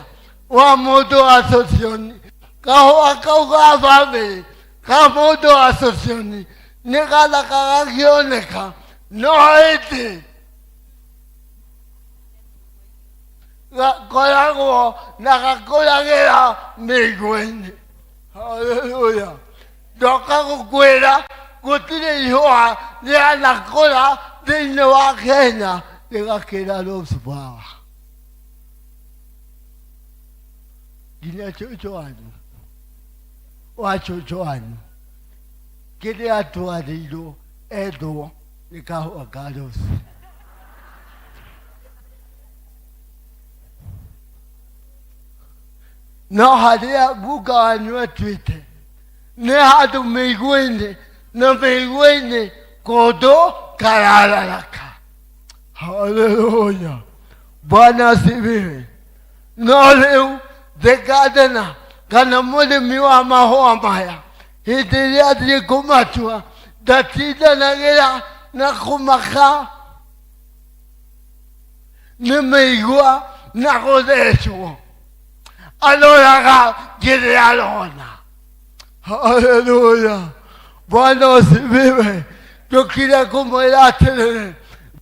wa mũndũ wa Sosioni, kahũa kau ga bamĩrĩ ka mũndũ wa Sosioni nĩ gathaka gakĩoneka, no ĩndĩ gakoragwo na gakũragĩra mĩigua-inĩ. Haleluya. Ndoka gũkwĩra gũtirĩ ihũa rĩanakũra thĩinĩ wa Kenya rĩgakĩra rose flower. Nginya cũcũ wanyu wa cũcũ wanyu kĩrĩa atwarĩirwo ethwo nĩ kahũa ka rose. No harĩa guka wanyu atuĩte nĩ handũ mĩigua-inĩ, na mĩigua-inĩ kũndũ karararaka. Haleluya, Bwana asifiwe. No rĩu the gardener kana mũrĩmi wa mahũa maya hĩndĩ ĩrĩa athiĩ kũmatua ndatindanagĩra na kũmaka nĩ mĩigua na gũthecwo, aroraga kĩrĩa arona. Haleluya, Bwana asifiwe. Tũkire kũmwĩra atĩrĩrĩ,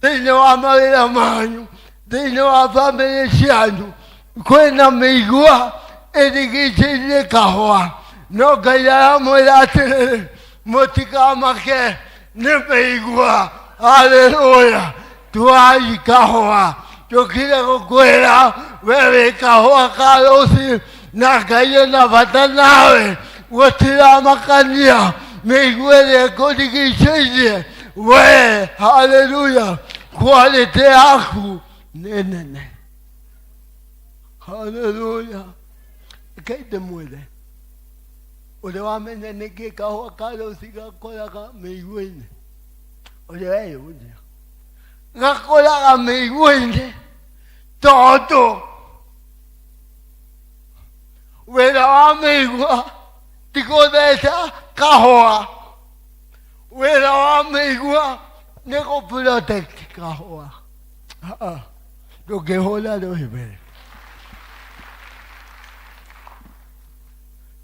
thĩinĩ wa mawĩra manyu, thĩinĩ wa bamĩrĩ cianyu, kwĩna mĩigua ĩrigicĩirie kahũa, no Ngai aramwĩra atĩrĩrĩ, mũtikamake nĩ mĩigua. Haleluya, tuai kahũa. Tũkire gũkwĩra we wĩ kahũa ka rũci na Ngai ena bata nawe, gũtiramakania mĩigua ĩrĩa ĩkũrigicĩirie we. Haleluya, quality yaku nĩ nene. Haleluya. Reke ndĩmwĩre ũrĩa wamenya nĩkĩ kahũa ka rũci gakũraga mĩigua-inĩ, ũrĩa weyũria gakũraga mĩigua-inĩ tondũ wĩra wa mĩigua ti gũtheca kahũa, wĩra wa mĩigua nĩ gũ protect kahũa. Ndũngĩhũra rũhĩ mbere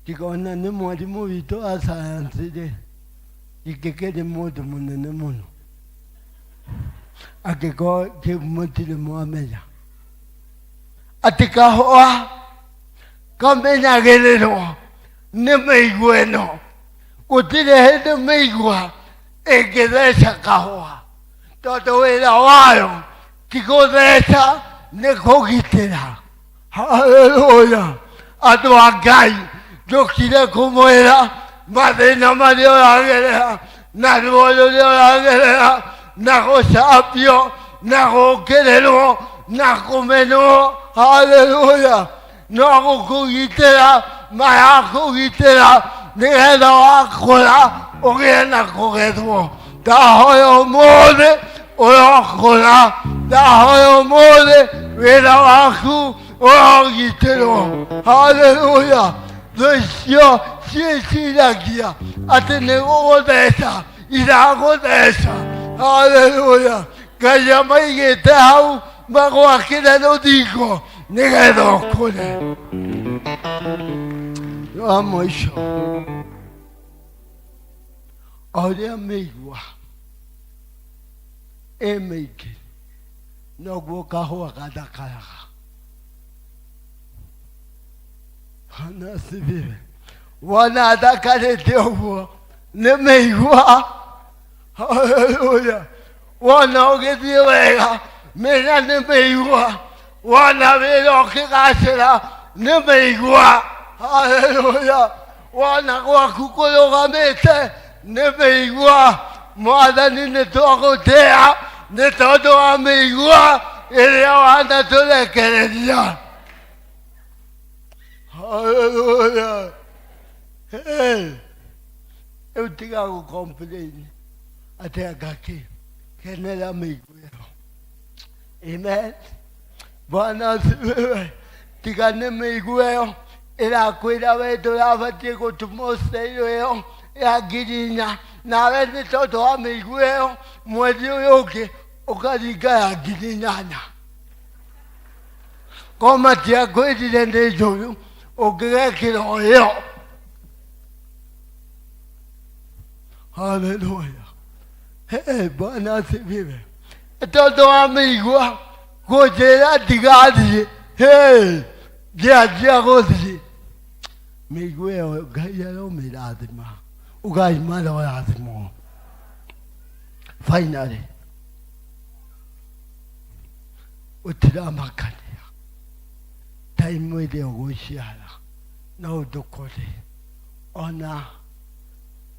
tiga ona nĩ mwarimũ witũ wa sayansi rĩ, ingĩkĩrĩ mũndũ mũnene mũno angĩkorwo kĩu mũtirĩ mwamenya atĩ kahũa kamenyagĩrĩrwo nĩ mĩigua ĩno. Gũtirĩ hĩndĩ mĩigua ĩngĩtheca kahũa tondũ wĩra wayo ti gũtheca, nĩ kũgitĩra. Haleluya. Andũ a Ngai, ndũkire kũmwĩra mathĩna marĩa ũragerera na ruo rũrĩa ũragerera na gũcambio na gũũkĩrĩrwo na kũmenwo. Haleluya. No gũkũgitĩra marakũgitĩra nĩgetha wakũra ũgĩe na kũgethwo. Ndahoya ũmũthĩ ũrokũra, ndahoya ũmũthĩ wĩra waku ũrogitĩrwo. Haleluya. Thũ icio ciĩciragia atĩ nĩ gũgũtheca iragũtheca. Haleluya. Ngai amaigĩte hau magwakĩre rũthingo nĩgetha ũkũre. Wa mũico, o ũrĩa mĩigua ĩ mĩingĩ noguo kahũa gathakaraga. Bwana asifiwe. Wona athakarĩte ũguo nĩ mĩigua. Haleluya. Wona ũgĩthiĩ wega menya nĩ mĩigua. Wona wĩra ũkĩgacĩra nĩ mĩigua. Haleluya. Wona gwaku kũrũgamĩte nĩ mĩigua. Mwathani nĩ twagũtĩa nĩ tondũ wa mĩigua ĩrĩa wanatũrekereria. Haleluya. Hey. Rĩu tiga gũ complain atĩ anga kĩ, kenera mĩigua ĩyo. Amen. Bwana asifiwe. Tiga nĩ mĩigua ĩyo ĩrakwĩra we ndũrabatiĩ gũtuma style ĩyo ya 4,000, nawe nĩ tondũ wa mĩigua ĩyo mweri ũyũ ũngĩ ũkaringa ya 8,000. Ko matiakwĩrire nĩ njũru, ũngĩgekĩra o ĩyo. Haleluya. Hey, Bwana asifiwe. Tondũ wa mĩigua kũnjĩra ndigathiĩ, hey, ngĩanjia gũthiĩ. Mĩigua ĩyo Ngai aromĩrathima, ugai marorathimwo. Finally ũtiramakania time ĩrĩa ũgũciara no ndũkore ona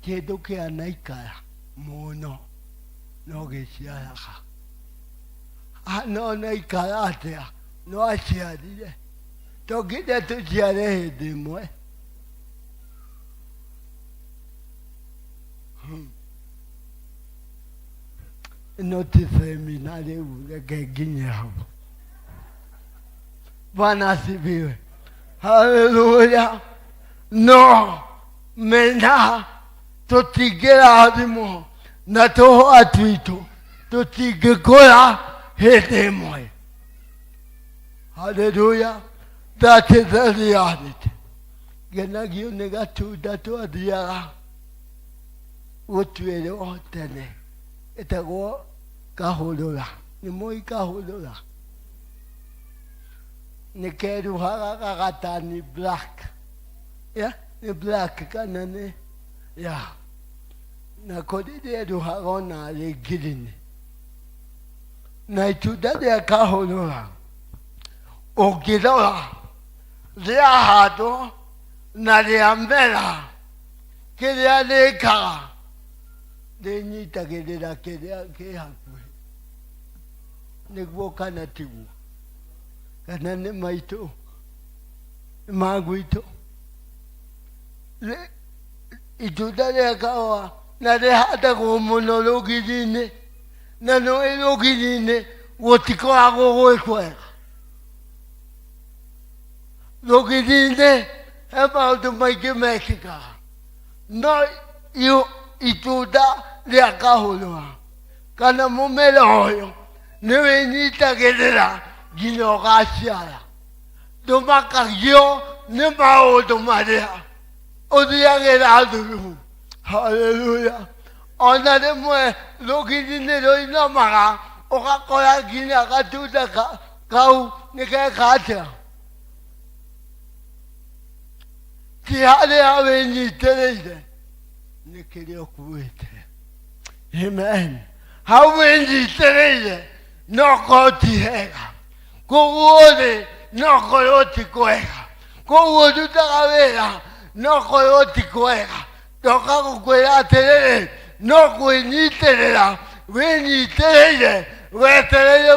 kĩndũ kĩanaikara mũno no gĩciaraga. No naikara atĩa no aciarire, to nginya tũciare hĩndĩ ĩmwe. Ĩno ti semina rĩu, reke nginye hau. Bwana asifiwe. Haleluya. No mena tũtingĩrathimwo na tũhũa twitũ tũtingĩkũra hĩndĩ ĩmwe. Haleluya. That is the reality. Ngenagio nĩ gatunda twathiaga gũtuĩrwo tene, ĩtagwo kahũrũra. Nĩ mũĩ kahũrũra? Nĩ keruhaga gagatani black. Yeah, nĩ black kana nĩ yeah. Na kũrĩ rĩeruhaga ona rĩ green. Na itunda rĩa kahũrũra ũngĩrora rĩahandwo na rĩamera, kĩrĩa rĩkaga rĩnyitagĩrĩra kĩrĩa kĩ hakuhĩ. Nĩguo kana tiguo? Kana nĩ maitũ? Nĩ ma gwitũ? Itunda rĩa kahũa na rĩhandagwo mũno rũgiri-inĩ, na nĩũĩ rũgiri-inĩ gũtikoragwo gwĩ kwega. Rũgiri-inĩ he maũndũ maingĩ mekĩkaga, no itunda rĩa kahũrũra kana mũmera ũyũ nĩ wĩnyitagĩrĩra nginya ũgaciara. Ndũmakagio nĩ maũndũ marĩa ũthiagĩra thuru. Haleluya. Ona rĩmwe rũgiri nĩ rũinamaga ũgakora nginya gatunda kau nĩ geka atĩa? Ti harĩa wĩnyitĩrĩire, nĩ kĩrĩa ũkuĩte. Amen. Hau wĩnyitĩrĩire no korwo ti hega, koguo rĩ no korwo ti kwega, koguo ũrutaga wĩra no korwo ti kwega. Ndoka gũkwĩra atĩrĩrĩ, no kwĩnyitĩrĩra wĩnyitĩrĩire wetereire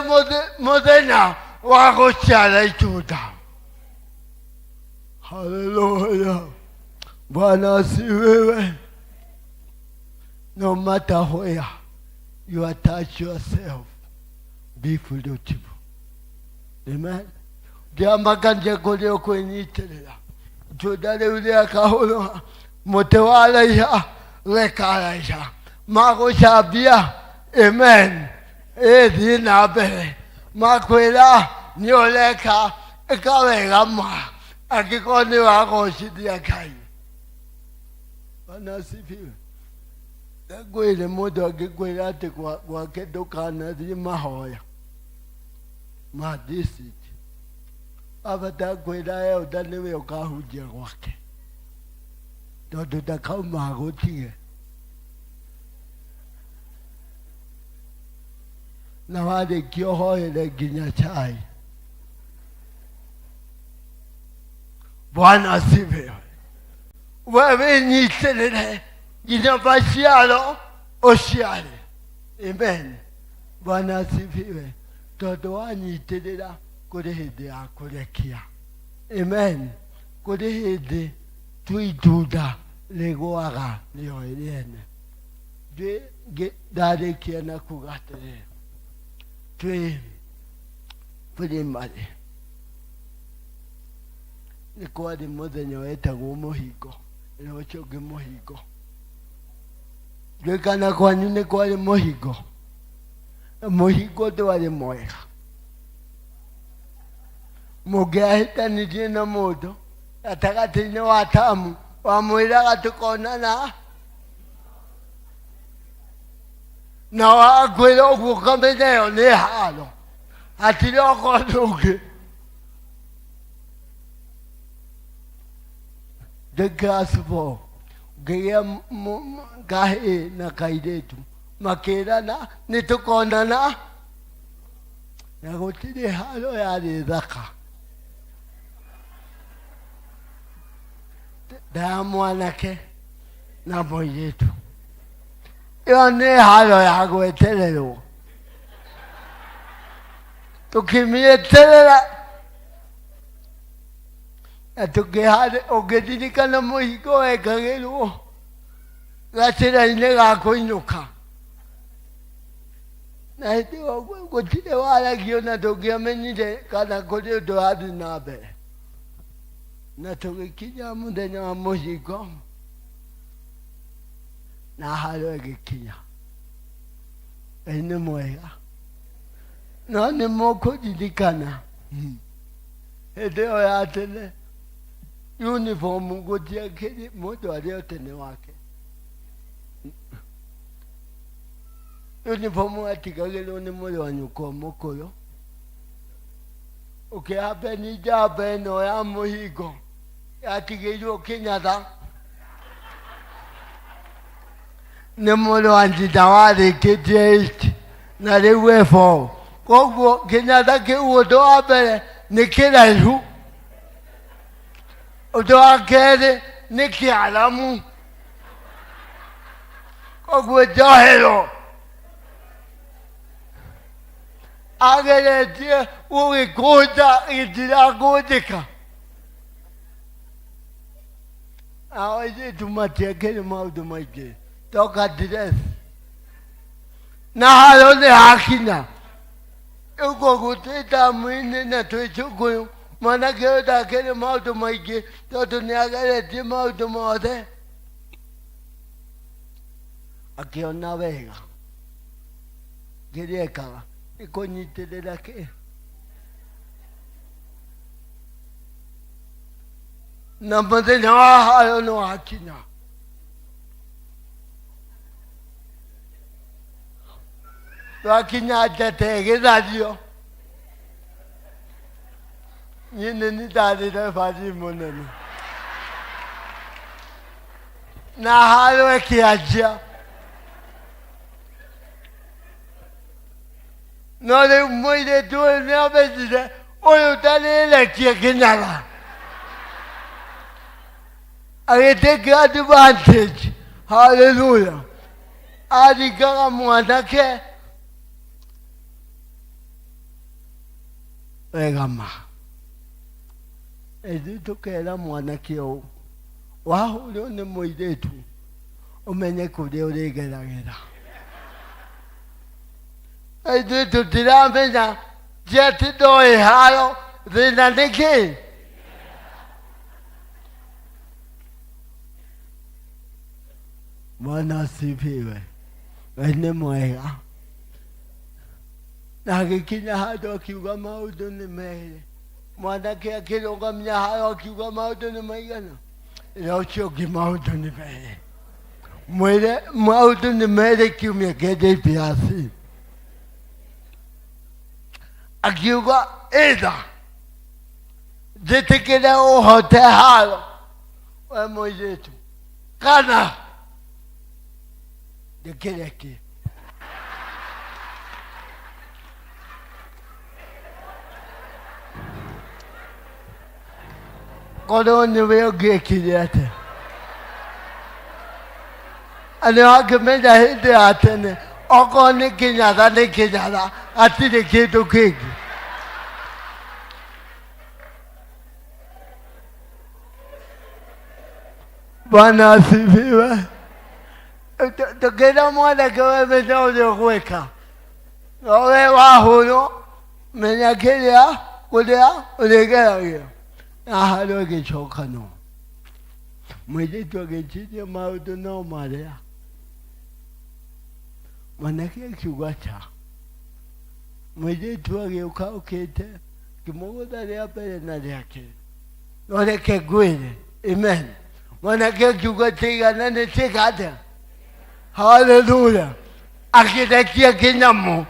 mũthenya wa gũciara itunda. Haleluya. Bwana asifiwe. No matter where you attach yourself, be fruitful. Amen. Ndiamakanie kũrĩa ũkwĩnyitĩrĩra. Itunda rĩu rĩa kahũrũra, mũtĩ waraiha, rĩkaraiha. Magũcambia, amen. Ĩthiĩ na mbere. Makwĩra nĩ ũreka, ĩka wega ma, angĩkorwo nĩ wagocithia Ngai. Bwana asifiwe. Ngwĩre mũndũ angĩkwĩra atĩ gwake ndũkanathiĩ mahoya ma district, abata kwĩra elder nĩwe ũkahunjia gwake, tondũ ndakauma agũtige. Na warĩkia ũhoere nginya chai. Bwana asifiwe. We wĩnyitĩrĩre nginya maciaro ũciare. Amen. Bwana asifiwe. Tondũ wanyitĩrĩra kũrĩ hĩndĩ ya kũrekia. Amen. Kũrĩ hĩndĩ tu itunda rĩgũaga rĩo rĩene. Ndarĩkia na kuga atĩrĩrĩ, twĩ primary nĩ kwarĩ mũthenya wetagwo mũhingo na ũcio ũngĩ mũhingo ndiũĩ kana kwanyu nĩ kwarĩ mũhingo na mũhingo ndwarĩ mwega mũngĩahĩtanirie na mũndũ gatagatĩ-inĩ wa tamu wamwĩraga tũkonana na wakwĩra ũguo ũkamenya ĩyo nĩ haro hatirĩ oka ũndũ ũngĩ ndĩ class four ngĩgĩa kahĩĩ na kairĩtu makĩrana nĩ tũkonana na gũtirĩ haro yarĩ thaka ndaya mwanake na mũirĩtu ĩyo nĩ haro ya gwetererwo tũkĩmĩeterera na tũkĩhare ũngĩririkana mũhingo wekagĩrwo gacĩra-inĩ ga kũinũka na hĩndĩ ĩyo gũtirĩ waragio na ndũngĩamenyire kana kũrĩ ũndũ wathiĩ na mbere na tũgĩkinya mũthenya wa mũhingo na haro ĩgĩkinya Ngai nĩ mwega no nĩ mũkũririkana hĩndĩ ĩyo ya tene uniform gũtiakĩrĩ mũndũ arĩ o tene wake uniform atigagĩrwo nĩ mũrũ wa nyũkwa mũkũrũ ũkĩhambeni njamba ĩno ya mũhingo yatigĩirwo kĩnyatha nĩ mũrũ wa nyina warĩkĩtie eight na rĩu e four koguo kĩnyatha kĩu ũndũ wa mbere nĩ kĩraihu ũndũ wa kerĩ nĩ kĩaramu koguo njohero ageretie gũgĩkũnja gĩtirakũnjĩka nao airĩtu matiekĩrĩ maũndũ maingĩ toka dress na haro nĩ hakinya rĩu koguo twĩ tamu-inĩ na twĩ cukuru mwanake ũyũ ndakĩrĩ maũndũ maingĩ tondũ nĩ ageretie maũndũ mothe akĩona wega kĩrĩa ekaga nĩ kũnyitĩrĩra kĩ na mũthenya wa haro nĩ wakinya twakinya njata ĩgĩthario niĩ nĩ niĩ ndarĩ rebarii mũnene na haro ĩkĩanjia no rĩu mũirĩtu ũyũ nĩ amenyire ũyũ ndarĩrekie kĩnyara agĩtake advantage haleluya aringaga mwanake wega ma ithuĩ tũkera mwanake ũũ wahũrwo nĩ mũirĩtu ũmenye kũrĩa ũrĩgeragĩra ithuĩ tũtiramenya ti atĩ ndoĩ haro thĩna nĩ kĩ Bwana asifiwe. Ngai nĩ mwega na agĩkinya handũ akiuga maũndũ nĩ merĩ mwanake akĩrũgamia haro akiuga maũndũ nĩ maigana ĩra ũcio ũngĩ maũndũ nĩ merĩ mwĩre maũndũ nĩ merĩ kiumia kĩa JPRC akiuga ĩtha njĩtĩkĩre ũhote haro we mũirĩtu kana ndĩkĩrekie korwo nĩwe ũngĩekire atĩa nĩ wakĩmenya hĩndĩ ya tene okorwo nĩ kĩnyatha nĩ kĩnyatha hatirĩ kĩndũ kĩngĩ Bwana asifiwe. Tũkĩra mwanake we menya ũrĩa ũgwĩka no we wahũrwo Menya kĩrĩa kũrĩa ũrĩgeragĩra na harĩa ũgĩcoka no mũirĩtu agĩciria maũndũ no marĩa mwanake akiuga ca mũirĩtu agĩũka ũkĩte ngĩmũgũtha rĩa mbere na rĩa kerĩ no reke ngwĩre amen mwanake akiuga tigana nĩ tiga atĩa haleluya akĩrekia kĩnyamũ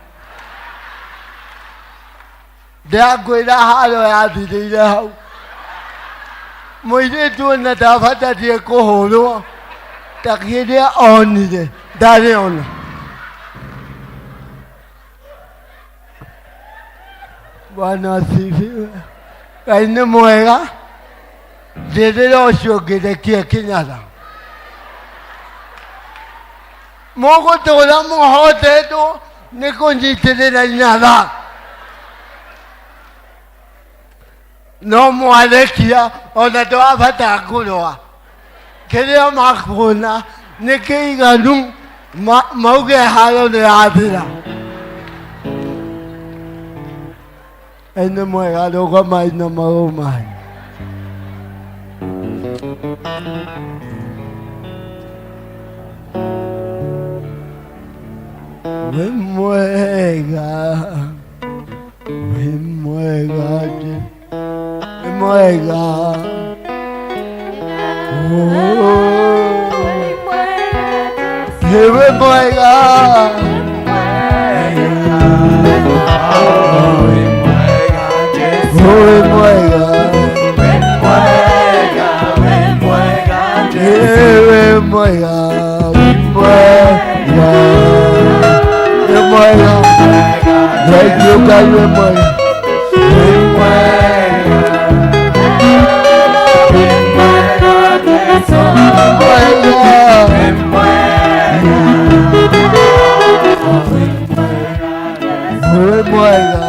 ndĩrakwĩra haro yathirĩire hau mũirĩtu ona ndabatatie kũhũrwo ta kĩrĩa onire ndarĩ ona bwana asifiwe ngai nĩ mwega njĩrĩra ũcio ngĩrekie kĩnyatha mũgũtũra mũhotetwo nĩ kũnyitĩrĩra inyatha no mwarekia ona ndwabatara kũrũa kĩrĩa makuona nĩ kĩiganu mauge haro nĩ yathira ene mwega rũgamai na magũrũ manyu wĩ mwega wĩ mwega wĩ mwega wĩ mwega wĩ mwega wĩ mwega wĩ mwega wĩ mwega thank you Ngai wĩ mwega wĩ mwega wĩ mwega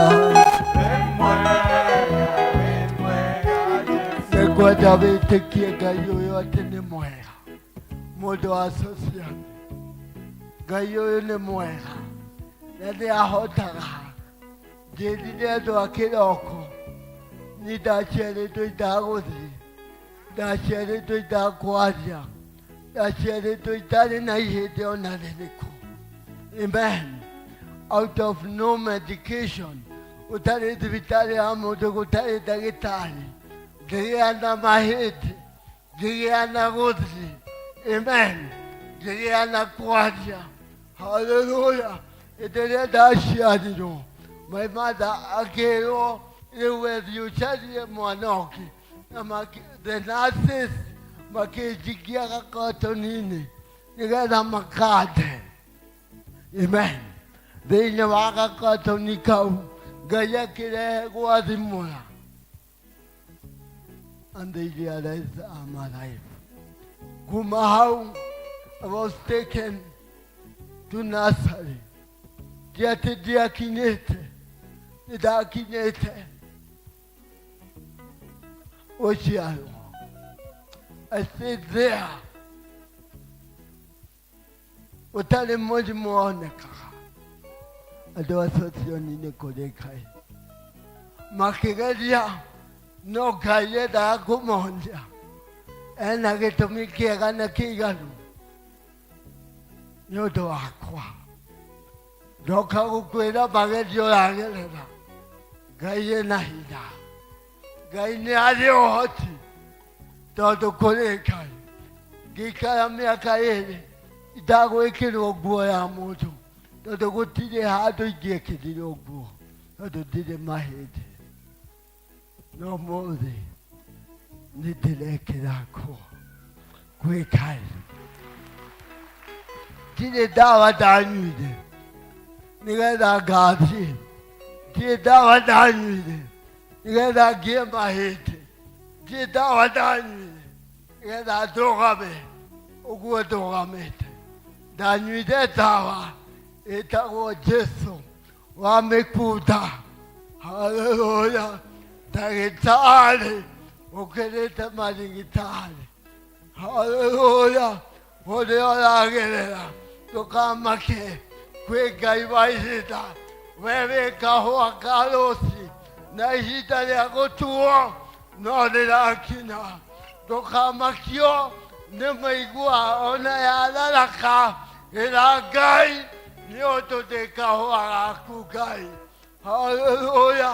nĩngwenda wĩtĩkie Ngai ũyũ atĩ nĩ mwega mũndũ wa social Ngai ũyũ nĩ mwega na nĩ ahotaga njĩrire andũ a kĩroko ni ndaciarĩtwo itagũthiĩ ndaciarĩtwo itakwaria ndaciarĩtwo itarĩ na ihĩndĩ ona rĩrĩkũ amen out of no medication ũtarĩ thibitarĩ ya mũndũ gũtarĩ ndagĩtarĩ ngĩgĩa na mahĩndĩ ngĩgĩa na gũthiĩ amen ngĩgĩa na kwaria haleluya hĩndĩ ĩrĩa ndaciarirwo my mother akĩrwo rĩu we thiĩ ũcarie mwana ũngĩ na the nurses makĩnjikia gakotoni-inĩ nĩgetha makande amen thĩinĩ wa gakotoni kau ngai akĩrehe gwathimũra and they realized I'm alive. Kuma hau I was taken to nursery. Ti atĩ ndiakinyĩte nĩ ndakinyĩte gũciarwo I stayed there gũtarĩ mũrimũ wonekaga andũ a socioni nĩ kũrĩ Ngai makĩgeria no Ngai endaga kũmonia ena gĩtũmi kĩega na kĩiganu nĩ ũndũ wakwa ndoka gũkwĩra magerio ũragerera Ngai ena hinya Ngai nĩ arĩ ũhoti tondũ kũrĩ Ngai ngĩikara mĩaka ĩrĩ itagwĩkĩrwo nguo ya mũndũ tondũ gũtirĩ handũ ingĩekĩrirwo nguo tondũ ndirĩ mahĩndĩ no mũthĩ nĩ ndĩrekĩra nguo kwĩ Ngai ndirĩ ndawa ndanyuire nĩgetha ngathiĩ ndirĩ ndawa ndanyuire nĩgetha ngĩe mahĩndĩ ndirĩ ndawa ndanyuire nĩgetha ndũgame ũguo ndũgamĩte ndanyuire ndawa ĩtagwo Jesu wa mĩkunda haleluya ndagĩtarĩ ũkĩrĩte marigitari haleluya ũrĩa ũragerera ndũkamake kwĩ Ngai wa ihinda We wĩ kahũa ka rũci na ihinda rĩa gũtuo no rĩrakinya. Ndũkamakio nĩ mĩigua ona yararaka, ĩra Ngai nĩ ũndũ ndĩ kahũa gaku Ngai. Haleluya.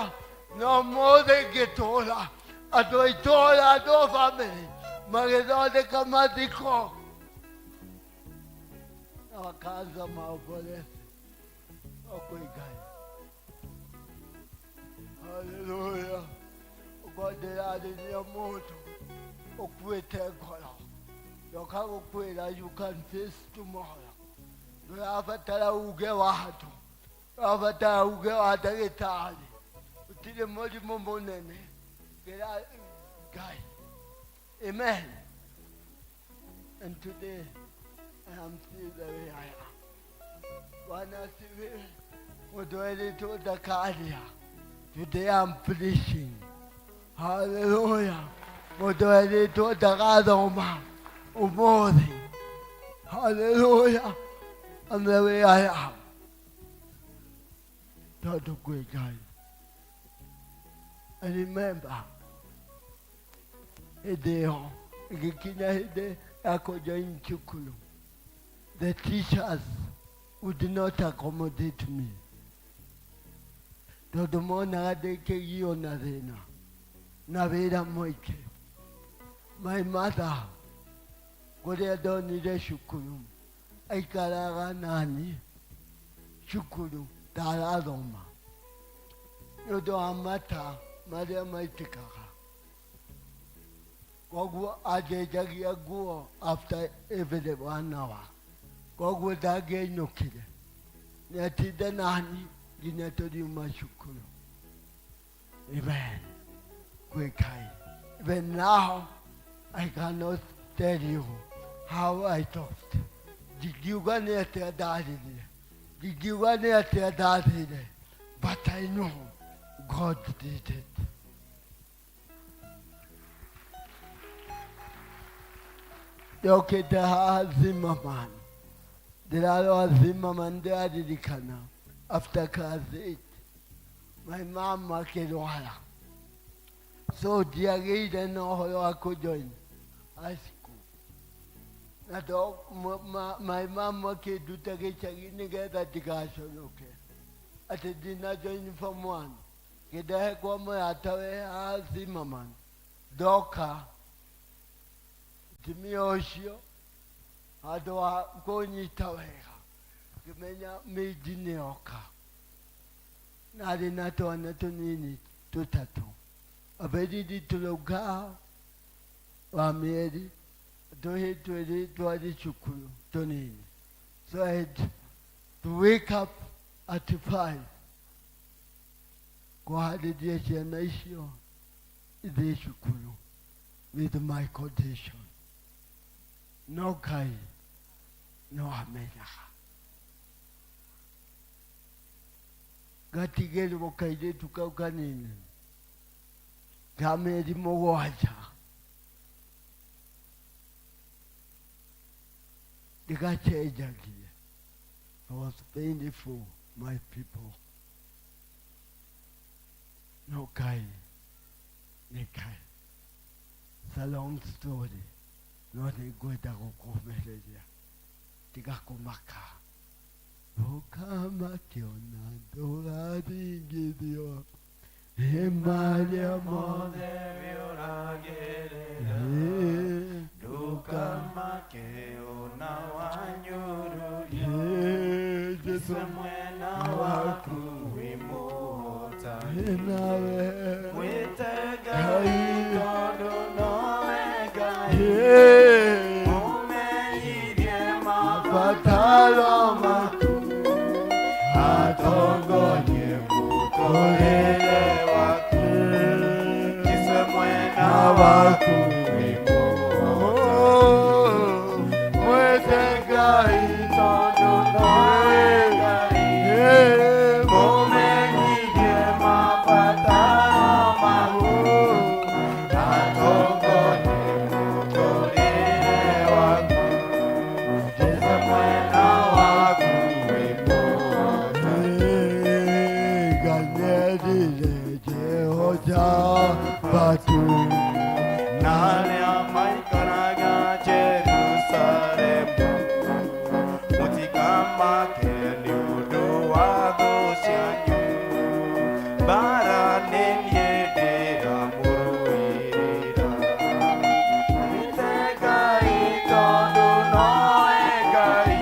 No mũthĩ ngĩtũra andũ a itũra, andũ a bamĩrĩ magĩthondeka mathiko na wakaanza maombolezo kwĩ Ngai. Haleluya. Ũkorwo ndĩrarĩria mũndũ ũkuĩte ngoro, ndoka gũkwĩra you can face tomorrow. Ndũrabatara uge wa andũ, ũrabatara uge wa ndagĩtarĩ. Gũtirĩ mũrimũ mũnene kĩra Ngai. Amen. And today I am still the way I am. Bwana asifiwe. Mũndũ werĩtwo ndakaria, today I'm preaching. Hallelujah. Mũndũ werĩtwo ndagathoma, ũmũthĩ. Hallelujah. I'm the way I am tondũ kwĩ Ngai. I remember hĩndĩ ĩyo ĩgĩkinya hĩndĩ ya kũjoin cukuru, the teachers would not accommodate me tondũ monaga ndĩkĩgio na thĩna na wĩra mũingĩ. My mother, kũrĩa ndonire cukuru, aikaraga nani cukuru ndarathoma nĩ ũndũ wa mata marĩa maitĩkaga, koguo anjenjagia nguo after every one hour, koguo ndangĩainũkire nĩ atinda nani nginya tũriuma cukuru. Amen. Kwĩ Ngai. Even now I cannot tell you how I talked. Ndingiuga nĩ atĩa ndaririe, ndingiuga nĩ atĩa ndathire, but I know God did it. Ndokĩte haha Zimmerman, ndĩrarora Zimmerman, ndĩraririkana after class 8 my mom akĩrwara, so ndiagĩire na ũhoro wa kũjoin high school na ndo my mom akĩnduta gĩcagi nĩgetha ndigaconoke atĩ ndina join form one, ngĩndehe kwa mũrata we haha Zimmerman. Ndoka mũtumia ũcio handũ ha kũnyita wega, ngĩmenya mĩnji nĩ yoka, na arĩ na twana tũnini tũtatũ, a very little girl wa mĩeri, tũhĩ twĩrĩ twarĩ cukuru tũnini. So I had to wake up at 5 kũharĩria ciana icio ithiĩ cukuru with my condition. No Ngai no amenyaga. Ngatigĩrwo kairĩtu kau kanini ka mĩeri 7 ndĩgacenjagie. It was painful, my people. No Ngai nĩ Ngai. It's a long story, no nĩ ngwenda gũkũmĩrĩria. Tiga kũmaka, ndũkamake ona ndũgathingithio nĩ marĩa mothe ũragerera, ndũkamake ona wanyũrũrio. Jesũ mwena waku wĩ mũhotani. Nawe Mwĩte Ngai tondũ nowe Ngai, ũmenyithie mabataro maku, atongorie mũtũrĩre waku. Jesũ mwena waku wĩ mũhotani. Mwĩte Ngai tondũ nowe Ngai, ũmenyithie mabataro maku, atongorie mũtũrĩre waku. Jesũ mwena waku wĩ mũhotani. Atu na arĩa maikaraga Jerusalemu mũtikamake nĩ ũndũ wa thũ cianyu mbara nĩ niĩ ndĩramũrũĩrĩra. Mwĩte Ngai tondũ nowe Ngai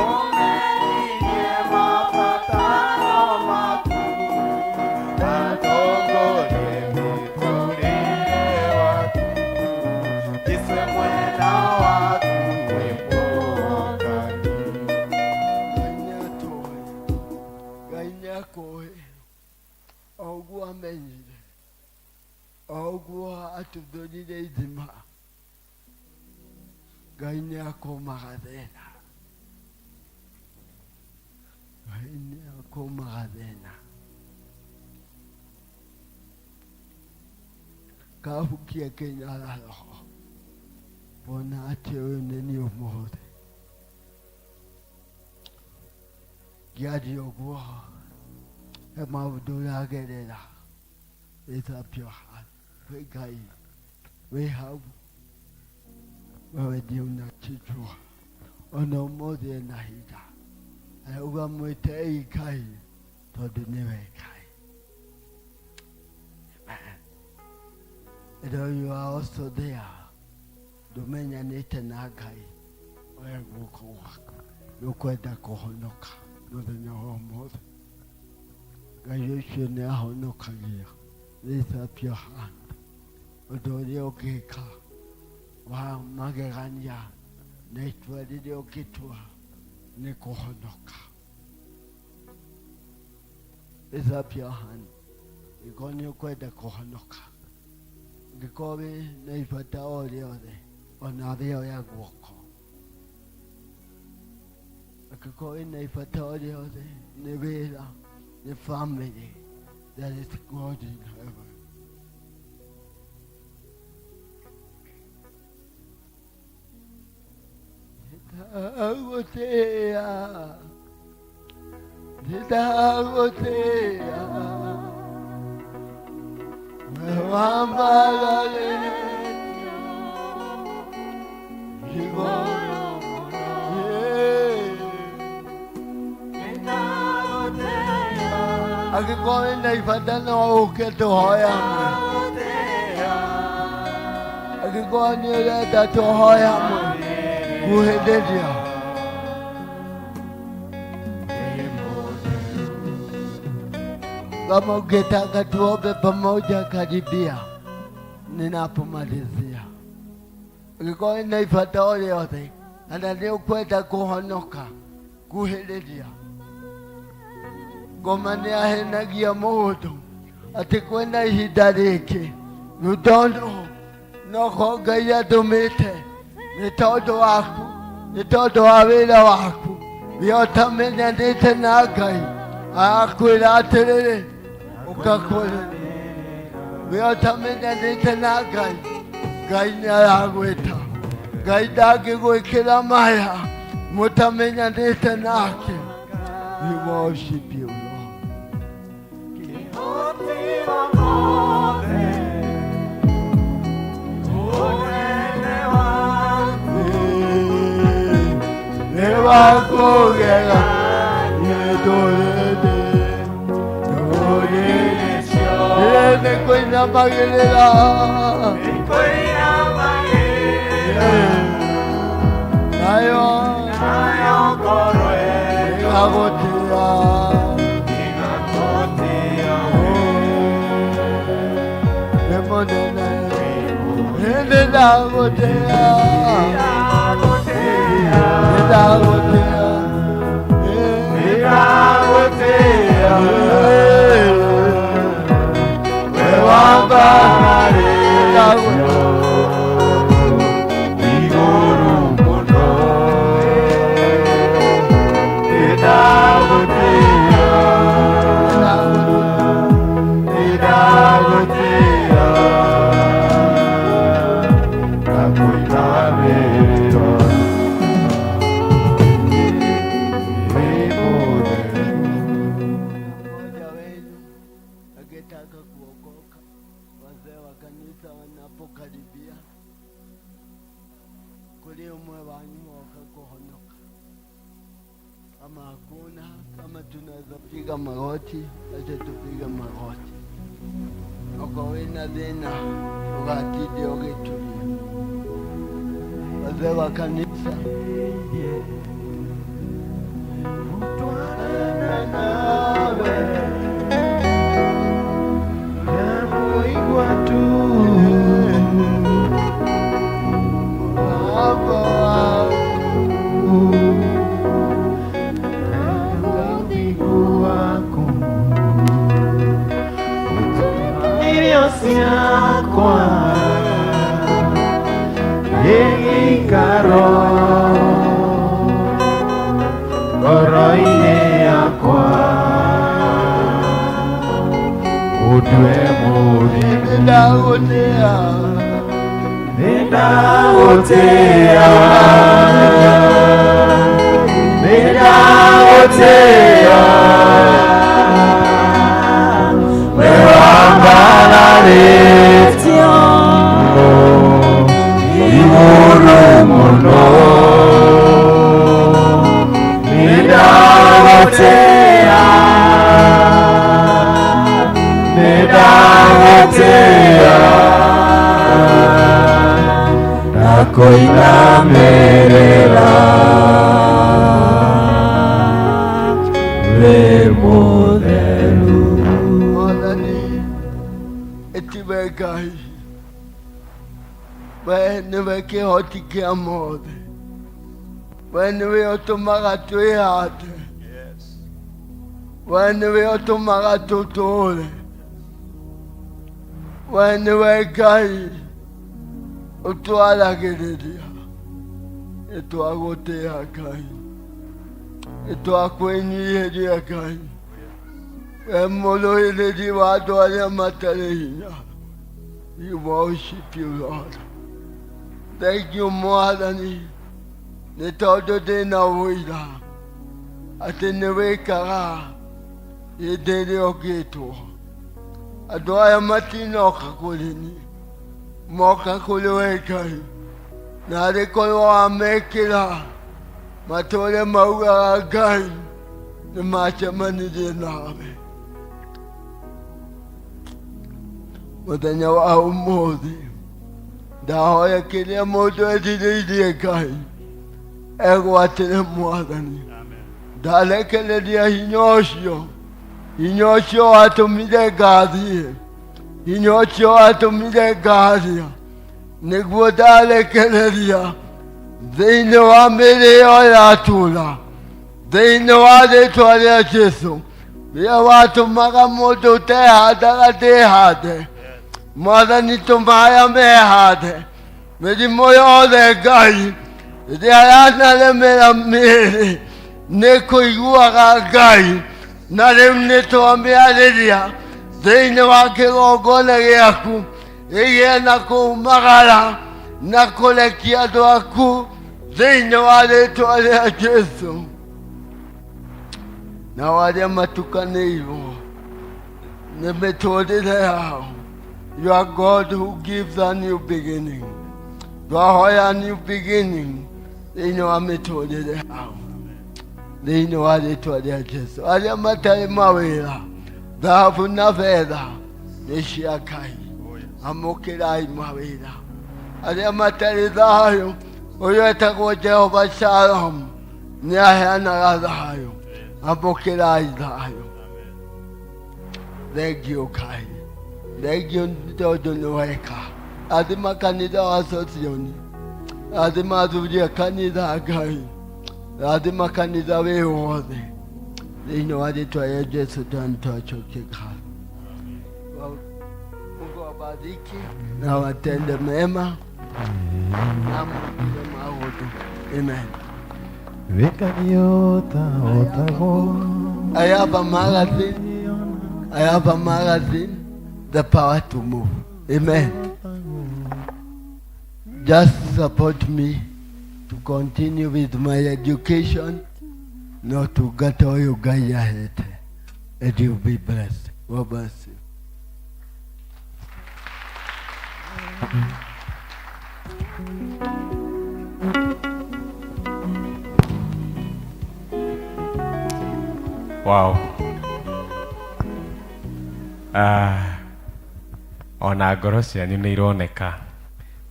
ũmenyirie mabataro maku atongorie mĩtũrĩre waku Jesũ e mwena waku wĩ mũhotani. Ngai nĩakũĩ o ũguo amenyire o ũguo atuthũrire ithima Ngai nĩakũmaga thĩna Ngai nĩakũmaga thĩna kahukia kĩnyararo wona atĩ ũyũ nĩ niĩ ũmũthĩ ngĩaria ũguo he maũndũ ũragerera raise up your hand kwĩ Ngai wĩ hau wewe ndiye unakijua ona ũmũthĩ ena hinya arauga mwĩtei Ngai tondũ nĩwe Ngai. Amen. And you are also there ndũmenyanĩte na Ngai oya guoko gwaku nĩũkwenda kũhonoka mũthenya wa ũmũthĩ Ngai ũcio nĩ ahonokagia raise up your hand ũndũ ũrĩa ũngĩka wa magegania na itua rĩrĩa ũngĩtua nĩ kũhonoka raise up your hand angĩkorwo nĩ ũkwenda kũhonoka angĩkorwo wĩ na ibata o rĩothe onawe oya guoko angĩkorwo wĩna ibata o rĩothe nĩ wĩra nĩ family there is God in heaven. Nĩndagũtĩĩa nĩndagũtĩĩa we wambararĩtio igũrũ angĩkorwo wĩna ibata no ũke tũhoe hamwe angĩkorwo nĩ ũrenda tũhoe hamwe kuhĩndĩria kama ungetaka tuombe pamoja karibia ninapomalizia angĩkorwo wĩna ibata o rĩothe kana nĩ ũkwenda kũhonoka kuhĩrĩria ngoma nĩ ahenagia mũndũ atĩ kwĩna ihinda rĩngĩ you don't know no ko Ngai atũmĩte nĩ tondũ waku nĩ tondũ wa wĩra waku we ũtamenyanĩte na Ngai arakwĩra atĩrĩrĩ ũkakwĩrĩra we ũtamenyanĩte na Ngai Ngai nĩ aragwĩta Ngai ndangĩgwĩkĩra maya mũtamenyanĩte nake. We worship you, Lord. Nĩ wakũgega nĩ ndũrĩrĩ ndũrĩrĩ nĩ kũinamagĩrĩra nayo ĩgagũtĩa nĩ mũnene nĩndagũtĩa nĩndagũtĩa nĩndagũtĩa we wambararĩtio igũrũ mũno nĩndagũtĩa nĩndagũtĩa na kũinamĩrĩra wĩ mũtheru. Mmoja wenu akitaka kuokoka. Kanisa wanapokaribia kũrĩ ũmwe wanyu woka kũhonoka. Kama hakuna, kama tunaweza piga magoti, acha tupige magoti. Okorwo wĩna thĩna ndũgatinde ũgĩturia. Wazee wa kanisa Irio ciakwa gĩikaro ngoro-inĩ yakwa ũndue mũthingu Nĩndagũtĩa nĩndagũtĩa nĩndagũtĩa we wambararĩtio igũrũ mũno nĩndagũtĩa nĩndagũtĩa ndakũinamĩrĩra wĩ mũtheru. Mwathani ĩtiwe Ngai we nĩwe kĩhoti kĩa mothe we nĩwe ũtũmaga twĩhande we nĩwe ũtũmaga tũtũũre we nĩwe Ngai ũtwaragĩrĩria nĩtwagũtĩa Ngai nĩtwakwĩnyihĩria Ngai we mũrũĩrĩri wa andũ arĩa matarĩ hinya. We worship you, Lord. Thank you, Mwathani, nĩ tondũ ndĩna ũira atĩ nĩ wĩkaga hĩndĩ ĩrĩa ũngĩtwo. Andũ aya matinoka kũrĩ niĩ, moka kũrĩ we Ngai, na arĩ korwo wamekĩra matũũre maugaga Ngai nĩ macemanirie nawe. Mũthenya wa ũmũthĩ ndahoya kĩrĩa mũndũ erirĩirie Ngai egwatĩre Mwathani. Ndarekereria hinya ũcio, hinya ũcio watũmire ngathiĩ, hinya ũcio watũmire ngaria, nĩguo ndarekereria thĩinĩ wa mĩĩrĩ ĩyo yatũra, thĩinĩ wa rĩtwa rĩa Jesũ rĩrĩa watũmaga mũndũ ũtehandaga ndĩhande. Mwathani tũma aya mehande mĩrimũ yothe Ngai ĩrĩa yanaremera mĩĩrĩ nĩ kũiguaga Ngai, na rĩu nĩ twamĩarĩria thĩinĩ wa kĩgongona gĩaku ĩgĩe na kũmagara na kũrekia andũ aku thĩinĩ wa rĩtwa rĩa Jesũ. Nao arĩa matukanĩirwo nĩ mĩtũrĩre yao, you are God who gives a new beginning. Twahoya new beginning thĩinĩ wa mĩtũrĩre yao thĩinĩ wa rĩtwa rĩa Jesũ. Arĩa matarĩ mawĩra, thahabu na betha nĩ cia Ngai, amũkĩrai mawĩra. Arĩa matarĩ thayũ, ũyũ etagwo Jehova Shalom nĩ aheanaga thayũ, amũkĩrai thayũ. Thank you Ngai, thank you tondũ nĩ weka. Athima kanitha wa Sosioni, athima athuri a kanitha Ngai, athima kanitha wĩ wothe thĩinĩ wa rĩtwa rĩa Jesũ twanitwacokia ngatho. Mungu awabariki na watende mema na mwĩkire maũndũ. Amen. Wĩkaniota otagwo I have a magazine. I have a magazine, The Power to Move. Amen. Just support me to continue with my education, not to get all you guys ahead. And you'll be blessed. God bless you. Wow. Ah, ona ngoro cianyu nĩ ironeka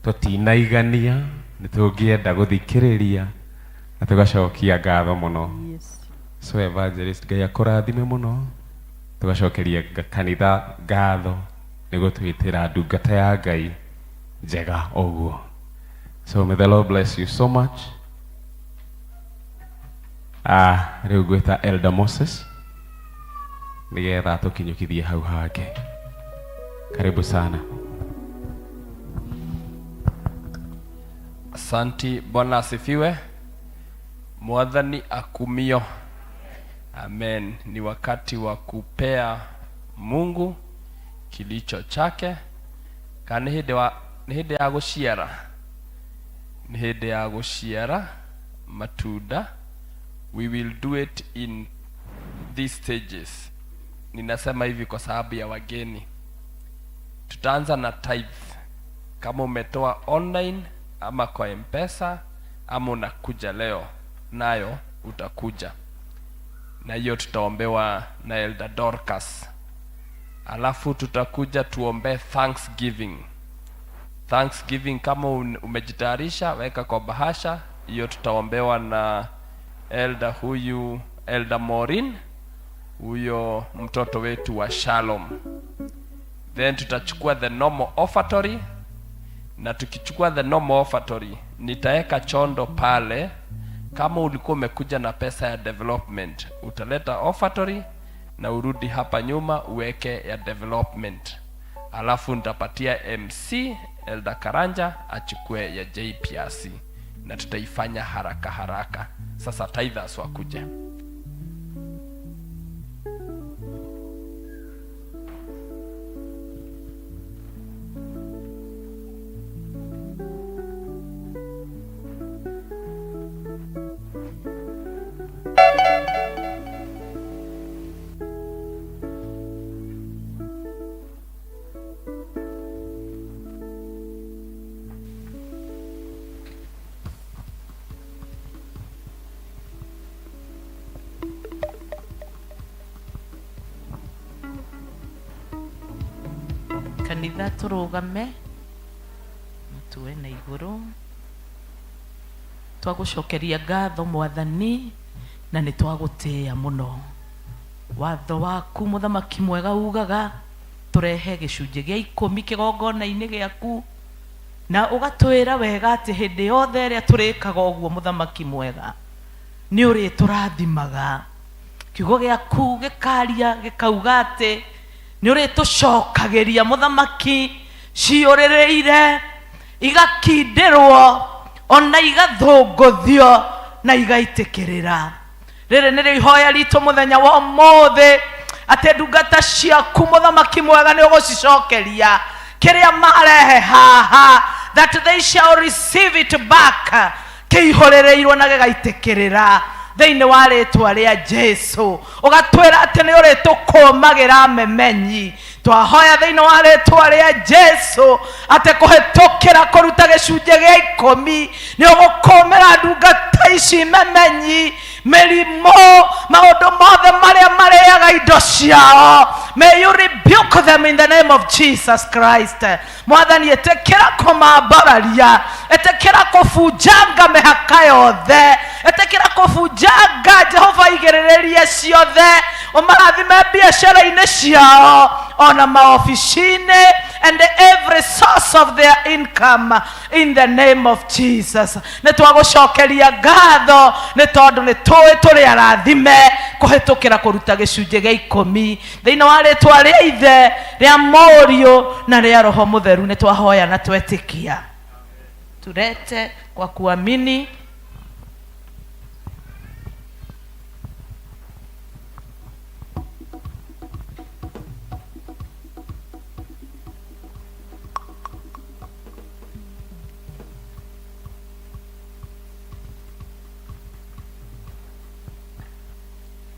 tũtinaigania nĩ tũngĩenda gũthikĩrĩria na tũgacokia ngatho mũno. So evangelist, Ngai akũrathime mũno, tũgacokeria kanitha ngatho nĩ gũtwĩtĩra ndungata ya Ngai njega ũguo. So may the Lord bless you so much. Ah, rĩu ngwĩta Elder Moses nĩgetha tũkinyũkithie hau hangĩ. Karibu sana. Asanti, Bwana asifiwe. Mwathani akumio. Amen. Ni wakati wa kupea Mungu kilicho chake. Kana nĩ hĩndĩ wa nĩ hĩndĩ ya gũciara, nĩ hĩndĩ ya gũciara matunda. We will do it in these stages. Ninasema hivi kwa sababu ya wageni. Tutaanza na tithe. Kama umetoa online ama kwa M-Pesa ama unakuja leo nayo, utakuja na hiyo, tutaombewa na Elder Dorcas. Alafu tutakuja tuombe thanksgiving. Thanksgiving, kama umejitayarisha, weka kwa bahasha hiyo, tutaombewa na elder huyu, Elder Maureen, huyo mtoto wetu wa Shalom. Then tutachukua the normal offertory, na tukichukua the normal offertory, nitaweka chondo pale. Kama ulikuwa umekuja na pesa ya development, utaleta offertory na urudi hapa nyuma uweke ya development, alafu nitapatia MC Elder Karanja achukue ya JPRC na tutaifanya haraka haraka. Sasa tithers wakuje. Kanitha, tũrũgame tuwe na igũrũ. Twagũcokeria ngatho, Mwathani, na nĩ twagũtĩĩa mũno. Watho waku, mũthamaki mwega, ugaga tũrehe gĩcunjĩ gĩa 10 kĩgongona-inĩ gĩaku, na ũgatwĩra wega atĩ hĩndĩ yothe ĩrĩa tũrĩkaga ũguo, mũthamaki mwega, nĩ ũrĩtũrathimaga. Kiugo gĩaku gĩkaria gĩkauga atĩ nĩ ũrĩtũcokagĩria, mũthamaki, ciũrĩrĩire igakindĩrwo ona igathũngũthio na igaitĩkĩrĩra. Rĩrĩ nĩrĩo ihoya ritũ mũthenya wa ũmũthĩ, atĩ ndungata ciaku, mũthamaki mwega, nĩ ũgũcicokeria kĩrĩa marehe haha, that they shall receive it back kĩihũrĩrĩirwo na gĩgaitĩkĩrĩra thĩinĩ wa rĩtwa rĩa Jesu. Ũgatwĩra atĩ nĩ ũrĩtũkũmagĩra memenyi. Twahoya thĩinĩ wa rĩtwa rĩa Jesu atĩ kũhĩtũkĩra kũruta gĩcunjĩ gĩa 10 nĩ ũgũkũmĩra ndungata ici memenyi, mĩrimũ, maũndũ mothe marĩa marĩaga indo ciao. May you rebuke them in the name of Jesus Christ. Mwathani, ĩtĩkĩra kũmambararia, ĩtĩkĩra kũbunjanga mĩhaka yothe, ĩtĩkĩra kũbunjanga, Jehova, igĩrĩrĩrie ciothe, ũmarathime biacara-inĩ ciao ona maobici-inĩ and every source of their income in the name of Jesus. Nĩ twagũcokeria ngatho nĩ tondũ nĩ tũĩ tũrĩ arathime kũhĩtũkĩra kũruta gĩcunjĩ gĩa 10. Thĩinĩ wa rĩtwa rĩa Ithe, rĩa Mũriũ na rĩa Roho Mũtheru nĩ twahoya na twetĩkia. Tulete kwa kuamini.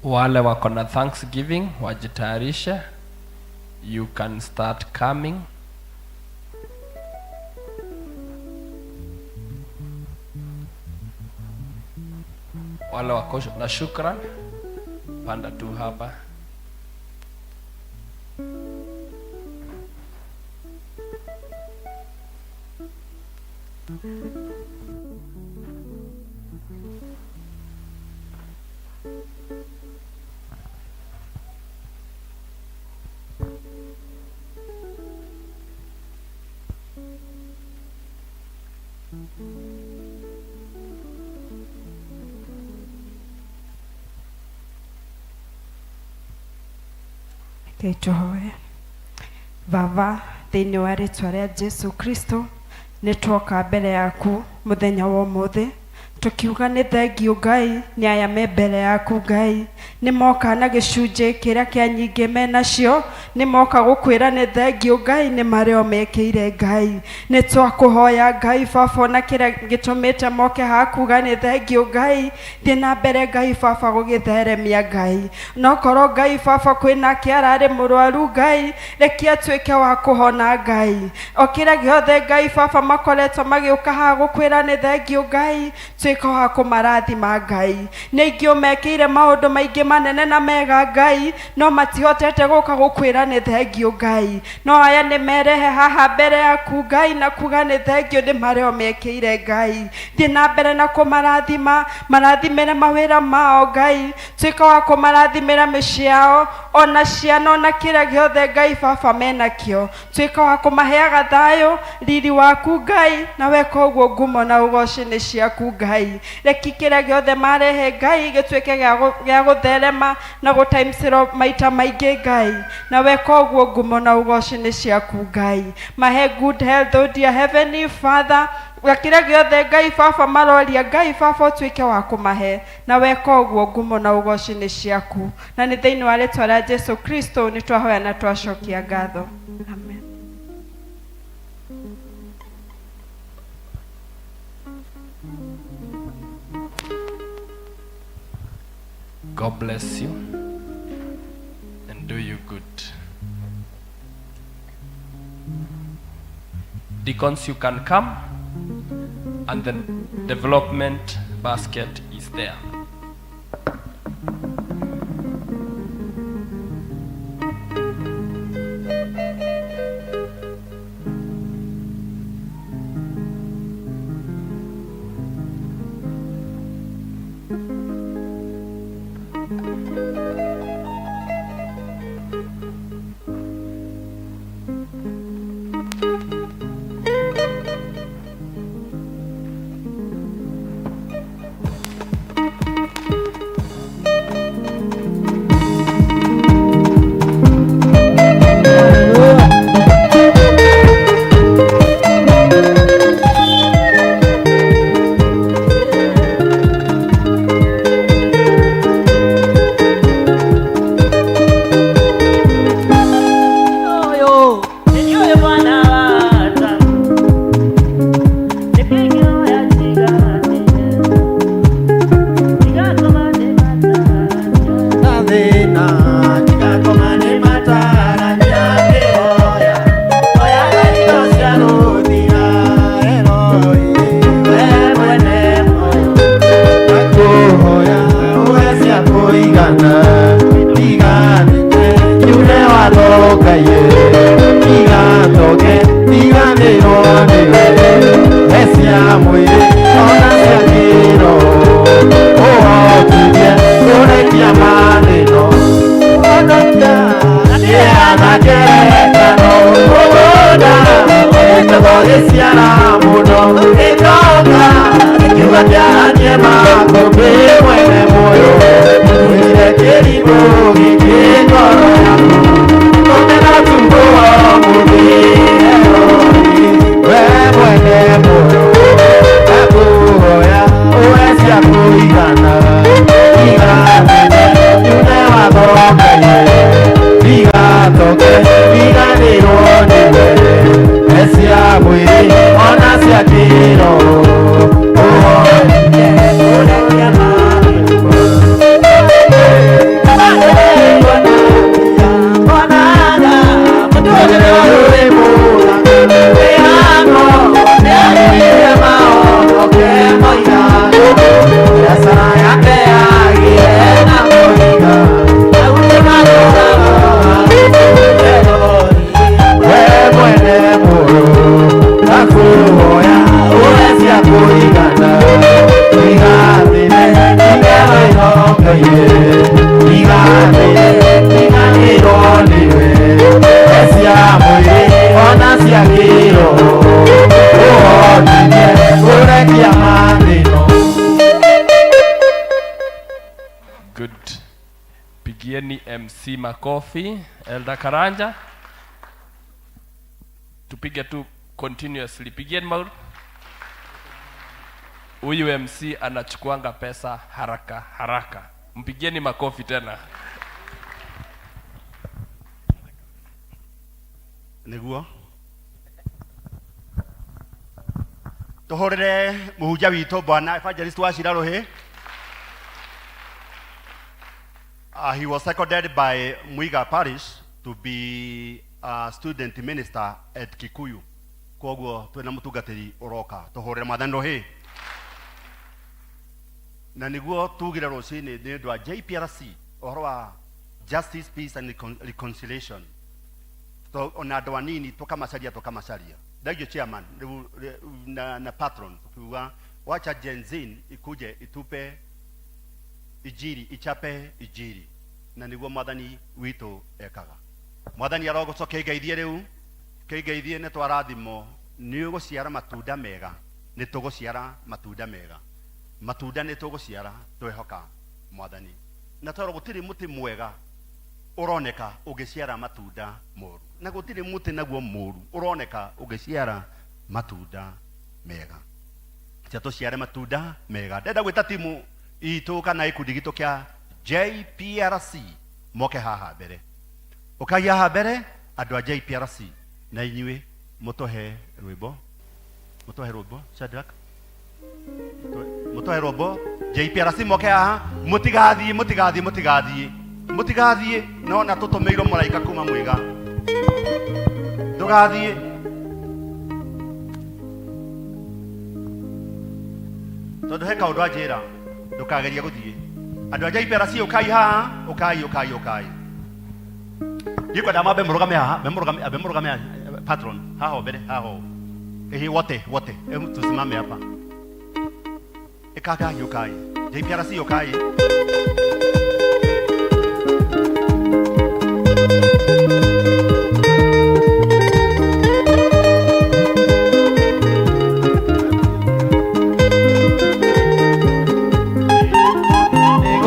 Wale wako na thanksgiving wajitayarishe. You can start coming. Wale wako na shukran, panda tu hapa. Rekei tũhoe. Baba, thĩinĩ wa rĩtwa rĩa Jesu Kristo, nĩ twoka mbere yaku mũthenya wa ũmũthĩ tũkiuga nĩ thengiũ Ngai nĩ aya me mbere yaku Ngai nĩ moka na gĩcunjĩ kĩrĩa kĩa nyingĩ menacio nĩ moka gũkwĩra nĩ thengiũ Ngai nĩ marĩa mekĩire Ngai nĩ twakũhoya Ngai baba ona kĩrĩa gĩtũmĩte moke hakuga nĩ thengiũ Ngai thiĩ na mbere Ngai baba gũgĩtheremia Ngai nokorwo Ngai baba kwĩna kĩararĩ mũrwaru Ngai reke atuĩke wa kũhona Ngai o kĩrĩa gĩothe Ngai baba makoretwo magĩũka haha gũkwĩra nĩ thengiũ Ngai tuĩka wa kũmarathima Ngai nĩ aingĩ ũmekĩire maũndũ maingĩ manene na mega Ngai no matihotete gũka gũkwĩra nĩ thengiũ Ngai no aya nĩ merehe haha mbere yaku Ngai na kuga nĩ thengiũ nĩ marĩa ũmekĩire Ngai thiĩ na mbere na kũmarathima marathimĩre mawĩra mao Ngai tuĩka wa kũmarathimĩra mĩciĩ yao ona ciana ona kĩrĩa gĩothe Ngai baba menakĩo tuĩka wa kũmaheaga thayũ riri waku Ngai na weka ũguo ngumo na ũgoci nĩ ciaku Ngai reki kĩrĩa gĩothe marehe Ngai gĩtuĩke gĩa gũtherema na gũtaimsĩrwo maita maingĩ Ngai na weka ũguo ngumo na ũgoci nĩ ciaku Ngai mahe good health oh dear heavenly Father na kĩrĩa gĩothe Ngai baba maroria Ngai baba ũtuĩke wa kũmahe na weka ũguo ngumo na ũgoci nĩ ciaku na nĩ thĩinĩ wa rĩtwa rĩa Jesu Kristo nĩ twahoya na twacokia ngatho. Amen. God bless you and do you good. Deacons, you can come, and the development basket is there. Gũthekia mathĩno. Good. Pigieni MC makofi. Elder Karanja. Tupige tu continuously. Pigieni makofi. Huyu MC anachukuanga pesa haraka haraka. Mpigieni makofi tena. Niguo tuhurire muhunjia witũ bwana evangelist wa Cira Ruhi. He was seconded by Muiga Parish to be a student minister at Kikuyu. Koguo twina mutungatiri uroka tuhurire mwathani Ruhi. Na niguo tugire rucini ni undu wa JPRC uhoro wa Justice, Peace and Reconciliation. To ona andu anini tukamacaria tukamacaria. Thank you chairman na patron tukiuga wacha Gen Z ikuje itupe ijiri ichape ijiri na niguo mwathani witu ekaga. Mwathani arogoco kĩngeithie rĩu kĩngeithie nĩ twarathimo nĩ ũgũciara matunda mega nĩ tũgũciara matunda mega matunda nĩ tũgũciara twehoka mwathani na tondũ gũtirĩ mũtĩ mwega ũroneka ũngĩciara matunda moru na gũtirĩ mũtĩ naguo mũru ũroneka ũngĩciara matunda mega. Cia tũciare matunda mega. Ndenda gwĩta timu itũ kana gĩkundi gitũ kĩa JPRC moke haha mbere. Ũkagia haha mbere andũ a JPRC na inyuĩ mũtũhe rwĩmbo. Mũtũhe rwĩmbo Shadrack. Mũtũhe rwĩmbo JPRC moke haha mũtigathiĩ mũtigathiĩ mũtigathiĩ mũtigathiĩ no na tũtũmĩirwo mũraika kuma Mwĩga. Ndũgathiĩ. Tondũ he kaũndũ anjĩra ndũkagerie gũthiĩ. Andũ a JPRC ũkai haha ũkai ũkai ũkai. Ndikwenda mambe mũrũgame haha ambe mũrũgame haha patron haha mbere haha. Ehe wote wote hebu tusimame hapa. Ikagai ũkai JPRC ũkai.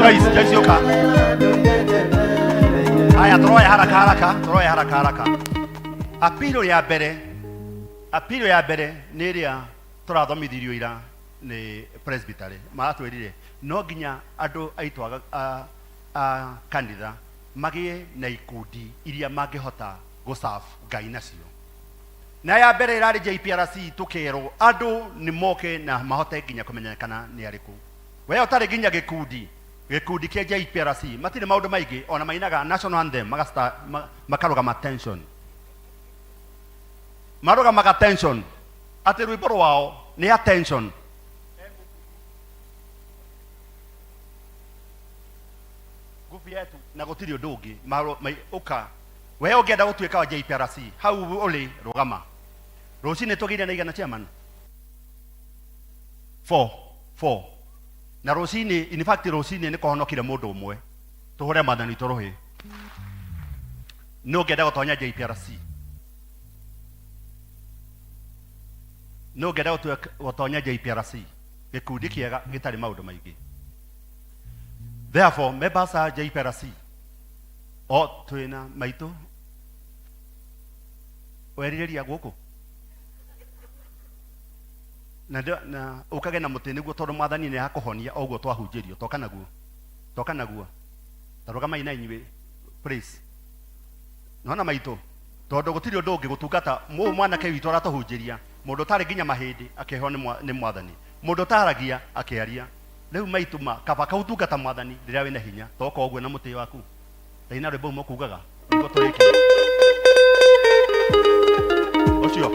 Joyce, Joyce yoka. Haya turoya haraka haraka, turoya haraka haraka. Apilo ya mbere, apilo ya mbere nĩ ĩrĩa tũrathomithirio ira nĩ presbytery. Maratwĩrire no nginya andũ aitũ a kanitha magĩe na ikundi iria mangĩhota gũserve Ngai nacio. Na ya mbere ĩrarĩ JPRC tũkerwo andũ nĩ moke na mahote nginya kũmenyekana nĩ arĩkũ. We ũtarĩ nginya gĩkundi gĩkundi kĩa JPRC matirĩ maũndũ maingĩ ona mainaga national anthem makarũgama tension marũgamaga tension atĩ rwĩmbo rwao nĩ attention nguvu yetu na gũtirĩ ũndũ ũngĩ ũka we ũngĩenda gũtuĩka wa JPRC hau ũrĩ rũgama rũcinĩ tũgĩire na igana chairman 4 na rũcinĩ in fact rũcinĩ nĩ kũhonokire mũndũ ũmwe tũhũre mwathani witũ rũhĩ nĩ ũngĩenda gũtonya JPRC nĩ ũngĩenda gũtonya JPRC gĩkundi kĩega gĩtarĩ maũndũ maingĩ. Therefore members a JPRC o twĩna maitũ werirĩria gũkũ na ũkage na mũtĩ nĩguo tondũ mwathani nĩ akũhonia o ũguo twahunjĩrio toka naguo toka naguo ta rũgamai na inyuĩ please. Nona maitũ tondũ gũtirĩ ũndũ ũngĩ gũtungata mũũ mwanake witũ aratũhunjĩria mũndũ ũtarĩ nginya mahĩndĩ akĩheo nĩ mwathani mũndũ ũtaragia akĩaria rĩu maitũ ma kaba kaũtungata mwathani rĩrĩa wĩna hinya toka ũguo na mũtĩ waku taina rwĩmbo mũkugaga nĩguo tũrĩkie ũcio.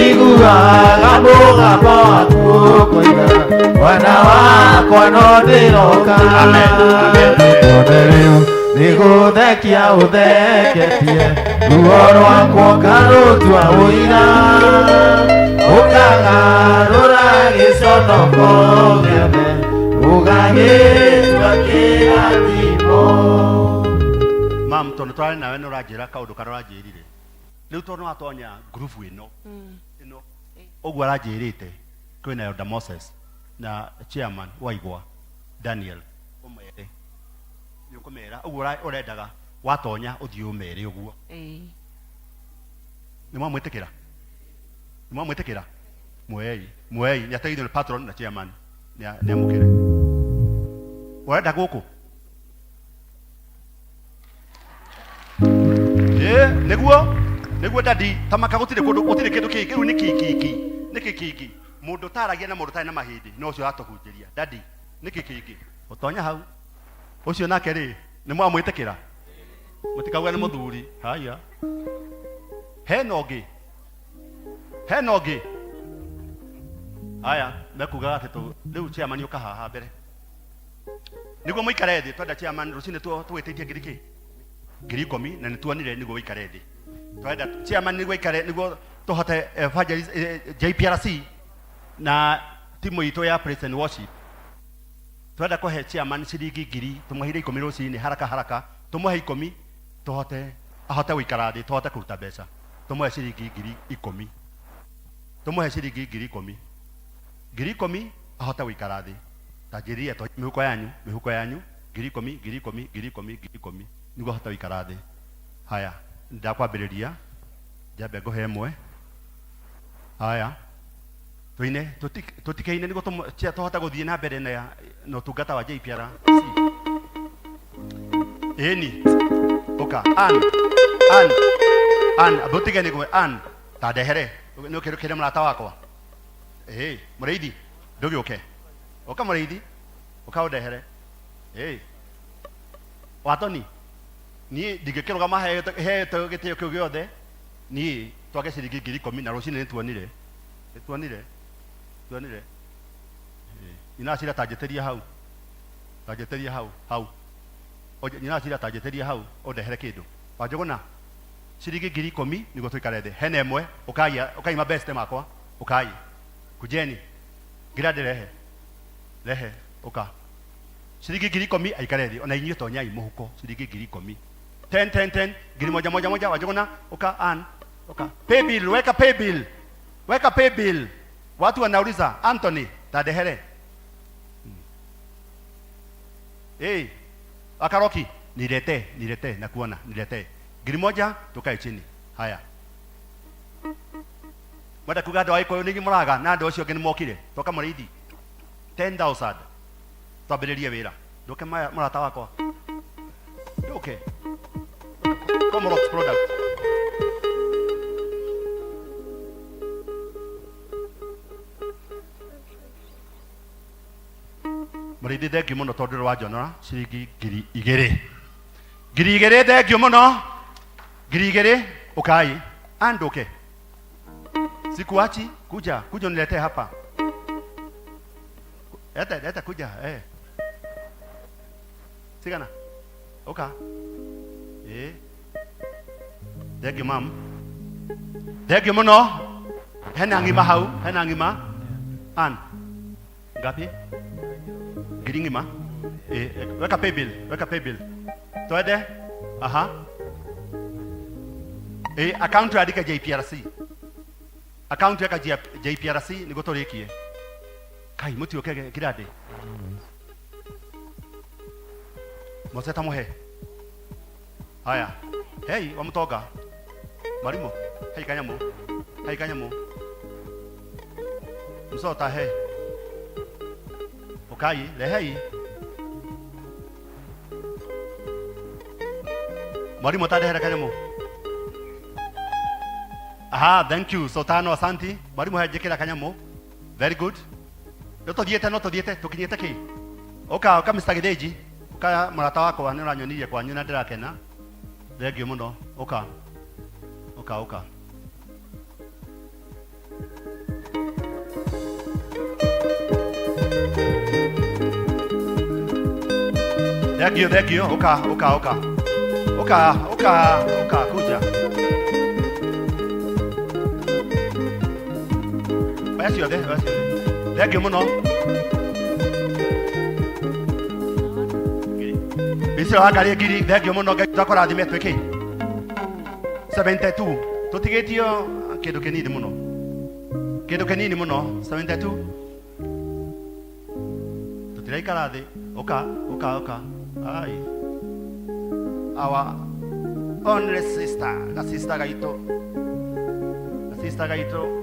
Iguaga mũgambo waku ũkoiga mwana wakwa no ndĩroka. Tondũ rĩu nĩgũthekia ũtheketie Ruo rwakwa ũkarũtua ũira, ũkagarũra gĩconoko gĩothe, ũgagĩtua kĩrathimo. Mam, tondũ twarĩ nawe nĩ ũranjĩra kaũndũ karĩa ũranjĩrire. Rĩu tondũ nĩwatonya ngurubu ĩno ĩno ũguo aranjĩrĩte kwĩna Elder Moses na chairman waigwa Daniel ũmere nĩ ũkũmera ũguo ũrendaga watonya ũthiĩ ũmere ũguo. Ĩĩ. Nĩ mwamwĩtĩkĩra? Nĩ mwamwĩtĩkĩra? Mwei mwei nĩ ateithio nĩ patron na chairman nĩ amũkĩre. Ũrenda gũkũ? Ĩ, nĩguo nĩguo dadi tamaka gũtirĩ kũndũ gũtirĩ kĩndũ kĩngĩ rĩu nĩ kĩngĩ nĩ kĩngĩ mũndũ ũtaragia na mũndũ ũtarĩ na mahĩndĩ no ũcio ũratũhunjĩria dadi nĩ kĩngĩ ũtonya hau ũcio nake rĩ nĩ mwamwĩtĩkĩra mũtikauga nĩ mũthuri haya hena ũngĩ hena ũngĩ haya mekugaga atĩ rĩu chairman ũka haha mbere nĩguo mũikare thĩ twenda chairman rũcinĩ tũgĩtĩtie ngiri kĩ 10,000 na nĩtuonire nĩguo ũikare thĩ twenda chairman nĩguo aikare nĩguo tũhote evangelist JPRC na timu itũ ya praise and worship twenda kũhe chairman ciringi ngiri tũmũheire 10 rũcinĩ haraka haraka tũmũhe 10 tũhote ahote gũikara thĩ tũhote kũruta mbeca tũmũhe ciringi 10,000 tũmũhe ciringi 10,000 10,000 ahote gũikara thĩ ta njĩrire to mĩhuko yanyu mĩhuko yanyu 10,000 10,000 10,000 10,000 nĩguo ahote gũikara thĩ haya ndakwambĩrĩria njambe ngũhe ĩmwe haya tuine tutikeine nĩguo tũhote gũthiĩ na mbere na ũtungata wa JPRC ĩni ũka an an an ambũtige nĩguo an ta ndehere nĩ ũkĩrũkĩre mũrata wakwa ĩĩ mũrĩithi ndũgĩũke ũka mũrĩithi ũka ũndehere ĩĩ watoni niĩ ndingĩkĩrũgama heete gĩtĩo kĩu gĩothe niĩ twage ciringi 10,000 na rũcinĩ nĩtuonire nĩtuonire tuonire nyina cira tanjĩtĩria hau tanjĩtĩria hau hau nyina cira tanjĩtĩria hau ũndehere kĩndũ wanjũgũna ciringi 10,000 nĩguo tũikare thĩ hena ĩmwe ũkai ũkai mabeste makwa ũkai kujeni ngira ndĩrehe rehe ũka ciringi 10,000 aikare thĩ ona inyuĩ tonyai mũhuko ciringi 10,000 10 10 10 ngiri moja moja moja wanjũgũna ũka an ũka pay bill weka pay bill weka pay bill watu wanauliza Anthony tandehere hey, akaroki nilete nilete nakuona nilete 1,000 tukae chini haya mwenda kuga andũ a Gĩkũyũ nĩ inyuĩ mũraga na andũ acio angĩ nĩ mokire toka mũrĩithi 10,000 twambĩrĩrie wĩra ndũke mũrata wakwa ndũke Comrox product mũrĩithi thengiũ mũno tondũ nĩ wanjonora ciringi 2,000 2,000 thengiũ mũno 2,000 ũkai anduke sikuachi kuja kuja uniletee hapa leta leta kuja eh sigana uka eh thengiũ mam thengiũ mũno hena ng'ima hau hena ng'ima an ngapi ngiri ng'ima eh weka pay bill weka pay bill twende aha eh account andika JPRC account yaka JPRC niguo tũrĩkie kai mũtiũke kirande Mose ta mũhe haya hei wa mũtonga marimo hei kanyamũ hei kanyamũ msota he ukai rehei marimo ta ndehera kanyamũ aha thank you sotano asanti marimo he njĩkĩra kanyamũ very good no tũthiĩte no tũthiĩte tũkinyĩte kĩ ũka ũka Mr. Gĩthĩnji ũka mũrata wakwa nĩ ũranyonirie kwanyu na ndĩrakena thengiũ mũno ũka ũka ũka thengiũ thengiũ ũka ũka ũka ũka ũka ũka kuja Oya ciothe, oya ciothe. Thank you mũno. Biciro wa ngari ngiri, thank you mũno. Ngai twakũrathime twĩkĩ 72 tũtigĩtio kĩndũ kĩnini mũno, kĩndũ kĩnini mũno 72 tũtiraikara thĩ. Ũka, ũka, ũka. Ai, our only sister, ga sister gaitũ, ga sister gaitũ.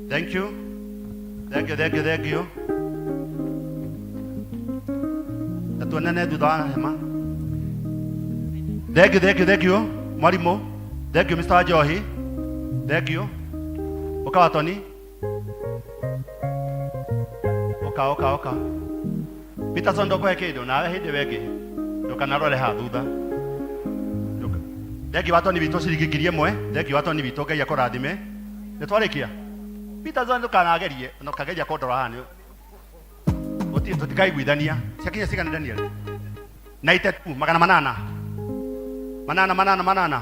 Thank you, thank you, thank you, thank you. Na tuonane thutha wa hema. Thank you, thank you, thank you mwarimũ. Thank you, Mr. Wanjohi. Thank you. Ũka watoni, ũka, ũka, ũka. Peterson, ndũkũhe kĩndũ nawe hĩndĩ wengĩ ndũkanarore haha thutha. Thank you watoni witũ, ciringi 1000. Thank you watoni witũ, Ngai akũrathime. Nĩ twarĩkia. Peterson, ndũkanagerie na ũkageria kũndora haha nĩ gũtirĩ tũtikaiguithania. Ciakinya cigana, Daniel? 92, 800, manana, manana, manana.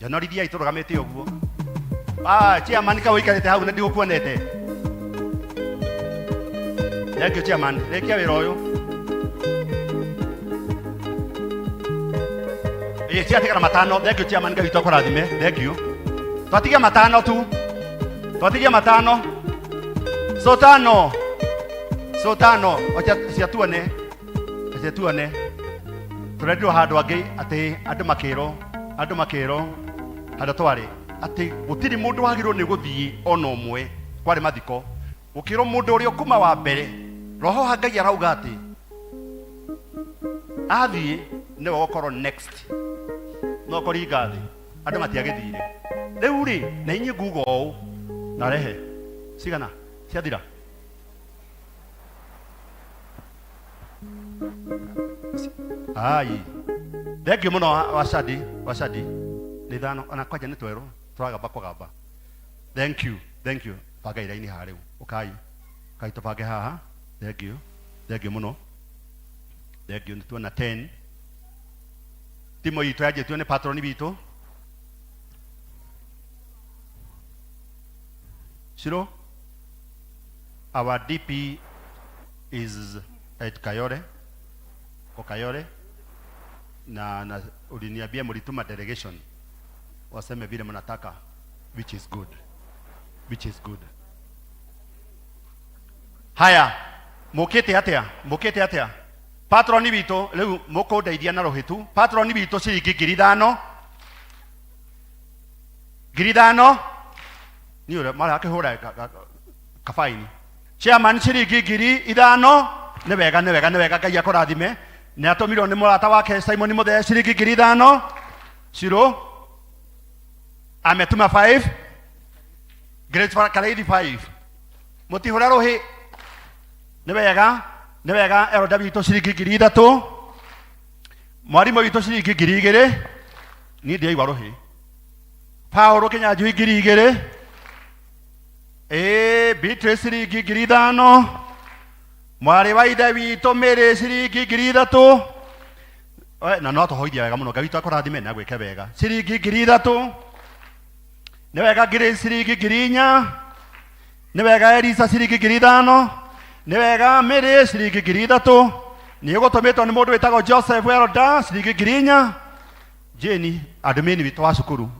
Njonorithiai tũrũgamĩte ũguo. Ah, chairman, ka ũikarĩte hau na ndigũkuonete. Thank you, chairman. Rĩkia wĩra ũyũ. Ĩĩ, ciatigara matano. Thank you, chairman. Ngai witũ akũrathime. Thank you. Twatigia matano tu, twatigia matano. So tano, so tano. Ocha cia tuone, cia tuone. Tũrendirwo handũ angĩ atĩ andũ makĩrwo, andũ makĩrwo handũ twarĩ atĩ gũtirĩ mũndũ wagĩrĩirwo nĩ gũthiĩ ona ũmwe. Kwarĩ mathiko, gũkĩrwo mũndũ ũrĩa ũkuma wa mbere, roho wa Ngai arauga atĩ athiĩ nĩwe ũgũkorwo next, no kũringa thĩ andũ matiagĩthire. Rĩu rĩ, na inyuĩ nguga ũũ na rehe cigana ciathira. Ai, thank you mũno wacadi, wacadi nĩ ithano ona kwanja nĩ twerũ tũragamba kũgamba. Thank you, thank you. Banga iraini haha rĩu. Ũkai, ũkai tũbange haha. Thank you, thank you mũno, thank you. Nĩ tuona 10 timu itũ yanjĩtio nĩ patroni witũ Shiro. Our DP is at Kayole, ko Kayole, na uliniambia mlituma delegation waseme vile mnataka, which is good, which is good. Haya, mukite atia, mukite atia? Patroni witũ rĩu mũkũndeithia na rũhĩ tu. Patroni witũ ciringi 5,000, 5,000. Niĩ ũrĩa mara akĩhũra kabaini. Chairman ciringi 5,000. Nĩ wega, nĩ wega, nĩ wega. Ngai akũrathime. Nĩ atũmirwo nĩ mũrata wake Simon Mũthee ciringi 5,000. Ciro ametuma 5. Grace Karaithi 5. Mũtihũra rũhĩ. Nĩ wega, nĩ wega. Elda witũ ciringi 3,000. Mwarimũ witũ ciringi 2,000. Niĩ ndiaigua rũhĩ. Paulo Kĩnyanjui 2,000. Ĩĩ, Beatrice ciringi 5,000. Mwarĩ wa ithe witũ Mary ciringi 3,000. We, na no atũhoithia wega mũno. Ngai witũ akũrathime na gwĩke wega. Ciringi 3,000. Nĩ wega. Grace ciringi 4,000. Nĩ wega. Elisa ciringi 5,000. Nĩ wega. Mary ciringi 3,000. Nĩ ũgũtũmĩtwo nĩ mũndũ wĩtagwo Joseph Elda ciringi 4,000. Jane, admin witũ wa cukuru,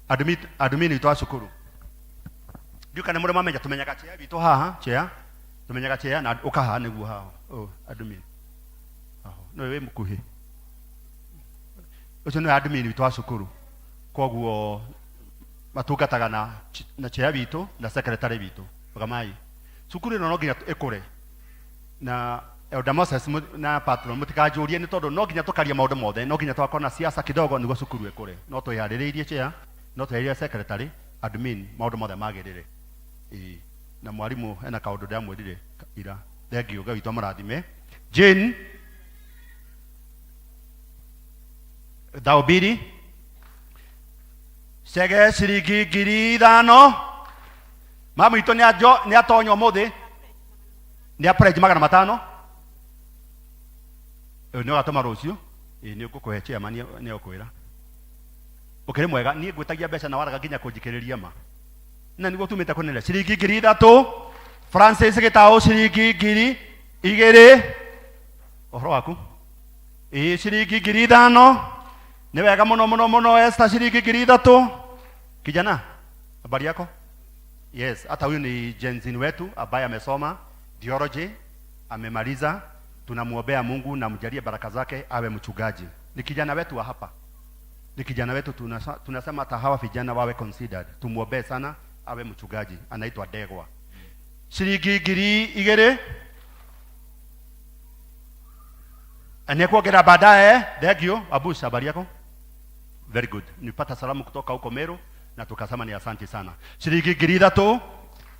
admin, admin witũ wa cukuru. Ndiũ kana mũrĩ mamenya tũmenyaga chair witũ haha, chair tũmenyaga chair na ũka haha nĩguo haha. Oh, admin aho nĩwe wĩ mũkuhĩ ũcio nĩwe admin witũ wa cukuru. Koguo matungataga na chair witũ na secretary witũ. Rugamai. Cukuru ĩno no nginya ĩkũre na Elder Moses na patron mũtikanjũrie nĩ tondũ no nginya tũkaria maũndũ mothe, no nginya twakorwo na siasa kidogo nĩguo cukuru ĩkũre. No twĩharĩrĩirie chair, no twĩharĩrĩrie secretary, admin, maũndũ mothe magĩrĩre. Ĩĩ, na mwarimũ ena kaũndũ ndĩramwĩrire ira. Thank you. Ngai witũ amũrathime. Jane 2,000. Cege ciringi 5,000. Mamu witũ nĩ atonya ũmũthĩ, nĩ a pledge 500. Ĩyo nĩ ũgatũma rũciũ. Ĩĩ, nĩ ũgũkũhe chairman, nĩ ũkwĩra. Ukiri mwega niĩ ngwĩtagia mbeca na waraga nginya kũnjikĩrĩria ma na nĩguo tumĩte kũnene ciringi 3000 Francis Gĩtaũ ciringi 2000 ũhoro waku ĩĩ ciringi 5000 nĩ wega mũno mũno mũno Esther ciringi 3000 kijana habari yako yes hata huyu ni jenzin wetu ambaye amesoma theology amemaliza tunamwombea Mungu na mjalie baraka zake awe mchungaji ni kijana wetu wa hapa ni kijana wetu tunasema hata hawa vijana wawe considered tumuombee sana awe mchungaji anaitwa Degwa ciringi 2000 anekuongera baadaye thank you Abush habari yako very good nilipata salamu kutoka huko Meru na tukasema ni asante sana ciringi 3000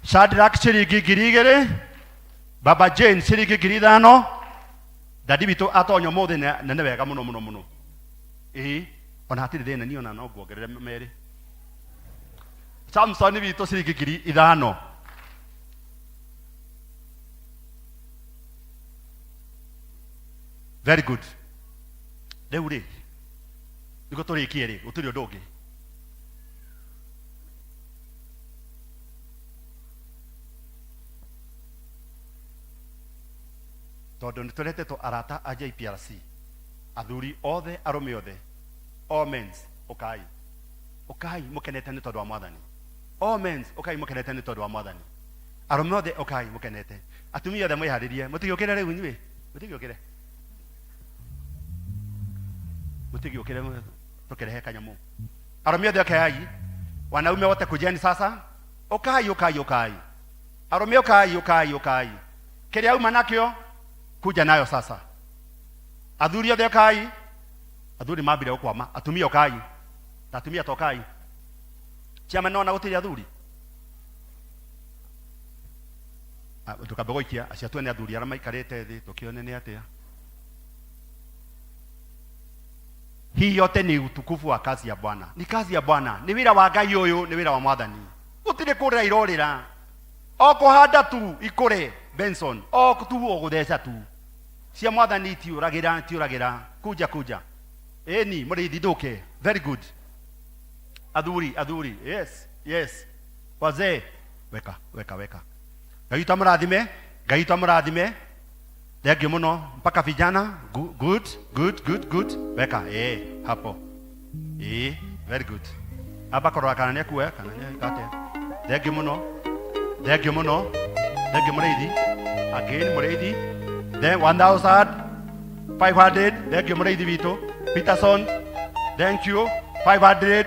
Shadrach ciringi 2000 Baba Jane ciringi 5000 dadi witũ atonya ũmũthĩ na nĩ wega mũno mũno mũno ĩĩ ona hatirĩ thĩna niĩ ona no nguongerere merĩ Samson witũ ciringi 5000 very good rĩu rĩ nĩguo tũrĩkie rĩ gũtirĩ ũndũ ũngĩ tondũ nĩ tũretetwo arata a JPRC athuri othe arũme othe all mens ũkai ũkai mũkenete nĩ tondũ wa mwathani all mens ũkai mũkenete nĩ tondũ wa mwathani arũme othe ũkai mũkenete atumia othe mwĩharĩrie mũtigĩũkĩre rĩu inyuĩ mũtigĩũkĩre mũtigĩũkĩre tũkĩrehe kanyamũ arũme othe ũkai wanaume wote kujeni sasa ũkai ũkai ũkai arũme ũkai ũkai ũkai kĩrĩa uma nakĩo kuja nayo sasa athuri othe ũkai athuri mambire gũkwama atumia ũkai ta atumia tokai ciama nona gũtirĩ athuri tũkambe gũikia acio tuone athuri arĩa maikarĩte thĩ tũkĩone nĩ atĩa hii yote ni utukufu wa kazi ya Bwana ni kazi ya Bwana ni wĩra wa Ngai ũyũ nĩ wĩra wa mwathani gũtirĩ kũrĩra irorĩra o kũhanda tu ikũre Benson o tu ũgũtheca tu cia mwathani tiũragĩra tiũragĩra kuja kuja ĩni mũrĩithi ndũke very good athuri athuri yes yes wazee weka weka weka Ngai witũ amũrathime Ngai witũ amũrathime thank you mũno mpaka vijana good good good good weka hapo very good amba kũrora kana nĩekuoya kana nĩekatia thank you mũno thank you mũno thank you mũrĩithi again mũrĩithi then 1500 thank you mũrĩithi witũ Peterson thank you 500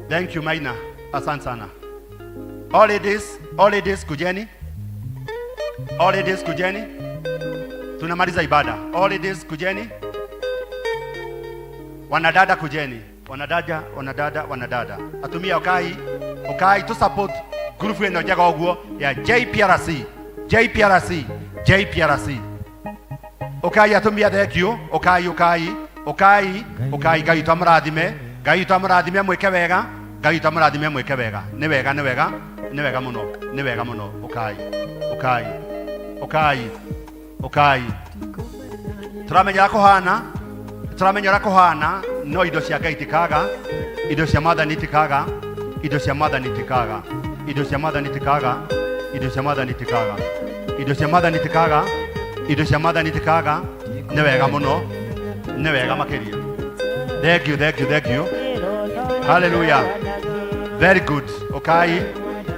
thank you Maina asante sana all ladies kujeni all ladies kujeni tunamaliza ibada all ladies kujeni wanadada kujeni wanadada wanadada wanadada atumia ukai ukai tu support group ĩno njega ũguo ya JPRC JPRC JPRC ukai atumia thank you ukai ukai ukai ukai Ngai witũ amũrathime Ngai witũ amũrathime mwĩke wega Ngai witũ amũrathime mwĩke wega nĩ wega nĩ wega nĩ wega mũno nĩ wega mũno ukai ukai ukai ukai tũramenya kũhana tũramenya ũrĩa kũhana no indo cia Ngai itikaga indo cia mwathani itikaga indo cia mwathani itikaga indo cia mwathani itikaga indo cia mwathani itikaga indo cia mwathani itikaga indo cia mwathani itikaga nĩ wega mũno nĩ wega makĩria thank you thank you thank you hallelujah very good ukai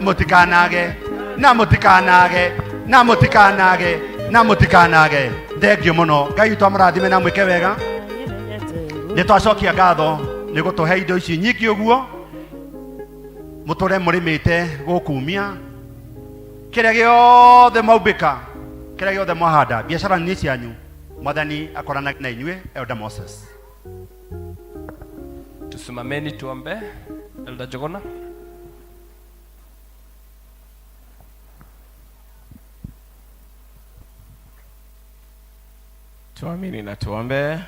mũtikanage na mũtikanage na mũtikanage na mũtikanage thank you mũno Ngai witũ amũrathime na mwĩke wega nĩ twacokia ngatho nĩ gũtũhe indo ici nyingĩ ũguo mũtũre mũrĩmĩte gũkumia kĩrĩa gĩothe maumbĩka kĩrĩa gĩothe mwahanda biacara nĩ cianyu mwathani akorana na inyuĩ Elder Moses tusimameni tuombe Elder Jogona Tuamini na tuombe.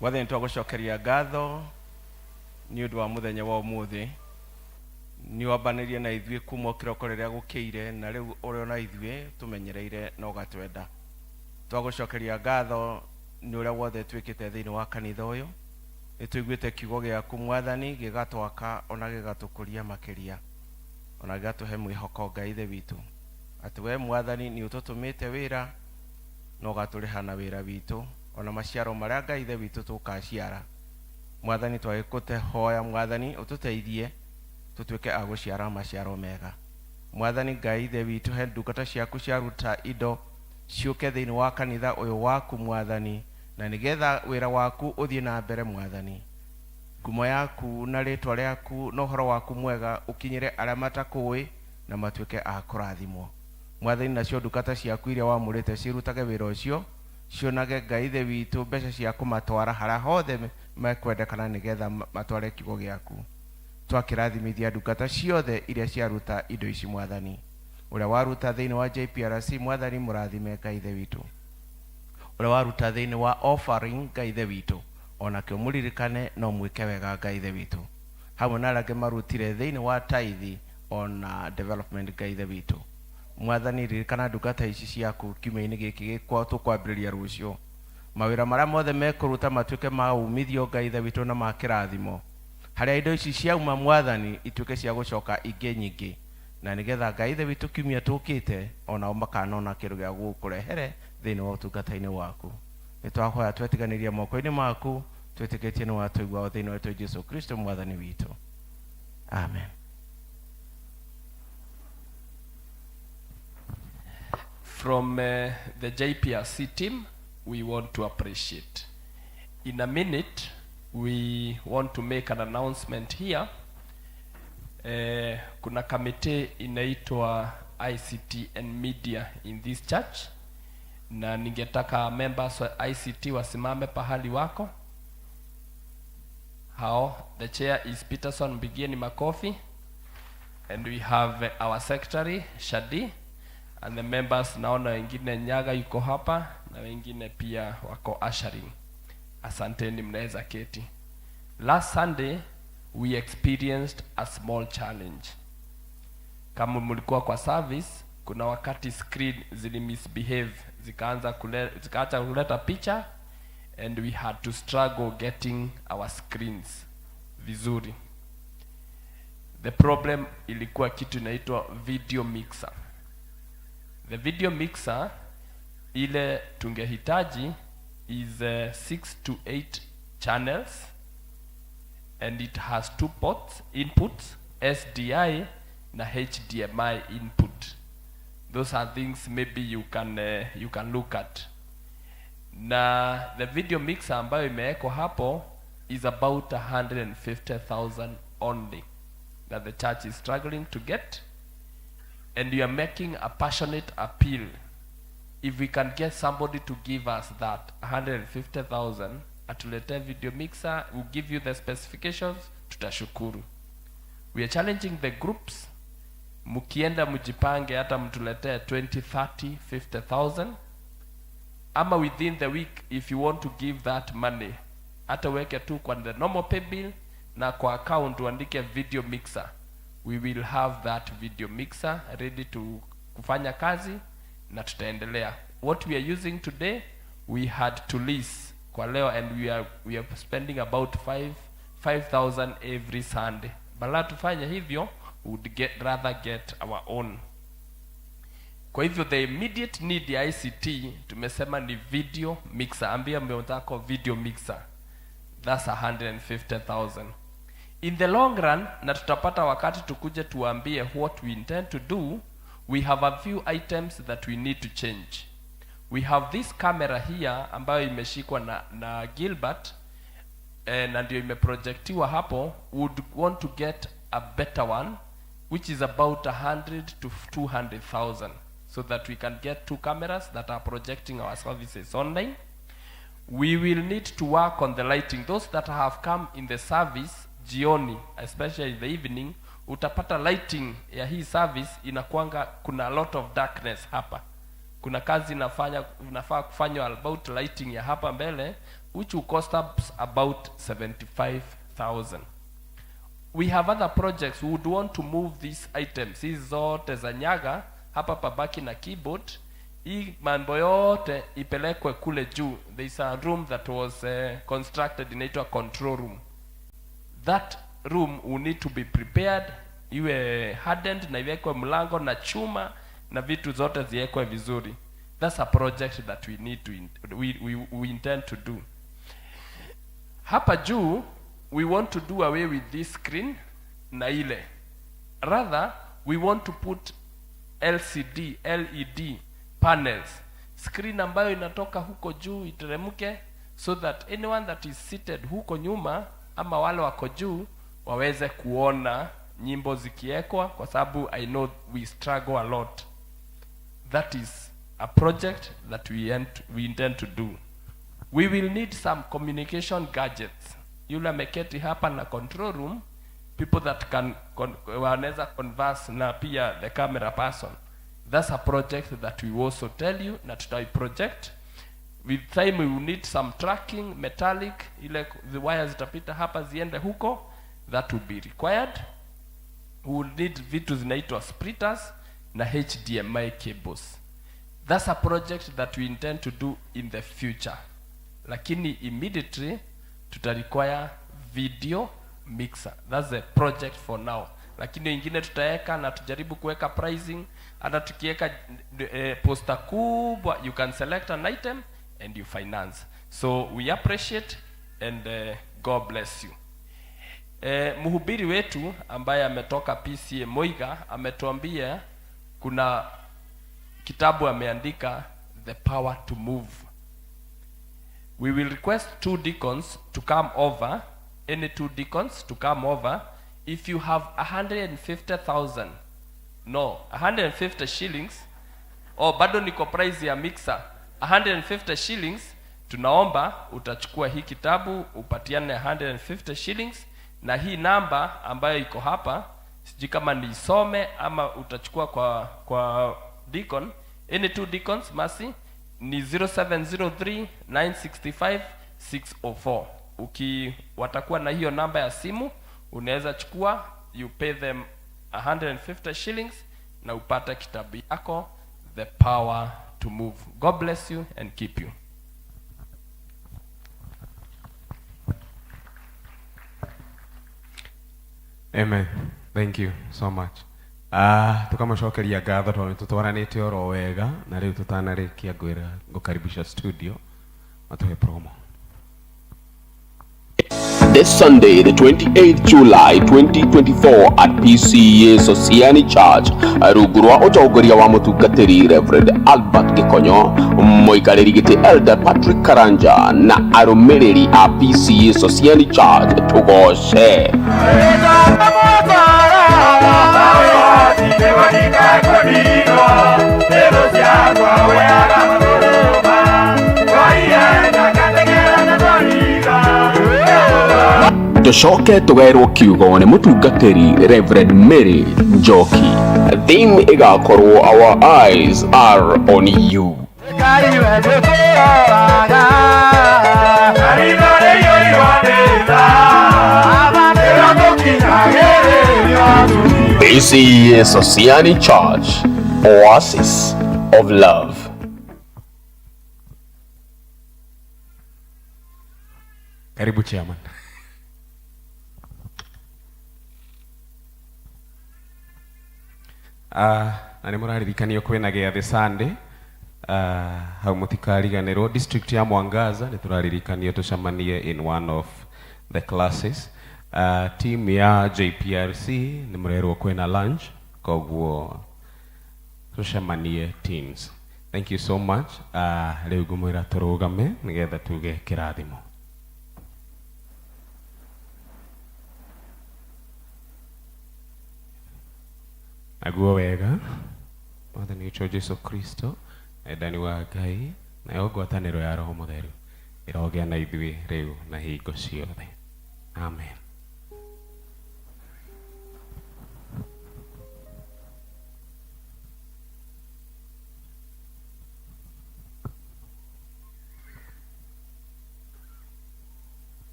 Mwathani twagũcokeria ngatho nĩ ũndũ wa mũthenya wa ũmũthĩ nĩ wambanĩrie na ithuĩ kuma o kĩroko rĩrĩa gũkĩire na rĩu ũrĩ na ithuĩ tũmenyereire na ũgatwenda twagũcokeria ngatho nĩ ũrĩa wothe twĩkĩte thĩinĩ wa kanitha ũyũ Nĩ tũiguĩte kiugo gĩaku Mwathani gĩgatwaka ona gĩgatũkũria makĩria, ona gĩgatũhe mwĩhoko Ngai Ithe witũ, atĩ we Mwathani nĩ ũtũtũmĩte wĩra na ũgatũrĩha na wĩra witũ, ona maciaro marĩa Ngai Ithe witũ tũkaciara. Mwathani, twagĩkũhoya Mwathani ũtũteithie tũtuĩke a gũciara maciaro mega. Mwathani Ngai Ithe witũ, he ndungata ciaku ciaruta indo ciũke thĩinĩ wa kanitha ũyũ waku Mwathani, na nĩgetha wĩra waku ũthiĩ na mbere Mwathani. Ngumo yaku na rĩtwa rĩaku na ũhoro waku mwega ũkinyĩre arĩa matakũĩ na matuĩke a kũrathimwo. Mwathani, nacio ndungata ciaku iria wamũrĩte cirutage wĩra ũcio, cionage Ngai Ithe witũ mbeca cia kũmatwara harĩa hothe mekwendekana nĩgetha matware kiugo gĩaku. Twakĩrathimithia ndungata ciothe iria ciaruta indo ici Mwathani. Ũrĩa waruta thĩinĩ wa JPRC Mwathani mũrathime Ngai Ithe witũ. Ũrĩa waruta thĩinĩ wa offering Ngai Ithe witũ, onakĩo mũririkane no mwĩke wega Ngai Ithe witũ. Hamwe na arĩa angĩ marutire thĩinĩ wa tithe ona development Ngai Ithe witũ. Mwathani, ririkana ndungata ici ciaku kiumia-inĩ gĩkĩ gĩkwa tũkwambĩrĩria rũciũ. Mawĩra marĩa mothe mekũruta matuĩke ma umithio Ngai Ithe witũ na ma kĩrathimo. Harĩa indo ici ciauma Mwathani ituĩke cia gũcoka ingĩ nyingĩ, na nĩgetha Ngai Ithe witũ kiumia tũkĩte onao makanona kĩndũ gĩa gũkũrehere thĩinĩ wa ũtungata-inĩ waku. Nĩ twahoya twetiganĩria moko-inĩ maku, twĩtĩkĩtie nĩ watũigua thĩinĩ wa Jesu Kristo Mwathani witũ. Amen. From the JPRC team, we want to appreciate. In a minute, we want to make an announcement here. Kuna committee inaitwa ICT and Media in this church, na ningetaka members wa ICT wasimame pahali wako. Hao, the chair is Peterson, mpigieni makofi. And we have our secretary Shadi and the members, naona wengine Nyaga yuko hapa na wengine pia wako ushering. Asanteni, mnaweza keti. Last Sunday we experienced a small challenge. Kama mlikuwa kwa service, kuna wakati screen zili misbehave, zikaanza zikaacha kuleta picha, and we had to struggle getting our screens vizuri. The problem ilikuwa kitu inaitwa video mixer. The video mixer ile tungehitaji is 6 to 8 channels, and it has two ports, inputs, SDI na HDMI input. Those are things maybe you can look at. Na the video mixer ambayo imewekwa hapo is about 150,000 only that the church is struggling to get, and we are making a passionate appeal. If we can get somebody to give us that 150,000, atuletee video mixer, we'll give you the specifications, tutashukuru. We are challenging the groups, mkienda mjipange, hata mtuletee 20, 30, 50,000, ama within the week if you want to give that money, hata weke tu kwa the normal pay bill na kwa account uandike video mixer. We will have that video mixer ready to kufanya kazi na tutaendelea. What we are using today, we had to lease kwa leo, and we are spending about 5,000 every Sunday. Badala tufanye hivyo, we would rather get our own. Kwa hivyo the immediate need ya ICT tumesema ni video mixer. Ambia mwenzako video mixer. That's 150,000. In the long run, na tutapata wakati tukuje tuambie what we intend to do, we have a few items that we need to change. We have this camera here ambayo imeshikwa na Gilbert, na ndio imeprojectiwa hapo. Would want to get a better one which is about 100 to 200,000, so that we can get two cameras that are projecting our services online. We will need to work on the lighting. Those that have come in the service jioni, especially in the evening, utapata lighting ya hii service inakuanga kuna a lot of darkness hapa. Kuna kazi inafaa kufanywa about lighting ya hapa mbele, which will cost us about 75,000. We have other projects. We would want to move these items, hizi zote za Nyaga hapa, pabaki na keyboard. Hii mambo yote ipelekwe kule juu. There is a room that was constructed, inaitwa control room. That room will need to be prepared, iwe hardened na iwekwe mlango na chuma na vitu zote ziwekwe vizuri. That's a project that we need to we intend to do. Hapa juu we want to do away with this screen na ile. Rather we want to put LCD, LED panels. Screen ambayo inatoka huko juu iteremke so that anyone that is seated huko nyuma ama wale wako juu waweze kuona nyimbo zikiekwa, kwa sababu I know we struggle a lot. That is a project that we intend to do. We will need some communication gadgets. Yule ameketi hapa na control room, people that can wanaweza converse na pia the camera person. That's a project that we also tell you na tutai project. With time we will need some tracking, metallic, ile the wires zitapita hapa ziende huko, that will be required. We will need vitu zinaitwa splitters na HDMI cables. That's a project that we intend to do in the future. Lakini immediately tuta require video mixer. That's the project for now. Lakini ingine tutaweka na tujaribu kuweka pricing. Hata tukiweka poster kubwa, you can select an item and you finance. So we appreciate and God bless you. Mhubiri wetu ambaye ametoka PCA Moiga ametuambia kuna kitabu ameandika, The Power to Move. We will request 2 deacons to come over, any 2 deacons to come over. If you have 150,000, no, 150 shillings, oh, bado niko price ya mixer, 150 shillings, tunaomba utachukua hii kitabu, upatiane 150 shillings, na hii namba ambayo iko hapa, sijui kama niisome ama utachukua kwa deacon, any 2 deacons, mercy, ni 0703 965 604. Watakuwa na hiyo namba ya simu, unaweza chukua, you pay them 150 shillings na upate kitabu yako, The Power to Move. God bless you and keep you. Amen. Thank you so much. Tukamucokeria ngatho tondũ nĩtũtwaranĩte oro wega na rĩu tũtanarĩkia ngwĩra ngũkaribisha studio matuhe promo. This Sunday, the 28th July 2024 at PCEA Sosiani Church, rungu rwa ũtongoria wa mũtungatĩri Reverend Albert Gikonyo, mũikarĩri gĩtĩ Elder Patrick Karanja na arũmĩrĩri a PCEA Sosiani Church tũgoce. Tucoke tugairwo kiugo nĩ mũtungatĩri Reverend Mary Njoki. Theme ĩgakorwo Our Eyes Are on You. PCEA Sosiani Church, Oasis of Love. Karibu chairman. Na nĩ mũraririkanio kwĩna gĩathĩ Sunday, hau mũtikariganĩrwo district ya Mwangaza nĩ tũraririkanio tũcemanie in one of the classes. Team ya JPRC nĩ mũrerwo kwĩna lunch, koguo tũcemanie teams. Thank you so much. Rĩu ngũmwĩra tũrũgame nĩgetha tuge kĩrathimo. Naguo wega Mwathani witũ Jesu Kristo, endani wa Ngai, nayo ngwatanĩro ya Roho Mũtheru ĩrogĩa na ithuĩ rĩu na hingo ciothe. Amen.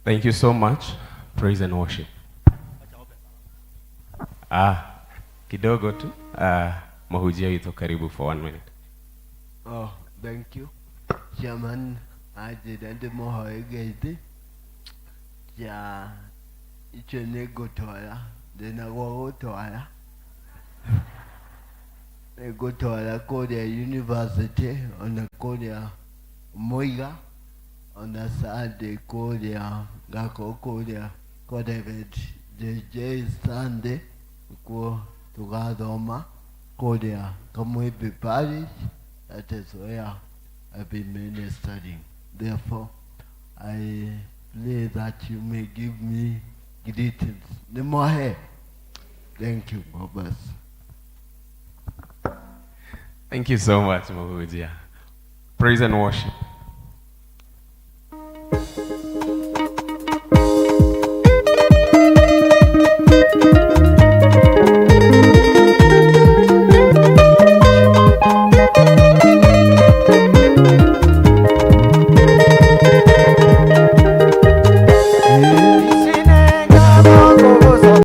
Thank you so much. Praise and worship. Kidogo tu. Mũhunjia witũ karibu for one minute. Oh, thank you. Chairman anjĩra ndĩmũhoe ngeithi cia icio nĩ ngũtwara ndĩna gwa gũtwara nĩ ngũtwara kũrĩa university ona kũrĩa Mũiga ona Sunday kũrĩa ngakorwo kũrĩa kwa Reverend JJ Sunday nĩkuo tũgathoma kũrĩa Kamwimbi Parish. That is where I've been ministering. Therefore, I pray that you may give me greetings. Nĩ mwahe. Thank you. God bless. Thank you so much, Mũhunjia. Praise and worship.